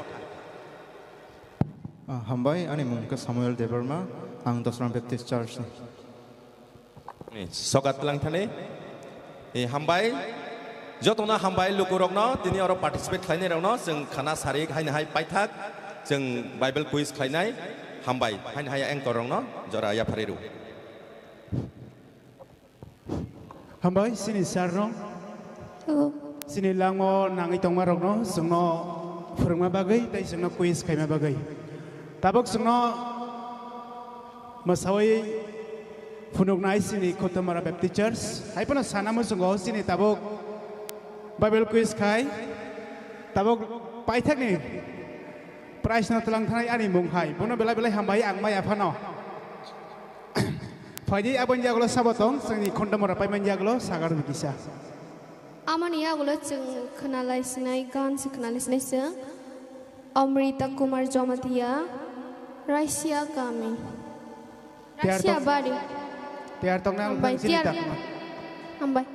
Ah, hambai, ani mung khe Samuel Debbarma, ang Dosram Baptist Church ni. Ni, sokat lang thani. Eh, hambai, jotono hambai lukurokno, tini oro participate khlainairokno, chwng khana sari haino hai paithak, chwng Bible quiz khlainai, hambai, haino hai anchor rokno, jora yapharwi rw. Hambai, chini sir no. Hello. Chini langmao nangwi tongma rokno, chwngno phwrwngma bagwi, tei chwngno quiz khaima bagwi. Tabuk chwngno mwsawi phunuknai chini Khutamara Baptist Church. Hai phano sana muchungo chini tabuk Bible quiz khai. Tabuk paithakni prize no twlang thanai ani mung hai. Bono belai belai hambai ang maya phano. Phaidi aboni yagulo sabo tong, chwngni khonda mora paimani yagulo sagar kisa. Amoni yagulo chwng khwnalai sinai, gan se khwnalai sinai chwng. Amrita Kumar Jamatia, Russia kami. Tiyar Russia tong-, bari. Tiyar tong nang Hambai, thang sini tiyar. Tak ma. Hambai.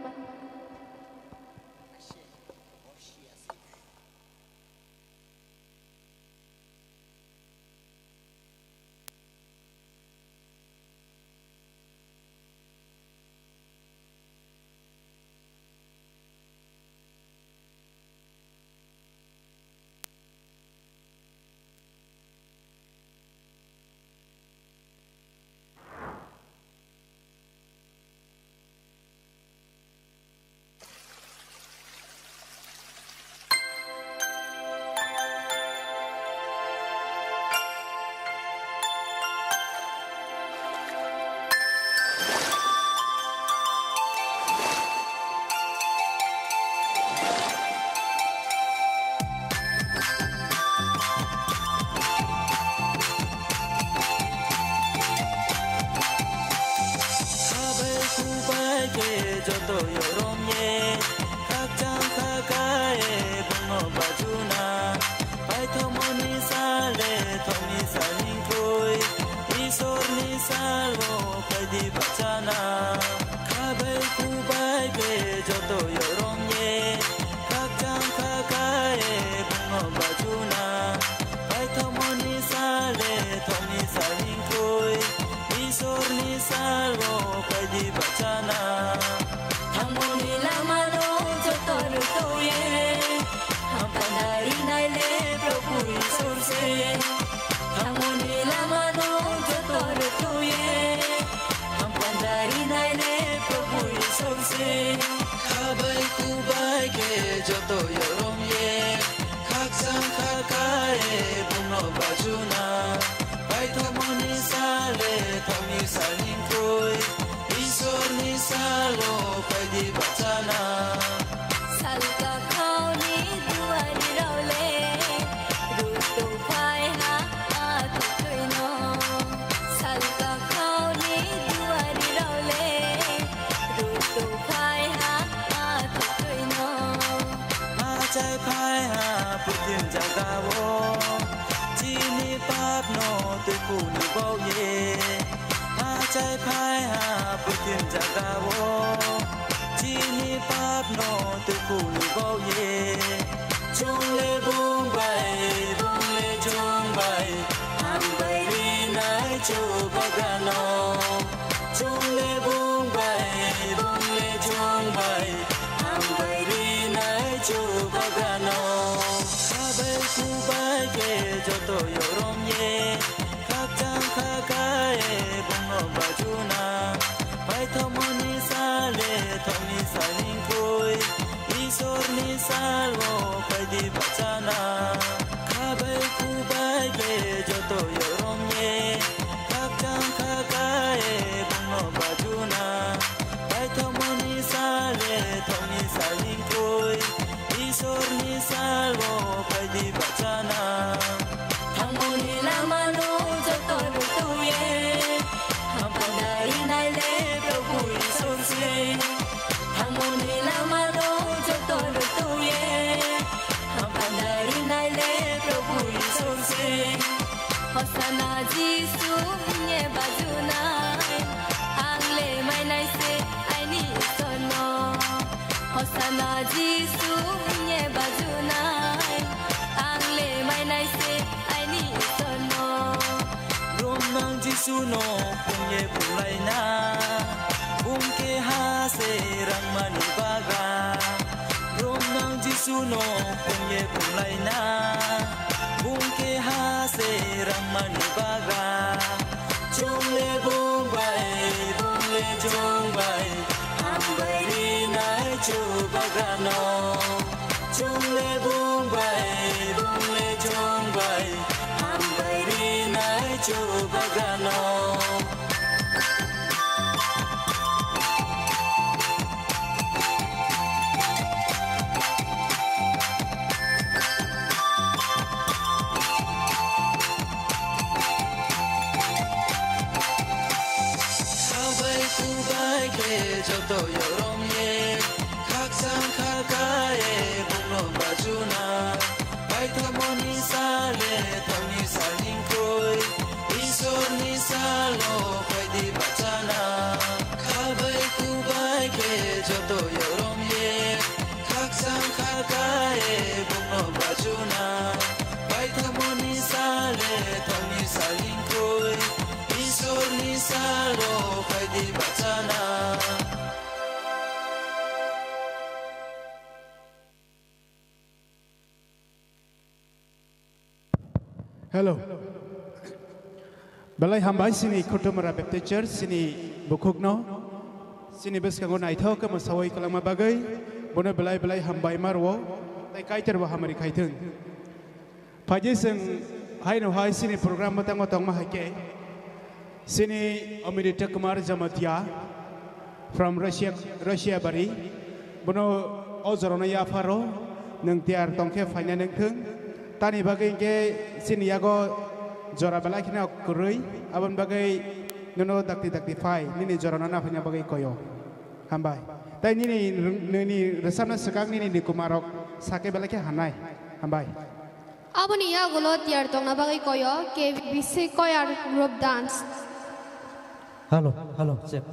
Khabai khubai khe joto yorom ye, khakchang khakaye bongno bajuna. Paithomoni sale thokni salingkhoi, Isorni salo phaidi bachana. Khabai khubai khe joto yorom ye, khakchang khakaye bongno bajuna. Paithomoni sale thokni salingkhoi, Isorni salo phaidi bachana. Thangmoni lamano joto rwthoye, hampandari naile Prabhu Isor se. Thangmoni lamano joto rwthoye, hampandari naile Prabhu Isor se. Khabai khubai khe joto yorom ye, khakchang khakaye bongno bajuna. Paithomoni sale thokni salingkhoi, Isorni salo phaidi bachana. Salka khaoni duari raule, rutu phai ha athuino. Salka khaoni duari raule, rutu phai ha athuino. Achai phai ha purthim jagao, chini papno tuikhuni baoye. Achai phai ha purthim jagao, chini papno tuikhuni baoye. Chungle bung bai, bungle chwng bai, hambai rinai Chubagano. Chungle bung bai, bungle chwng bai, hambai rinai Chubagano. Khabai khubai khe joto yorom ye, khakchang khakaye bongno bajuna. Paithomoni sale thokni salingkhoi, Isorni salo phaidi bachana. Khabai khubai khe joto yorom ye, khakchang khakaye Sana Jisu hwnwi bajunai, ang le mainai se aini Isorno. Romnang Jisuno phungye phunglaina, bung khe ha se rangmani bagan. Romnang Jisuno phungye phunglaina, bung khe ha se rangmani bagan. Chwng le bung bai, bung le chwng bai, hambai rinai Chubagano. Chwng le bung bai, bung le chwng bai, hambai rinai Chubagano. Khabai kubai khe joto yorom ye, khakchang kharkha ye bungno bajuna. Paithamoni sale thangni salningkoi, Isorni salo phaidi bachana. Khabai kubai khe joto yorom ye, khakchang kharkha ye bungno bajuna. Paithamoni sale thangni salningkoi, Isorni salo phaidi bachana. Hello. Belai hambai chini Khutumra Baptist Church, chini bukhukno, chini bwskango naithok khe mwsawi kwlangma bagwi, bono belai belai hambai ma rwo, tei Kaitor bo hamari khaithwng. Phaidi chwng haino hai chini program mwtango tongma hai khe, chini Amrita Kumar Jamatia from Russia, Russia bari, bono o jorano yapharo nwng tiyar tongkhe phaina nangthwng. Tani bagwi hinkhe chini yago jora belai kheno kwrwi, aboni bagwi nono dakti dakti phai, nini jorano naphaina bagwi koyo. Hambai. Tei nini, nini rwchapna swkang nini nikumarok sakhe belai khe hanai. Hambai. Aboni yagulo tiyar tongna bagwi koyo K B B C choir group dance. Hello, hello, check.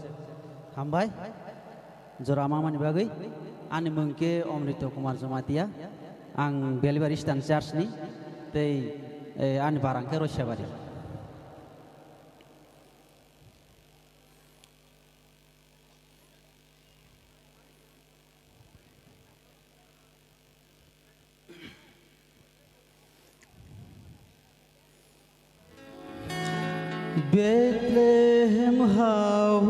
Hambai. Jora mamani bagwi ani mung khe Amrita Kumar Jamatia. Ang Belibari Eastern Church ni tei, eh, ani barang khe Roisabari. Bethlehem hao,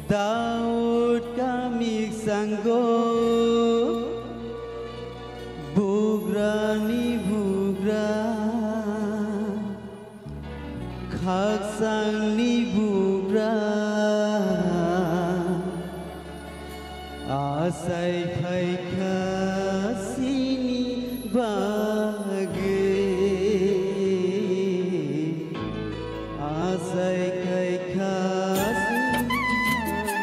Daud kamiksango, bugrani bugra. Khakchangni bugra achai phaikha chini bagwi, achai khaikha chini bagwi.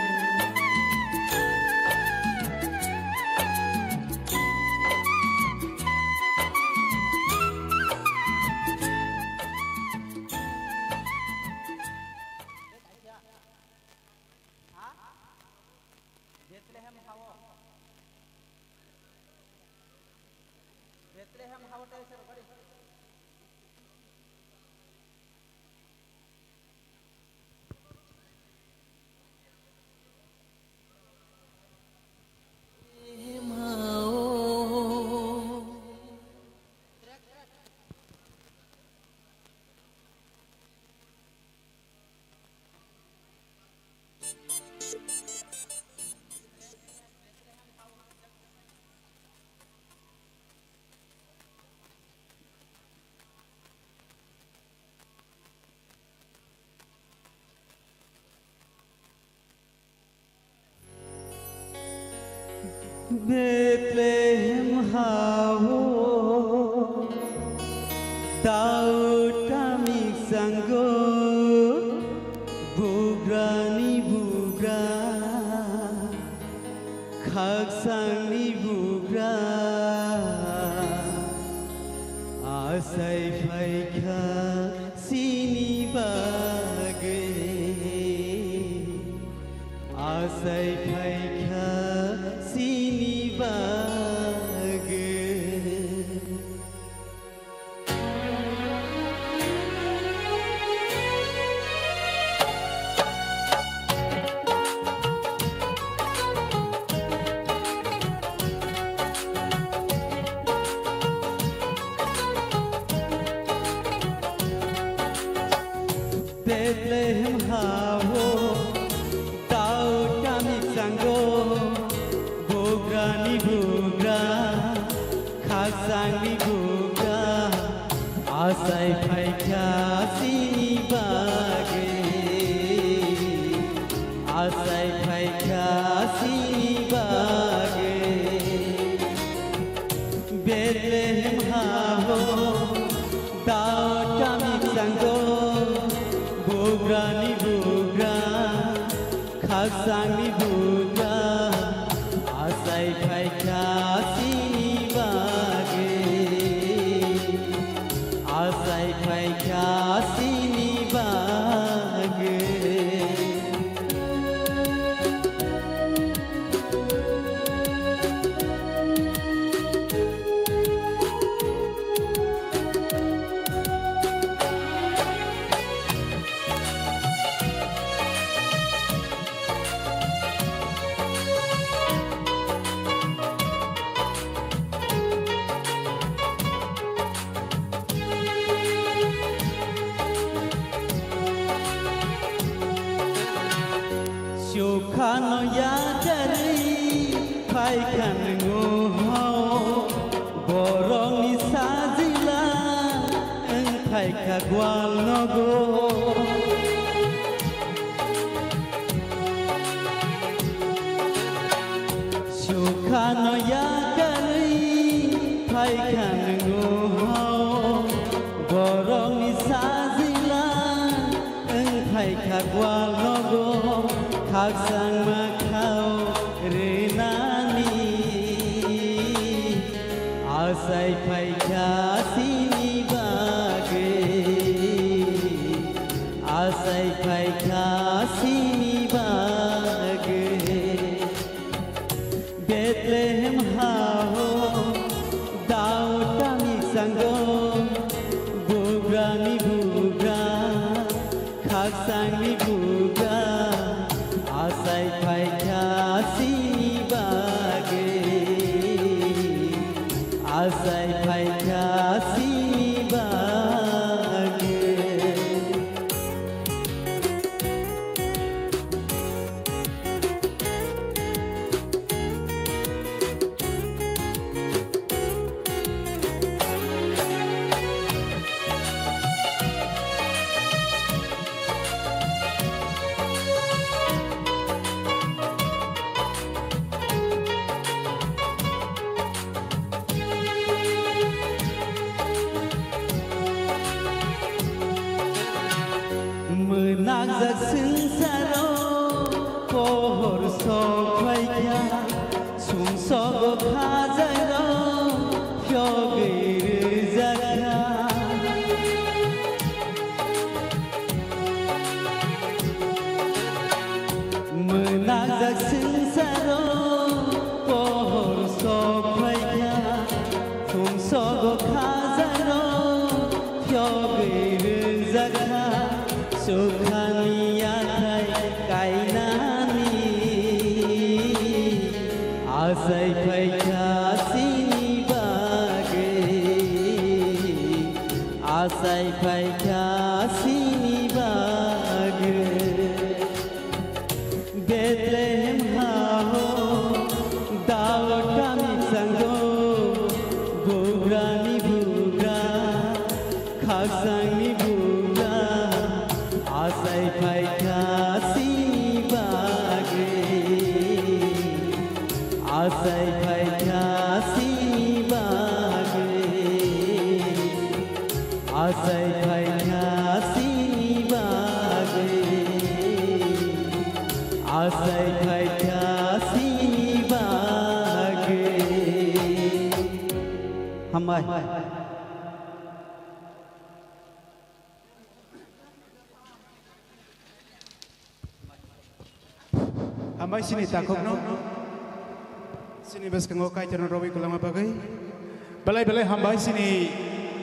Bethlehem hao. Bethlehem hao tei sero gari. Bethlehem hao, Daud kamiksango, bugrani bugra, khakchangni bugra, achai phaikha chini bagwi. Achai Bethlehem hao, tao tamik sango, bugrani bugra, khaksangni bugra, asai phaikha chini bagwi, asai phaikha chini bagwi. Bethlehem hao, tao tamik sango, bugrani bugra, khaksangni bugra, asai phaikha chini bagwi, asai phaikha chini bagwi. Sukhano yakarwi phaikha nwngo hao, borokni sajila wng phaikha gwal nogo. Sukhano yakarwi phaikha nwngo hao, borokni sajila wng phaikha gwal nogo, khaksang makhao rwnani. Asai phaikha chini bagwi, asai phaikha chini bagwi. Bethlehem hao, Daud tamik sango, bugrani bugra, khaksangni bugra, asai phaikha chini bagwi, asai phaikha chini bagwi. Mwnakjak swngcharo pohor sok phaikha, sumsogo khajairok phiyogwi rwjakha. Mwnakjak swngcharo pohor sok phaikha, sumsogo khajairok phiyogwi rwjakha, sukhani yathai kainani. Asai phaikha chini bagwi, asai phaikha chini bagwi. Bethlehem hao, Daud tamik sango, bugrani bugra, khaksangni bugra, asai phaikha chini bagwi, asai phaikha chini bagwi. Asai phaikha chini bagwi, asai phaikha chini bagwi. Hambai. Hambai chini takhukno, chini bwskango Kaitorno rowi kwlangma bagwi. Belai belai hambai chini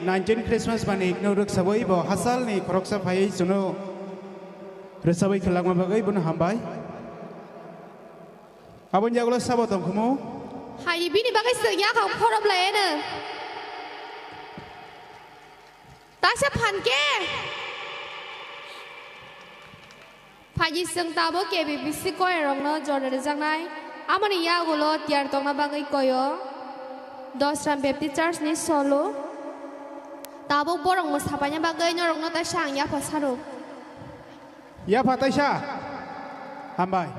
nineteen Christmas mani ikno rwksawi bo hasalni khoroksa phaiwi chwngno rwchawi kwlangma bagwi bono hambai. Aboni yagulo sabo tongkhumu. Hai bini bagwi swngya kha khorop lai eno. Tasa phan khe. Aji chwng tabuk K B B C choir rokno jora rwjaknai, amoni yagulo tiyar tongna bagwi koyo Dosram Baptist Church ni solo. Tabuk borok mwsapaina bagwi norokno taisa ang yapha sarw. Yapha taisa. Hambai.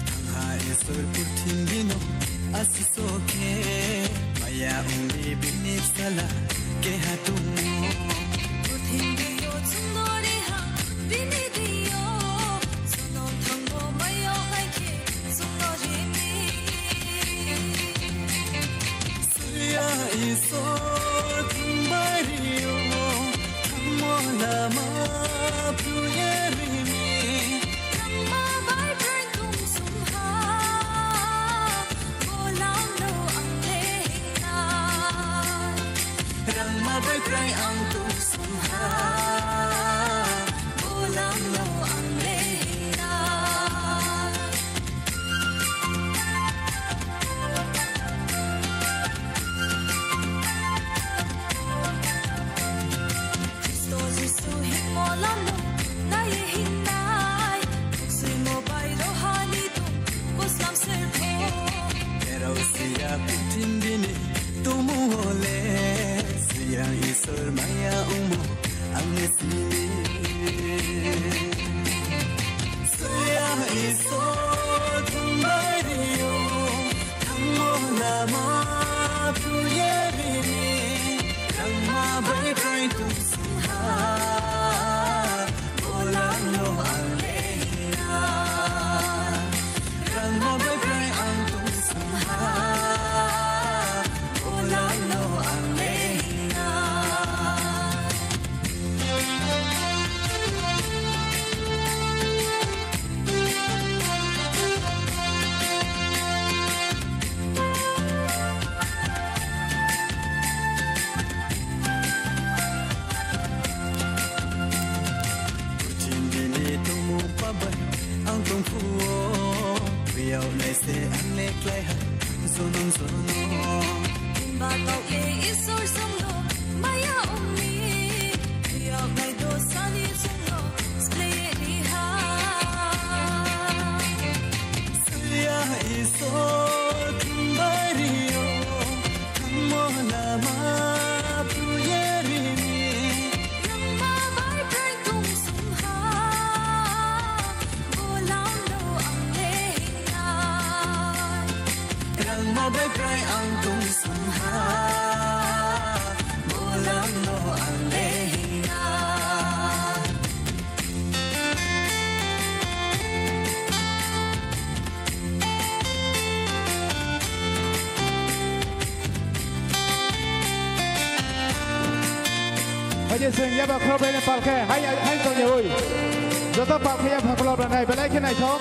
Thangha Isor purthimbi no asiso khe, maya ongwi bini bwsala keha tongmo. Purthimbi o chwngno riha bini dio, chwngno thangbo maya ongkhe chwngno rimi. Surya Isor thangbai rio, thangmo lama phuye rimi. Rangma bai bwrwi tungsungha, bolangno ang le hingnai. Rangma bai bwrwi ang tungsungha, bolangno ang le hingnai. Khristo Jisu himmo lamno naiwi hingnai, swimo bai rohani tong kuslam serpho. Erau siya purthimbi ni tumu ole, siya Isor maya ongmo ang le simi. Surya Isor thangbai rio, thangmo lama phuye rimi. Rangma bai bwrwi tungsungha, bolangno ang le hingnai. Rangma bai bwrwi ang tungsungha, bolangno ang le hingnai. Chwng yaba khoroknwi palkhe hai, hai tongyawi. Joto palkhe yapha khoroknai, belai khe naithok.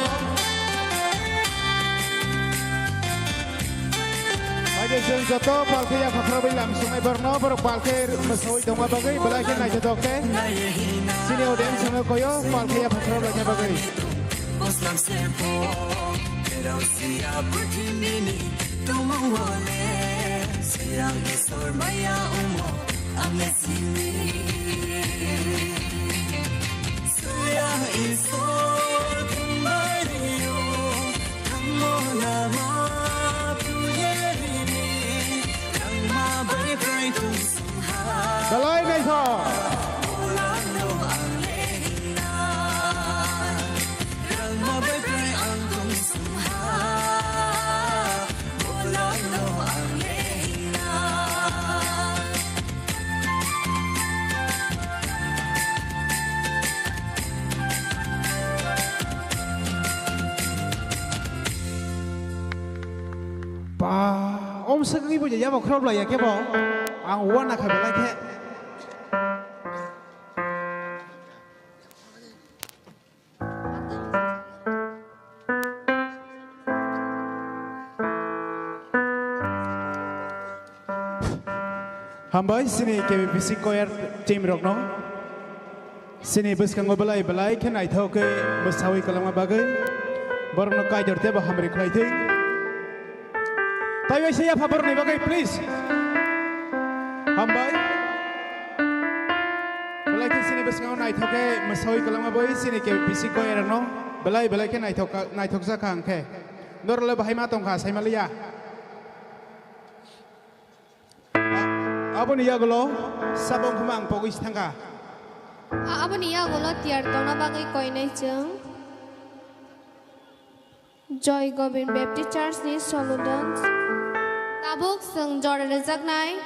Hai chwng joto palkhe yapha khoroknwi lam swngnai borokno, borok palkhe mwsawi tongma bagwi, belai khe naithotok khe. Chini audience no koyo palkhe yapha khoroknai bagwi. Boslam serpo, pero siya purthimini tumung wole, siya isor maya umo, ang sini. Siya isor kumario, tamo nama puyerini, tama bai prai tung. Belai naithok. Ba, om swkangwi bo ya, yabo khorok lai ya khe bo. Ang uana kha belai khe. Hambai chini K B P C choir team rokno. Chini bwskango belai belai khe naithok khe mwsawi kwlangma bagwi borokno Kaitor teibo hamri khlai thwi. Taiwi se yapha borokni bagwi, please. Hambai. Belai khe chini bwskango naithok khe mwsawi kwlangma bagwi chini K B P C choir rokno belai belai khe naithok naithok jakha hwnkhe. Norok le bahai ma tongkha saimaliya. Aboni yagulo sabong khuma ang pogwi si thangkha. A-, aboni yagulo tiyar tongna bagwi koinai chwng Joy Govind Baptist Church ni Soludon. Tabuk chwng jora rwjaknai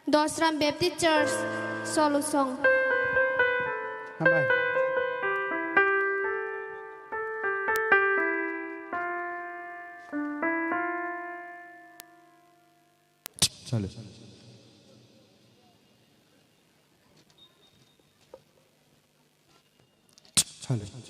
Dosram Baptist Church Solusong. Hambai. Chale. Chale. Chale.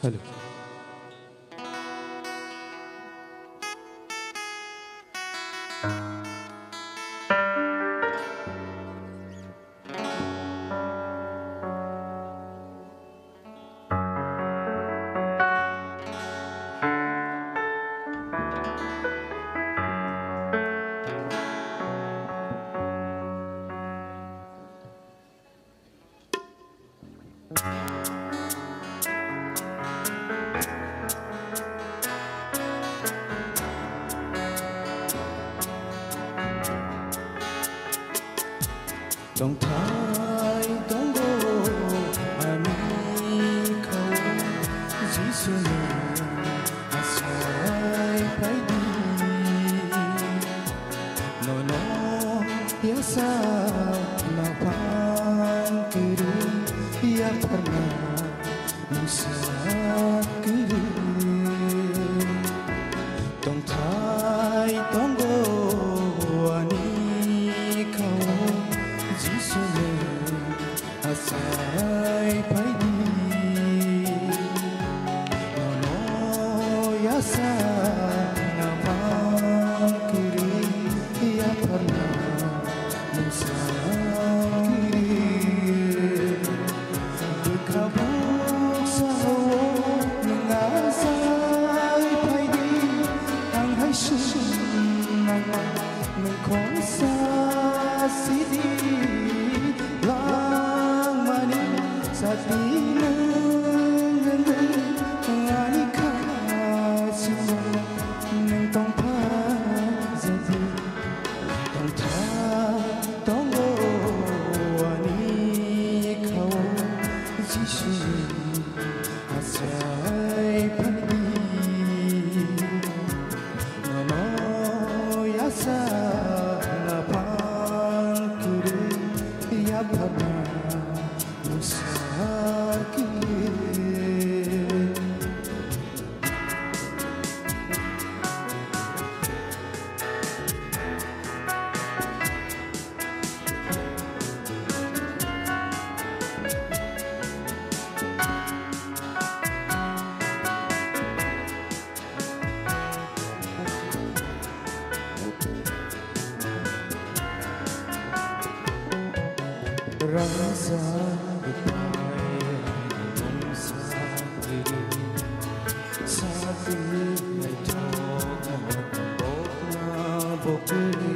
Hello. Tongthai tongo ani khao Jisuni asai. Yasa naphang kwrwi yapharna mungsa kwrwi. Tongthai tongo ani khao Jisu nwng achai phaidi. Nono yasa naphang kwrwi yapharna mungsa kwrwi. Bwkha buksa o nwng achai phaidi, ang hai swnamma nwng khoroksa sidi langmani sati nwng wngwi ani kha swngo nwng tongpha jadi. Tongthai tongo ani khao Jisu achai phaidi. Nono yasa naphang kwrwi yapharna mungsa kwrwi. Rangchak rwphai mungsa kwrwi, sakni naithok bokna bokni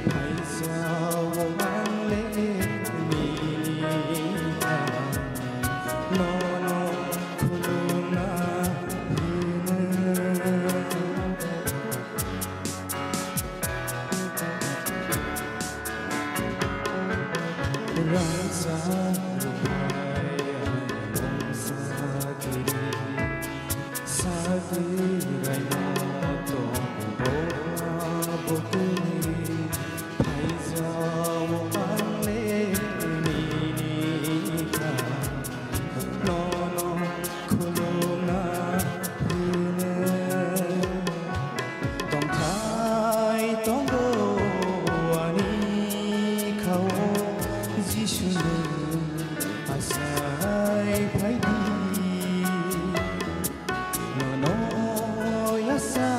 phaijao ang le nini nono khulumna hino. Rangchak rwphai ang mungsa kwrwi, sakni raino tong bokna bokni phaijao ang le nini kha. Nono khulumna hino. Tongthai tongo ani khao Jisu nwng achai phaidi. Nono yasa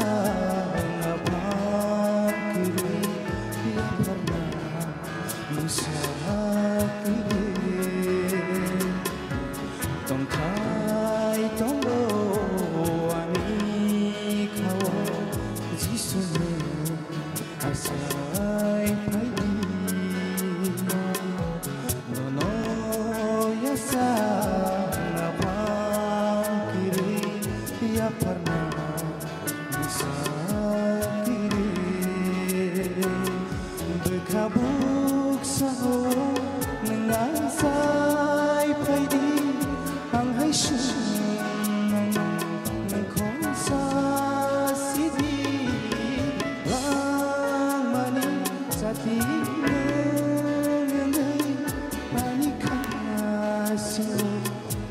naphang kwrwi yapharna mungsa kwrwi. Tongthai tongo ani khao Jisu nwng achai phaidi. Nono yasa naphang kwrwi yapharna mungsa kwrwi. Bwkha buksa o nwng achai phaidi, ang hai swnamma nwng khoroksa sidi langmani sati nwng wngwi ani kha swngo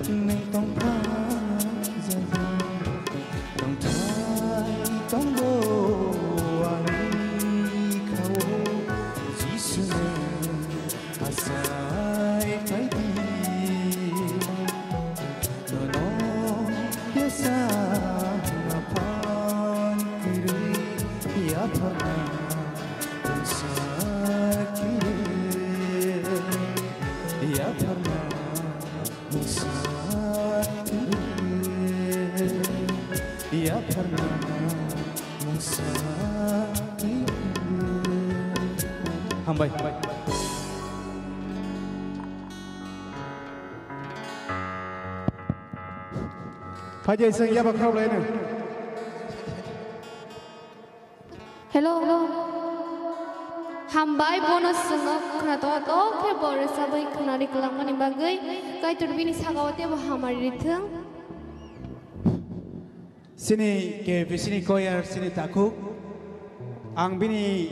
nwng tongpha jadi. Tongthai tongo ani khao Jisu nwng achai phaidi. Nono yasa naphang kwrwi yapharna mungsa kwrwi yapharna mungsa kwrwi yapharna mungsa kwrwi. Hambai. Phaidi, chwng yaba khorok laino. Hello. Hambai, bono chwngno khwnato to khe bo rwchabwi khwnari kwlangmani bagwi Kaitor bini sakao teibo hamari rithwng. Chini K B C ni choir, chini takhuk, ang bini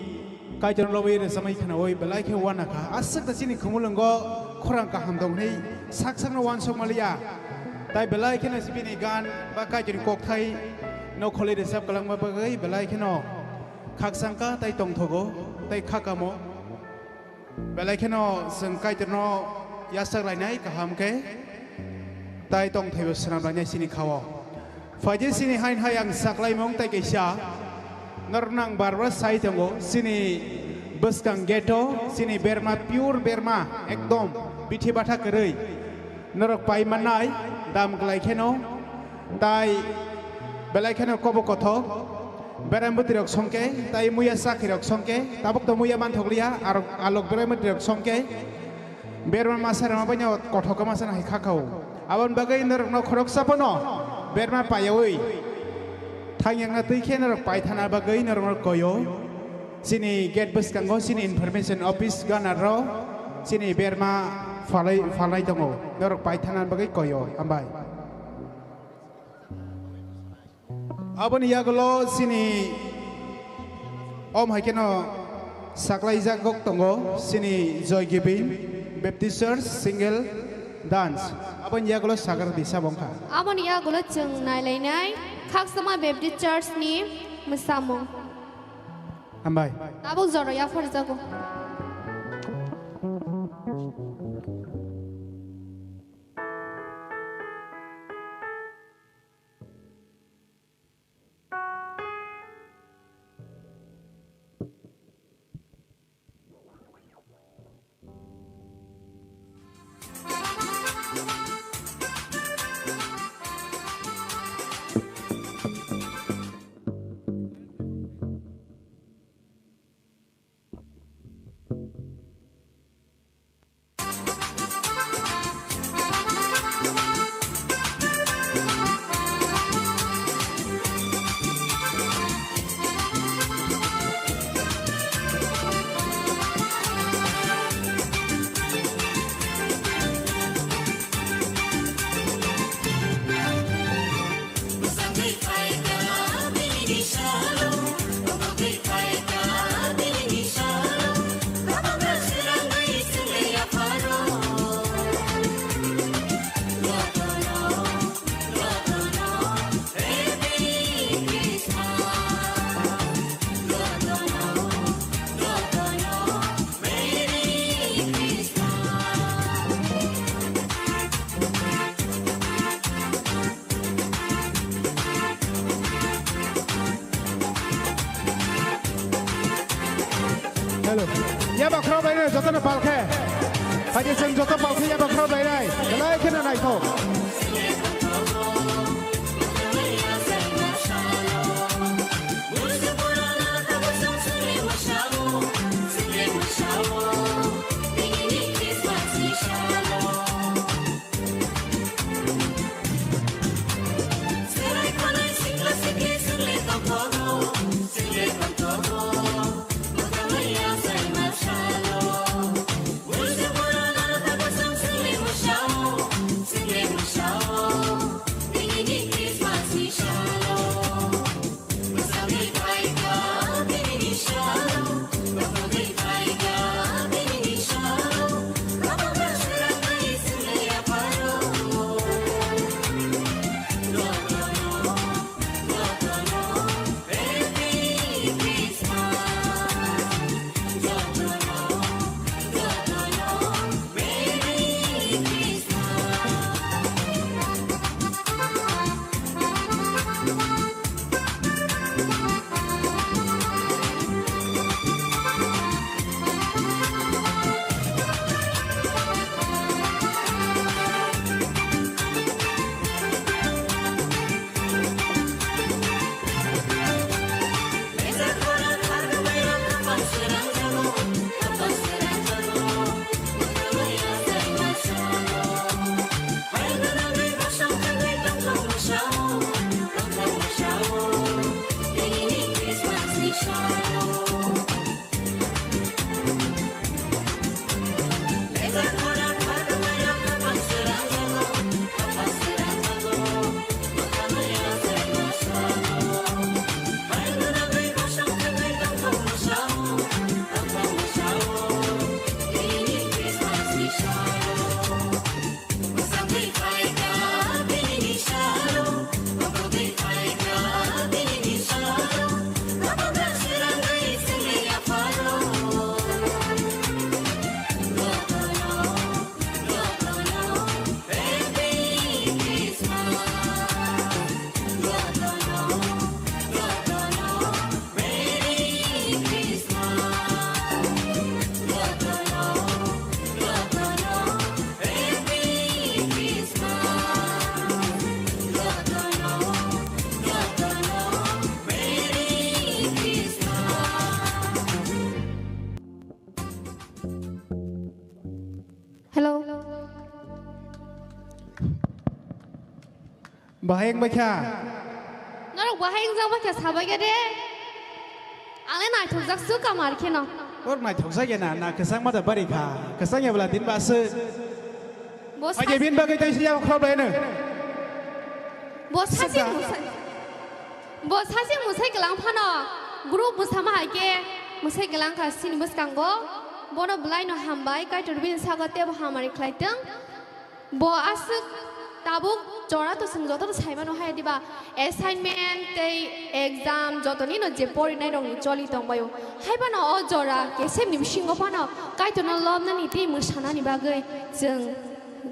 Kaitor lobi rwchapmani khwnawi belai khe uanakha. Aswk da chini khumulwngo khorang kaham tong hwnwi sak sakno uansuk maliya. Tai belai kheno bini gan ba Kaitorni kokthai no kholwi rwchap kwlangma bagwi belai kheno khakchangkha tai tongthogo tai khakamo. Belai kheno chwng Kaitorno yachak lainai kaham khe tai tongthaibo swnam lainai chini khao. Phaidi chini hain hai ang saklaimung tai kaisa norokno ang bar bar sai tongo, chini bwskang gate o chini berma, pure berma, ekdom bithi batha kwrwi norok pai mannai, dam kwlai kheno. Tai belai kheno kobo kothok, berai mwtwi rok songke, tai muya chakhi rok songke, tabuk to muya manthok liya, arok alok berai mwtwi rok songke. Berma masa rema banya kothok masa hai khakao. Abon bagwi norokno khoroksa bono berma payawi thangyangna twi khe norok paithana bagwi norokno koyo. Chini gate bwskango chini information office gana ro chini berma phalai phalai tongo. Norok paithana bagwi koyo. Hambai. Aboni yagulo chini om hai kheno saklaijak gok tongo chini Joy Giving Baptist Church single dance. Aboni yagulo sagar disa bongkha. Aboni yagulo chwng nailainai Khaksama Baptist Church ni mwsamung. Hambai. Tabuk jora yapharjago. Hello. Ya bakhro bai nai joto no palkhe. Haji sen joto palkhe ya bakhro bai nai. Belai kheno naithok. Bahai wng bai kha. Norok bahai wngjak bai kha sabai kha de. Ang le naithokjak su kamar kheno. Norok naithokjak ya na, na kwchangma da bari kha. Kwchang ya bwla din ba se. Bo Age sasi, bin bagwi tei siya khorok lai no. Bo sasi Sasa. musai. Bo sasi musai kwlang phano. Group bwsama hai khe musai kwlang kha sini bwskango. Bono bwlai no hambai, Kaitor bini sago tebo hamari khlai tong. Bo aswk tabuk jora to chwng joto no sai mano hai diba, assignment tei exam joto ni no je porinai rok ni choli tong baio. Hai phano o jora kesem ni bisingo phano Kaitor no lobnani tei mwsanani bagwi chwng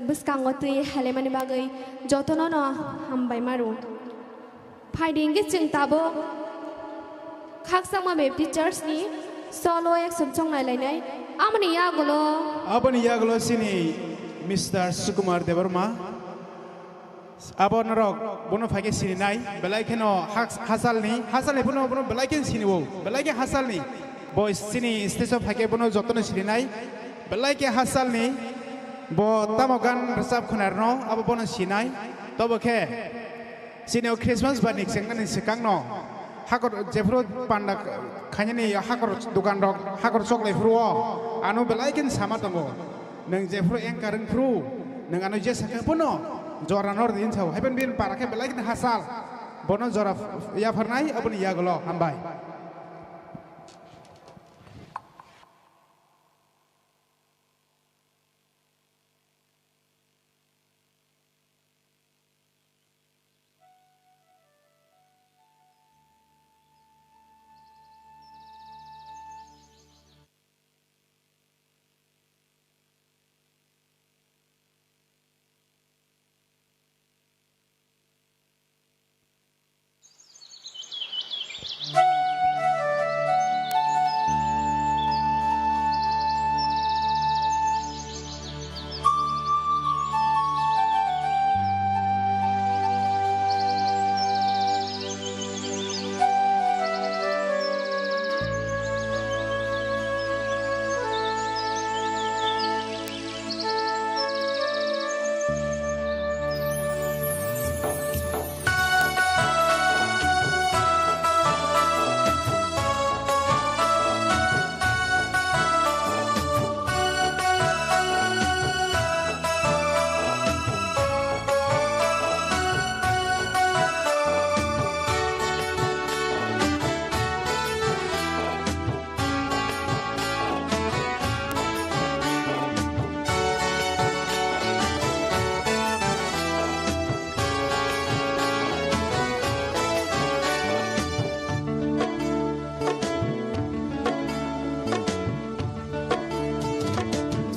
bwskango twi halaimani bagwi joto no no hambai maro. Phaidi hwnkhe chwng tabuk khakchangma Baptist Church ni solo action chongnai lainai. Amoni yagulo. Aboni yagulo chini Mister Sukumar Debbarma. Abo norok bono phaikhe sininai, belai kheno hak-, hasalni, hasalni bono, bono belai khe siniwo, belai khe hasalni. Bo chini stage o phaikhe bono jotono sininai, belai khe hasalni. Bo tamo gan rwchap khwnarno, abo bono sinai. Tobo khe Chini o Christmas bar ni chengmani swkang no hakor jephuru panda khainani hakor dukan rok hakor choklai phuru o ano belai khe sama tongo. Nwng jephuru anchor wng phuru nwng ano jesa khe bono jora nor din sao. Haiban bin para khe belai khe hasal bono jora yapharnai aboni yagulo hambai.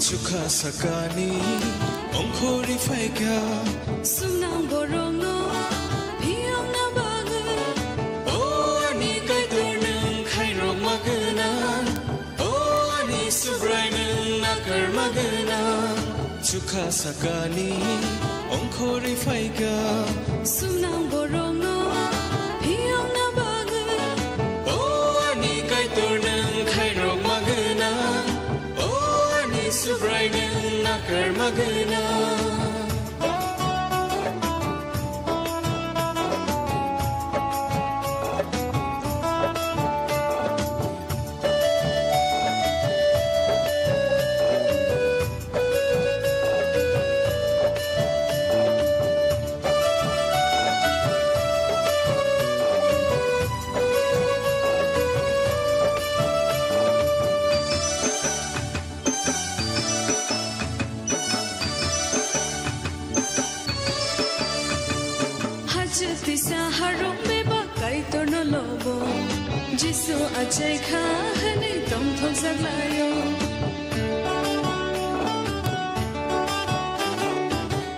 Chukha sakani ongkhorwi phaikha. Sumnang borokno phiyokna bagwi. O ani Kaitor nwng khairokma gwnang. O ani Subrai nwng nakarma gwnang. Chukha sakani ongkhorwi phaikha. Sumnang borokno phiyokna bagwi. O ani Kaitor nwng khairokma gwnang. O ani Subrai nwng nakarma gwnang. Hachwk tisa harong bebak Kaitorno lobo. Jisu achai kha hwnwi tongthokjak lai-o.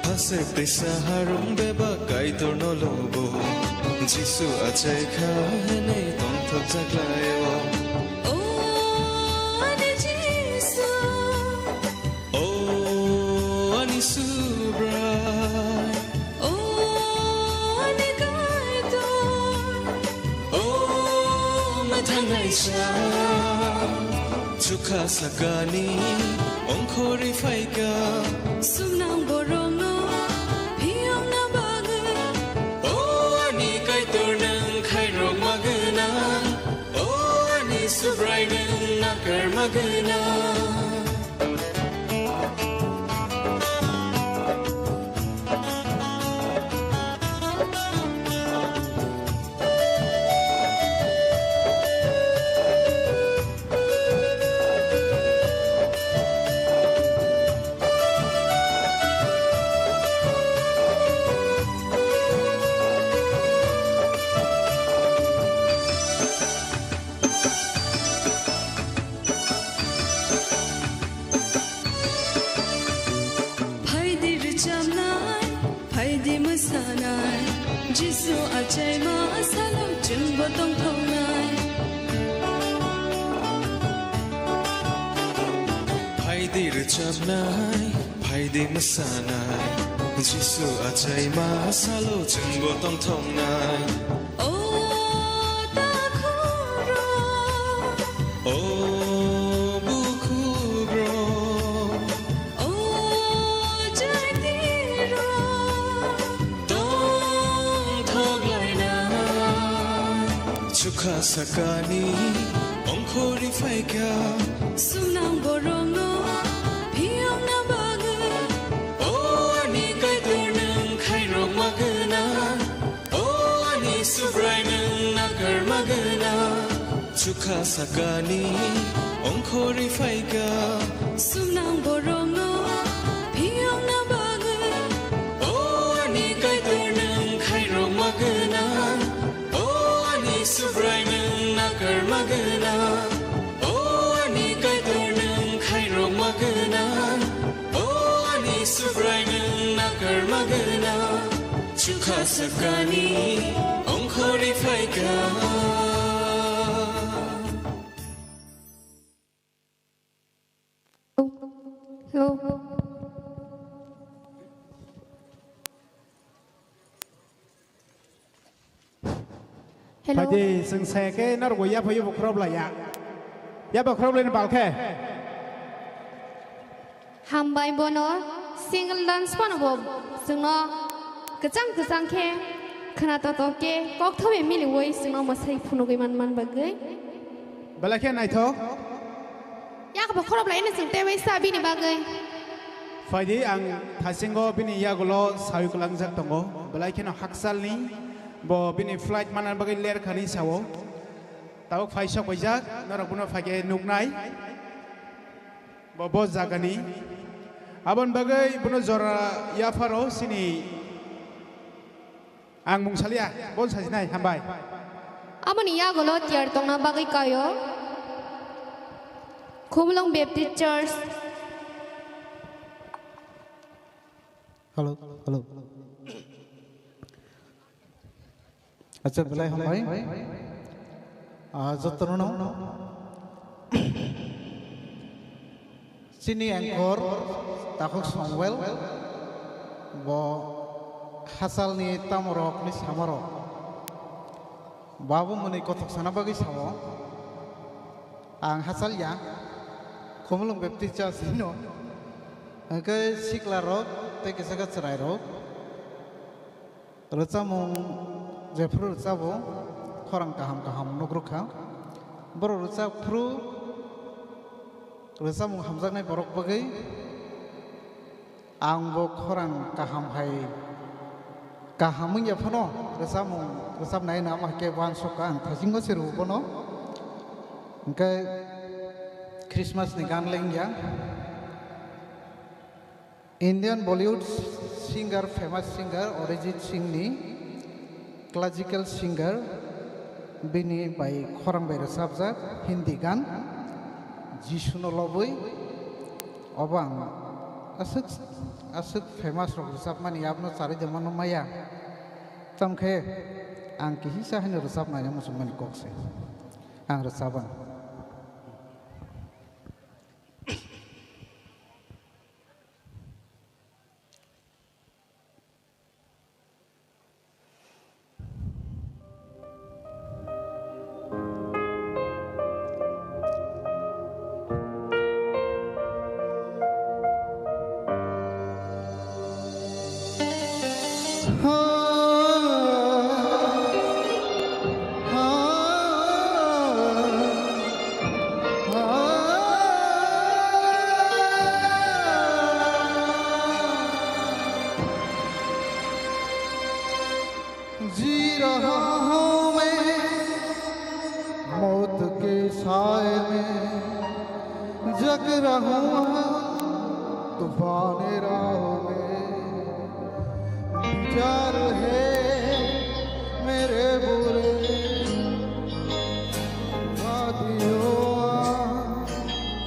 Hachwk tisa harong bebak Kaitorno lobo. Jisu achai kha hwnwi tongthokjak lai-o. O ani Jisu. O ani Subrai. O ani Kaitor. O mwthangnaisa. Chukha sakani ongkhorwi phaikha. Sumnang borokno phiyokna bagwi. Subrai nwng nakarma gwnang. Phaidi rwchapnai, phaidi mwsanai, Jisu achaima salo chwngbo tongthoknai. Phaidi rwchapnai, phaidi mwsanai, Jisu achaima salo chwngbo tongthoknai. O takhuk rok, o bukhuk rok, o jaiti rok, tongthok lainai. Chukha sakani ongkhorwi phaikha. Sumnang borokno phiyokna bagwi. O ani Kaitor nwng khairokma gwnang. O ani Subrai nwng nakarma gwnang. Chukha sakani ongkhorwi phaikha. Sumnang borokno phiyokna bagwi. O ani Kaitor nwng khairokma gwnang. O ani Subrai nwng nakarma gwnang. O ani Kaitor nwng khairokma gwnang. O ani Subrai nwng nakarma gwnang. Chukha sakani ongkhorwi phaikha. Hello. Hello. Phaidi, chwng saya khe norok bo yapha yapha khoroplaiya. Yapha khoroplaini bal khe. Hambai bono single dance phano bo chwngno kwchang kwchang khe khwna totok khe kokthobai miliwi chwngno mwsai phunugwi man man bagwi. Belai khe naithok. Yakbo khoroplai no chwng teibai sa bini bagwi. Phaidi ang thasingo bini yagulo sawi kwlangjak tongo. Belai kheno hakchalni bo bini flight manna bagwi lerkhani sao. Tabuk phai sok paijak, norok bono phaikhe nuknai. Bo, bo jagani. Aboni bagwi bono jora yapharo sini. Ang mung salia, bon sajinai, hambai. Aboni yagulo tiyar tongna bagwi kaio Khumulwng Baptist Church. Hello, hello. Acha, belai hambai. Ah, jotono no. Chini anchor Takhuk Samuel, bo hachalni tamorokni samarok. Bo abo mwnwi kothok sana bagwi sao. Ang hachal ya, Khumulwng Baptist Church ni no. Hwnkhe sikla rok tei kisa khe chwrai rok. Rwchapmung jephru rwchabo, khorang kaham kaham nukrwkha. Borok rwchapphru rwchapmung hamjaknai borok bagwi ang bo khorang kaham hai kaham wngya phano rwchapmung rwchapnai no amo hai khe uansukha ang thasingo se rwo bono. Hwnkhe Christmas ni gan le wngya. Indian Bollywood singer, famous singer Arijit Singh ni classical singer, bini bai khorang bai rwchapjak Hindi gan Jisuno lobwi, obo ang aswk, aswk famous rok rwchapmani abono charwi de mano maya. Tamkhe ang kihisa haino rwchapnai muchungmani kok se ang rwchapang. हाय मैं जग रहूं तूफान राहों में, विचार है मेरे बुरे वादियों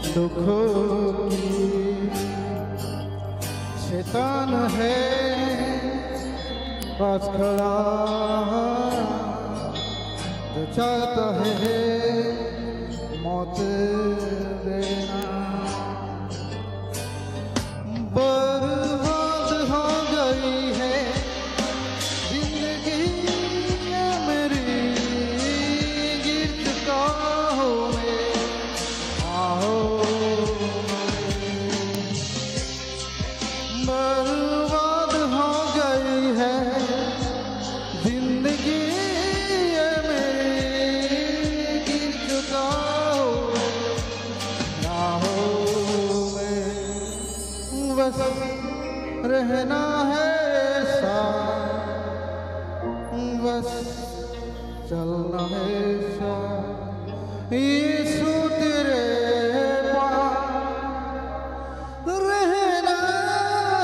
दुखों की। शैतान है पास खड़ा, जो चाहता है मौत देना। बर्बाद हो गई है जिंदगी ये मेरी, गिर चुका हूँ मैं, आओ। बर्बाद हो गई है जिंदगी ये मेरी, गिर चुका हूँ राहों में। बस रहना है साथ, बस चलना है साथ, यीशु तेरे पास रहना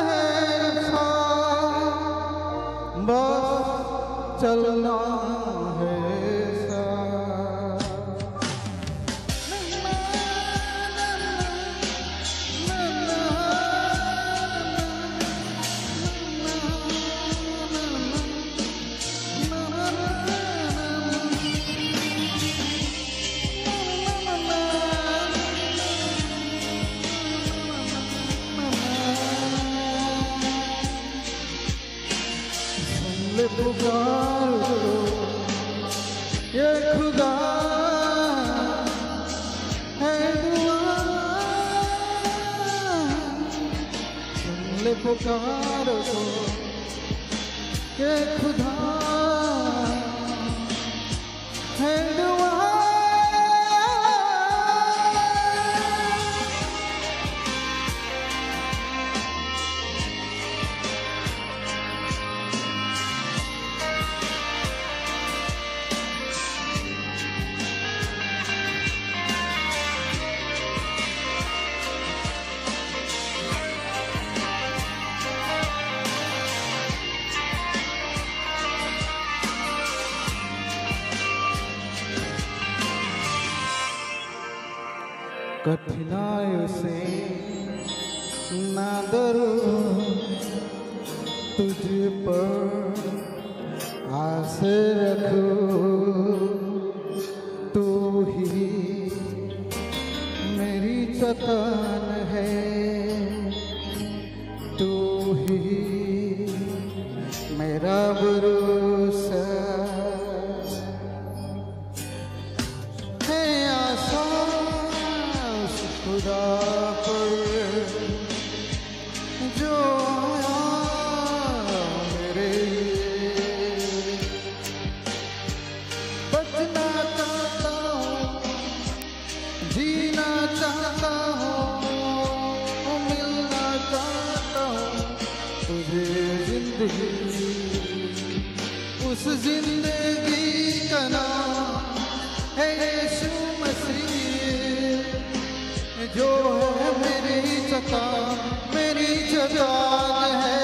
है साथ, बस चलना है साथ। सुन ले पुकार को, ये खुदा है दुआ। सुन ले पुकार को, ये खुदा है दुआ। कठिनाइयों से ना डरो, तुझ पर आस रखो, तू ही मेरी चट्टान है, तू ही मेरा भरोसा है। आसा उस खुदा पर जो आया मेरे लिए। बचना चाहता हूँ, जीना चाहता हूँ, मिलना चाहता हूँ तुझे जिंदगी। उस जिंदगी का नाम है यीशु मसीह, जो है मेरी चट्टान, मेरी चट्टान है।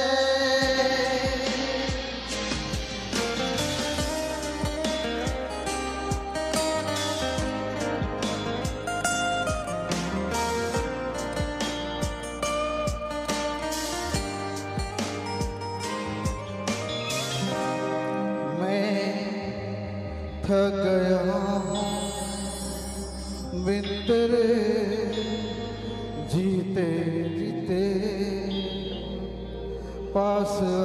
मैं थक गया हूँ बिन तेरे जीते जीते। पास आ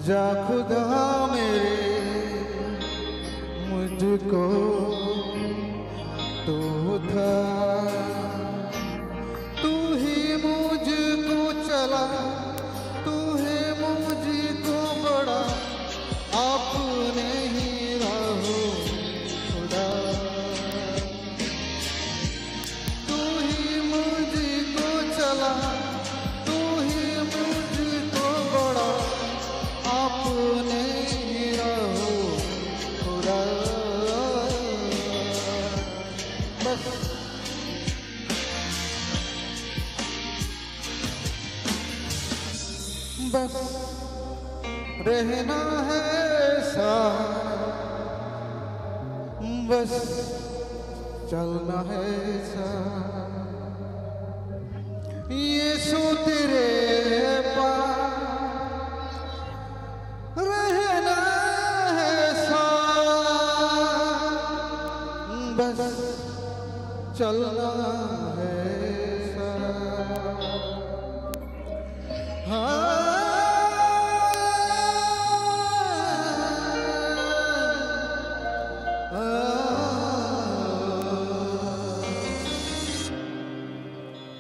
जा खुदा मेरे, मुझको तू उठा। तू ही मुझको चला, तू है मुझको बड़ा, अपने ही रहो खुदा। तू ही मुझको चला, तू ही मुझको बड़ा, अपने ही रहो खुदा। रहना है साथ, बस चलना है साथ, यीशु तेरे पास रहना है साथ, बस चलना है साथ।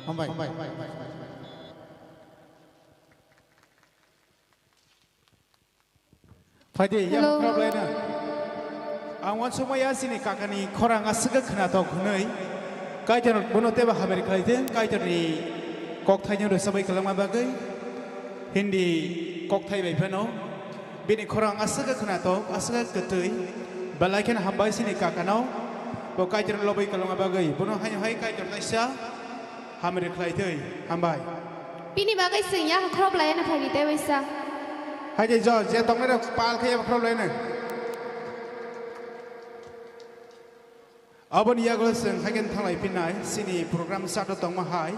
Hambai. Phaidi, yang Hello. Problem na. Ang uansukmaya chini kakani khorang aswk khwnathok hwnwi. Kaitor bono teibo hamari khlaithwng, Kaitorni kokthaino rwchapwi kwlangma bagwi. Hindi kokthai bai phano. Bini khorang aswk khwnathok, aswk kwtwi. Belai kheno hambai chini kakano. Bo Kaitor lobwi kwlangma bagwi. Bono haino hai Kaitor kaisa hamari khlaithwng. Hambai. Bini bagwi chwng ya khorok lai na phaidi tei waisa. Hai de jo, je tongnai rok pal khe ya khorok lai na. Aboni yago chwng haikhe thanglai phinnai, chini program start tongma hai.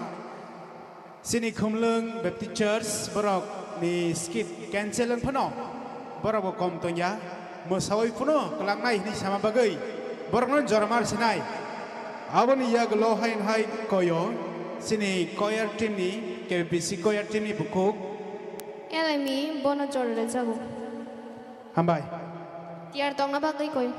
Chini Khumlwng Baptist Church borok ni skit cancel wng phano, borok bo kom tongya, mwsawi phano kwlangnai hinwi sama bagwi borokno joramar sinai. Aboni yagulo haino hai koyo, chini choir team ni, K B C choir team ni bukhuk. Elemi bono jora rwjago. Hambai. Tiyar tongna bagwi koyo.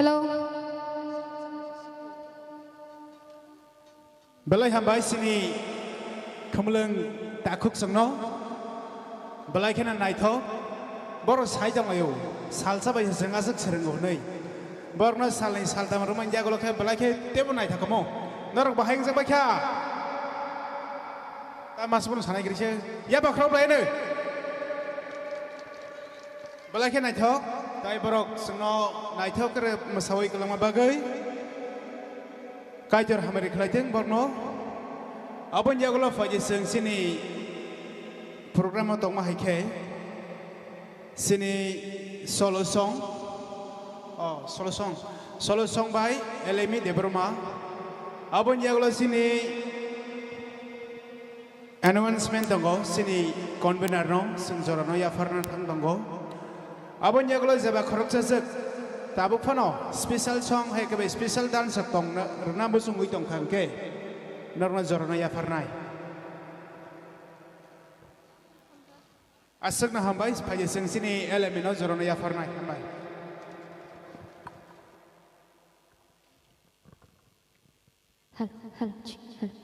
Hello. Belai hambai chini khumlwng takhuk chwngno. Belai kheno naithok. Borok sai tonglaio. Salsa bai se chwng aswk swrwngo hwnwi. Borokno salni saltham rwmani yagulo khe belai khe teibo naithok omo. Norok bahai wngjak bai kha? Ta mas bono sanai kiri se. Ya bakhraw belai no. Belai khe naithok, tai borok chwngno naithok khe mwsawi kwlangma bagwi Kaitor hamari khlai thung borokno. Aboni yagulo phaidi chwng chini program o tongma hai khe chini solo song, oh, solo song, solo song bai Elemi Debbarma. Aboni yagulo chini announcement tongo, chini convener no chwng jorano yapharna thang tongo. Aboni yagulo jeba khoroksa swk tabuk phano special song hai khe bai special dance rok tongna rwna muchungwi tongkha hwnkhe norokno jorano yapharnai. Aswkno hambai, phaidi chwng chini Elemi no jorano yapharnai hambai. Hello, hello, chi, hello.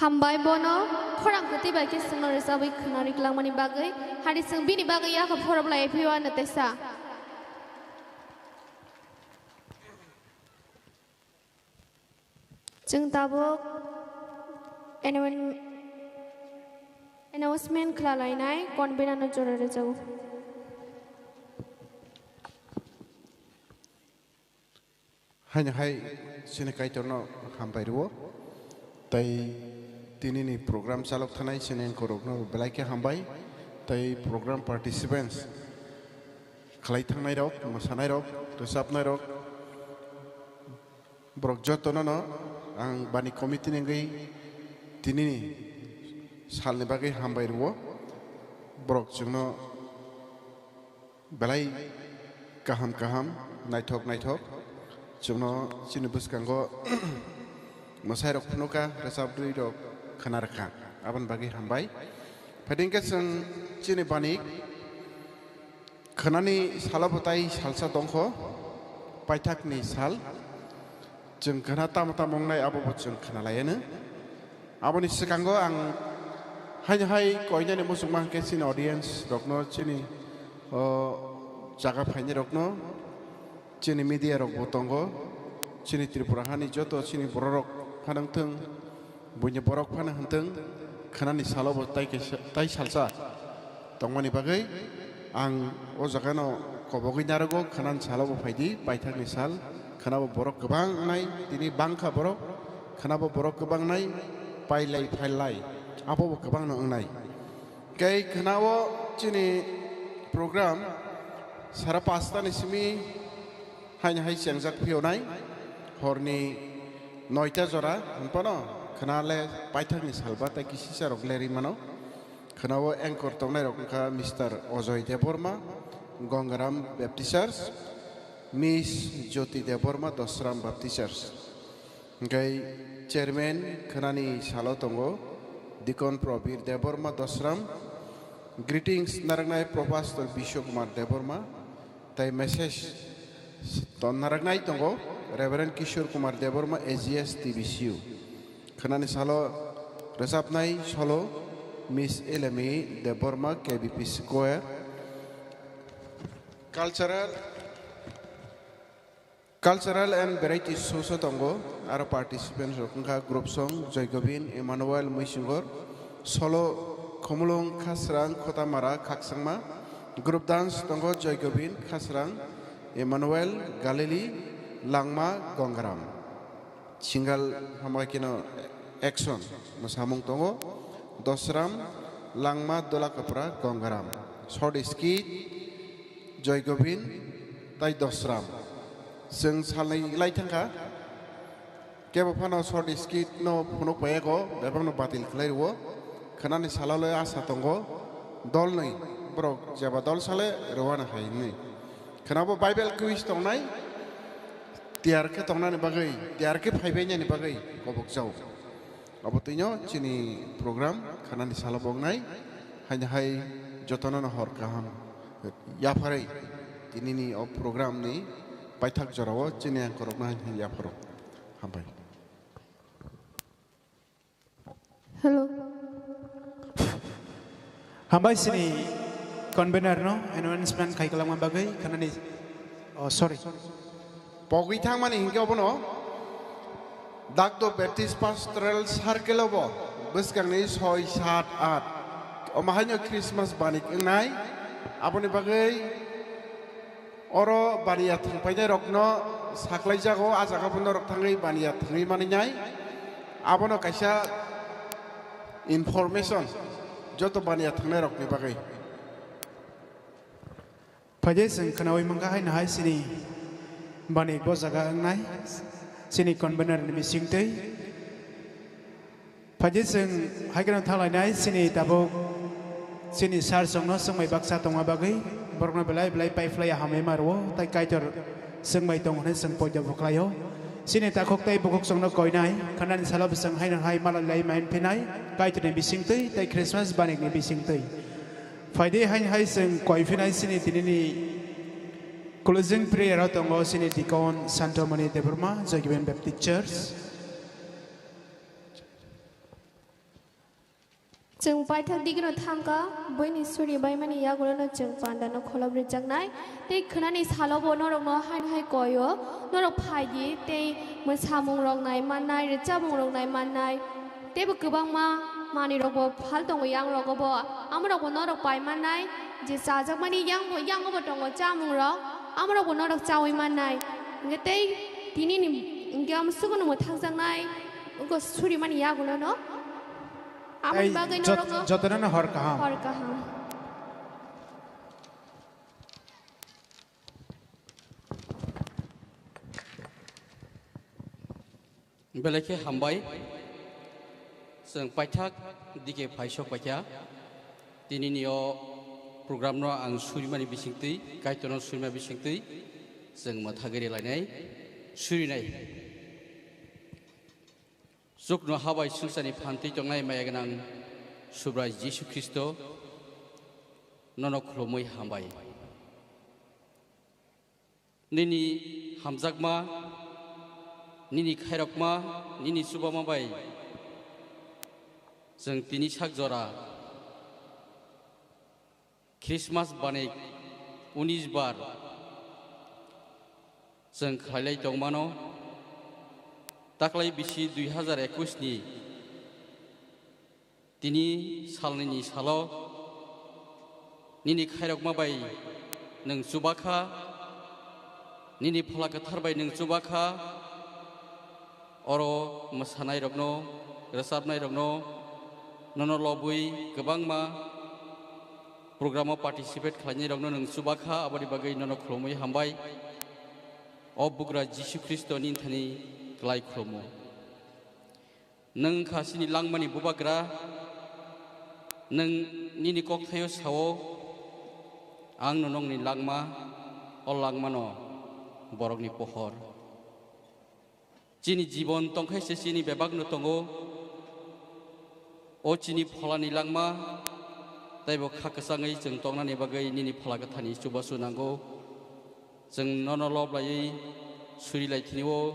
Hambai bono khorang kwtwi bai khe chwngno rwchabwi khwnarwi klangmani bagwi, hari chwng bini bagwi yakho phorop lai phio ano teisa. Chwng tabuk announ-, announcement khlalainai convener no jora rwjago. Haino hai chini Kaitorno hambai rwo. Tei tinini program chalok thanai chini anchorrokno belai khe hambai. Tei program participants khlai thangnairok, mwsanairok, rwchapnairok, borok jotono no ang bani committee ni wngwi tinini salni bagwi hambai rwo. Borok chwngno belai kaham kaham, naithok naithok chwngno chini bwskango mwsairok phunukha, rwchaptwirok khna rwkha, aboni bagwi hambai. Phaidi hwnkhe chwng chini bani khwnani salo bo tai salsa tongkho, paithakni sal. Chwng khna tamo tamo wngnai abo bo chwng khna laianw. Aboni swkango ang haino hai koinani muchungma hwnkhe chini audience rokno, chini o jaga phainai rokno, chini media rok bo tongo, chini Tripura hani joto chini bororok phano wngthwng, buini borok phano hwntwng, khwnani salo bo tai kaisa, tai salsa tongmani bagwi ang o jagano kobogwi narogo, khwnani salo bo phaidi, paithakni sal, khwnabo borok kwbang wngnai, tini bangkha borok, khwnabo borok kwbang wngnai, pailai phailai, abo bo kwbangno wngnai. Tei khwnao chini program sara pastani simi haino hai chengjak phiyonai, horni noita jora, hwnphano khwnale paithakni salba tei kisisa rok lerwi mano. Khwnao anchor tongnairok wngkha Mister Ojoy Debbarma, Gangaram Baptist Church, Miss Jyoti Debbarma, Dosram Baptist Church. Hwnkhe chairman khwnani salo tongo Deacon Probir Debbarma, Dosram. Greetings narwknai Pro Pastor Biswa Kumar Debbarma, tei message ton narwknai tongo Reverend Kishore Kumar Debbarma, A G S T B C U. Khwnani salo rwchapnai solo Miss Elemi Debbarma, K B P Square. Cultural, cultural and variety show so tongo, aro participants rok wngkha group song Joy Govind, Emmanuel Muisingor, solo Khumulwng, Khasrang, Khotamara, Khaksangma, group dance tongo Joy Govind, Khasrang, Emmanuel, Galili, Langma, Gongaram. Single hambai kheno action mwsamung tongo, Dosram, Langma, Dola Kapra, Gongaram. Short skit, Joy Govind, tai Dosram. Chwng salnai lai thangkha, kebo phano short skit no phunuk paiyago, bebakno batil khlai rwo. Khwnani salole asa tongo, dolnwi borok jeba dol sale rwani hai hwnwi. Khwnabo Bible quiz tongnai, tiyar khe tongnani bagwi, tiyar khe phaibainani bagwi kobokjao. Abo twino chini program khwnani salo bo wngnai, haino hai jotono no hor kaham yapharwi tinini o program ni paithak jorao chini anchorrokno hai hwnwi yapharo. Hambai. Hello. Hambai sini convener no announcement khai kalangma bagwi khanani, oh, sorry. Pogwi thangmani hinkhe obono Dakdo Baptist Pastoral Circle obo bwskangni soi, sat, at omo haino Christmas banik wngnai, aboni bagwi oro baniya thwngpainai rokno saklai jago, a jaga bo norok thangwi baniya thwngwi maninai. Abono kaisa information joto baniya thwngnai rokni bagwi. Phaidi chwng khwnawi mankha haino hai chini bani bo jaga wngnai chini convener ni bisingtwi. Phaidi chwng hai kheno thanglainai chini tabuk chini sir chwngno swngmai baksa tongma bagwi borokno belai belai paiphlaiya hamwi ma rwo tei Kaitor swngmai tong hwnwi chwng poito bo khlaio. Chini takhuk tei bukhuk chwngno koinai khanani salo bo chwng haino hai malai lai main phinai Kaitorni bisingtwi tei Christmas banikni bisingtwi. Phaidi haino hai chwng koi phinai chini tinini closing prayer o tongo chini Deacon Santomani Debbarma, Joygiven Baptist Church. Chwng paithak digino thangkha, buini suri baimani yagulono chwng pandano kholob rwjaknai. Tei khwnani salobo norokno haino hai koio, norok phaidi tei mwsamung rok nai mannai, rwchabung rok nai mannai. Teibo kwbangma manwi rokbo phal tongo yang rogobo, amo rokbo norok pai mannai, je chajakmani yangbo, yango bo tongo chamung rok, amo rokbo norok chaui mannai. Hwnkhe tei tinini hwnkhe amo sukuno mwthangjaknai, wngkha surimani yagulono. Amoni Tei bagwi jot-, norokno jotono hor kaham. Hor kaham. Belai khe hambai. Chwng paithak dike phaisok paikha. Tinini o program no ang surimani bisingtwi, Kaitorno surima bisingtwi chwng mwthagwi rwlainai, surinai. Chukno ha bai swngcharni phan twi tongnai maya gwnang Subrai Jisu Khristo, nono khulumui hambai. Nini hamjakma, nini khairokma, nini chubama bai chwng tini sak jora Christmas bani unis bar chwng khlailai tongmano, taklai bisi dui hazar ekwis ni tini salnini salo nini khairokma bai nwng chubakha, nini Phola Kwthar bai nwng chubakha, oro mwsanairokno, rwchapnairokno, nono lobwi kwbangma program o participate khlainairokno nwng chubakha, aboni bagwi nono khulumui hambai. O bugra Jisu Khristo nini thani klai khulumo. Nwng wngkha chini langmani bubagra, nwng nini kokthaio sao, "Ang no nongni langma, o langmano borokni pohor." Chini jibon tongkhe se chini bebakno tongo. O chini pholani langma, teibo kha kwchangwi chwng tongnani bagwi nini Phola Kwtharni chubachu nango. Chwng nono lob laiwi suri lai thini-o,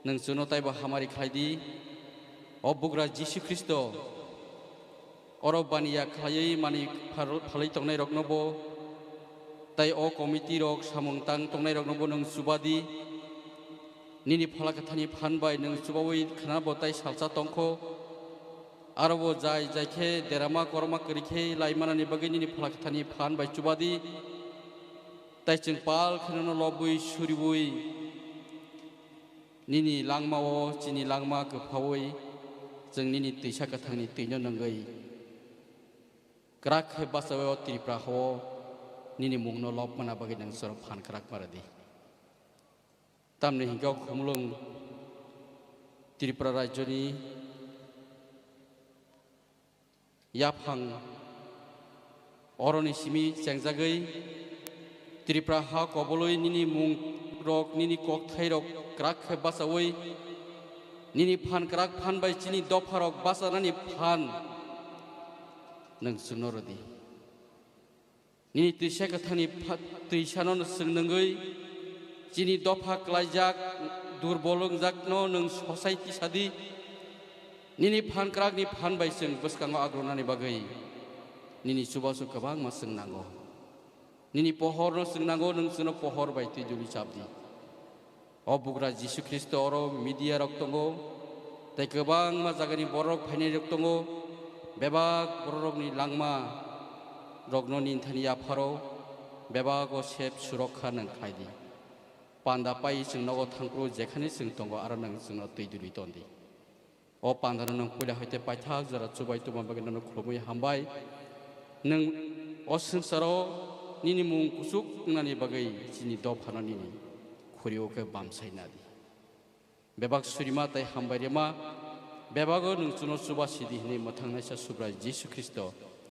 nwng chwngno teibo hamari khlai di. O bugra Jisu Khristo, oro baniya khlaiwi mani phar-, phalwi tongnairokno bo, tei o committee rok samung tang tongnairokno bo nwng chuba di. Nini Phola Kwtharni phan bai nwng chubawi khna bo tei salsa tongkho. Aro bo jai jai khe derama korma kwrwi khe lai manani bagwi nini Phola Kwtharni phan bai chuba di. Tei chwng pal khe nono lobwi suriwi nini langmao chini langma kwphaui chwng nini twisa kwthangni twino nwngwi kwrak khe bachaui o Tripura hao nini mungno lob mana bagwi nwng chwrwng phan kwrak ma rw di. Tamni hwnkhe o khumulwng Tripura rajyoni yaphang oroni simi chengjagwi Tripura ha kobolwi nini mungrok, nini kokthairok kwrak khe bachaui, nini phan kwrak phan bai chini dopharok bachanani phan nwng chwngno rw di. Nini twisa kwthangni pha-, twisano chwng nwngwi chini dopha klaijak, durbol wngjakno nwng sosai tisa di. Nini phan kwrakni phan bai chwng bwskango agronani bagwi nini chubachu kwbangma chwng nango. Nini pohorno chwng nango, nwng chwngno pohor bai twi duli chap di. O bugra Jisu Khristo oro media rok tongo, tei kwbangma jagani borok phainai rok tongo, bebak bororokni langma rokno nini thani yapharo, bebak o sep surokha nwng khlai di. Panda pai chwng nogo thangphuru jekhani chwng tongo, aro nwng chwngno twi duli ton di. O pandano nwng puila hai tei paithak jora chubai tongma bagwi nono khulumui hambai. Nwng o swngcharo nini mung kuchuk wngnani bagwi chini dophano nini khuri-o khe bamsai na di. Bebak surima tei hambai rima, bebago nwng chwngno chuba sidi hwnwi mwthangnaisa Subrai Jisu Khristo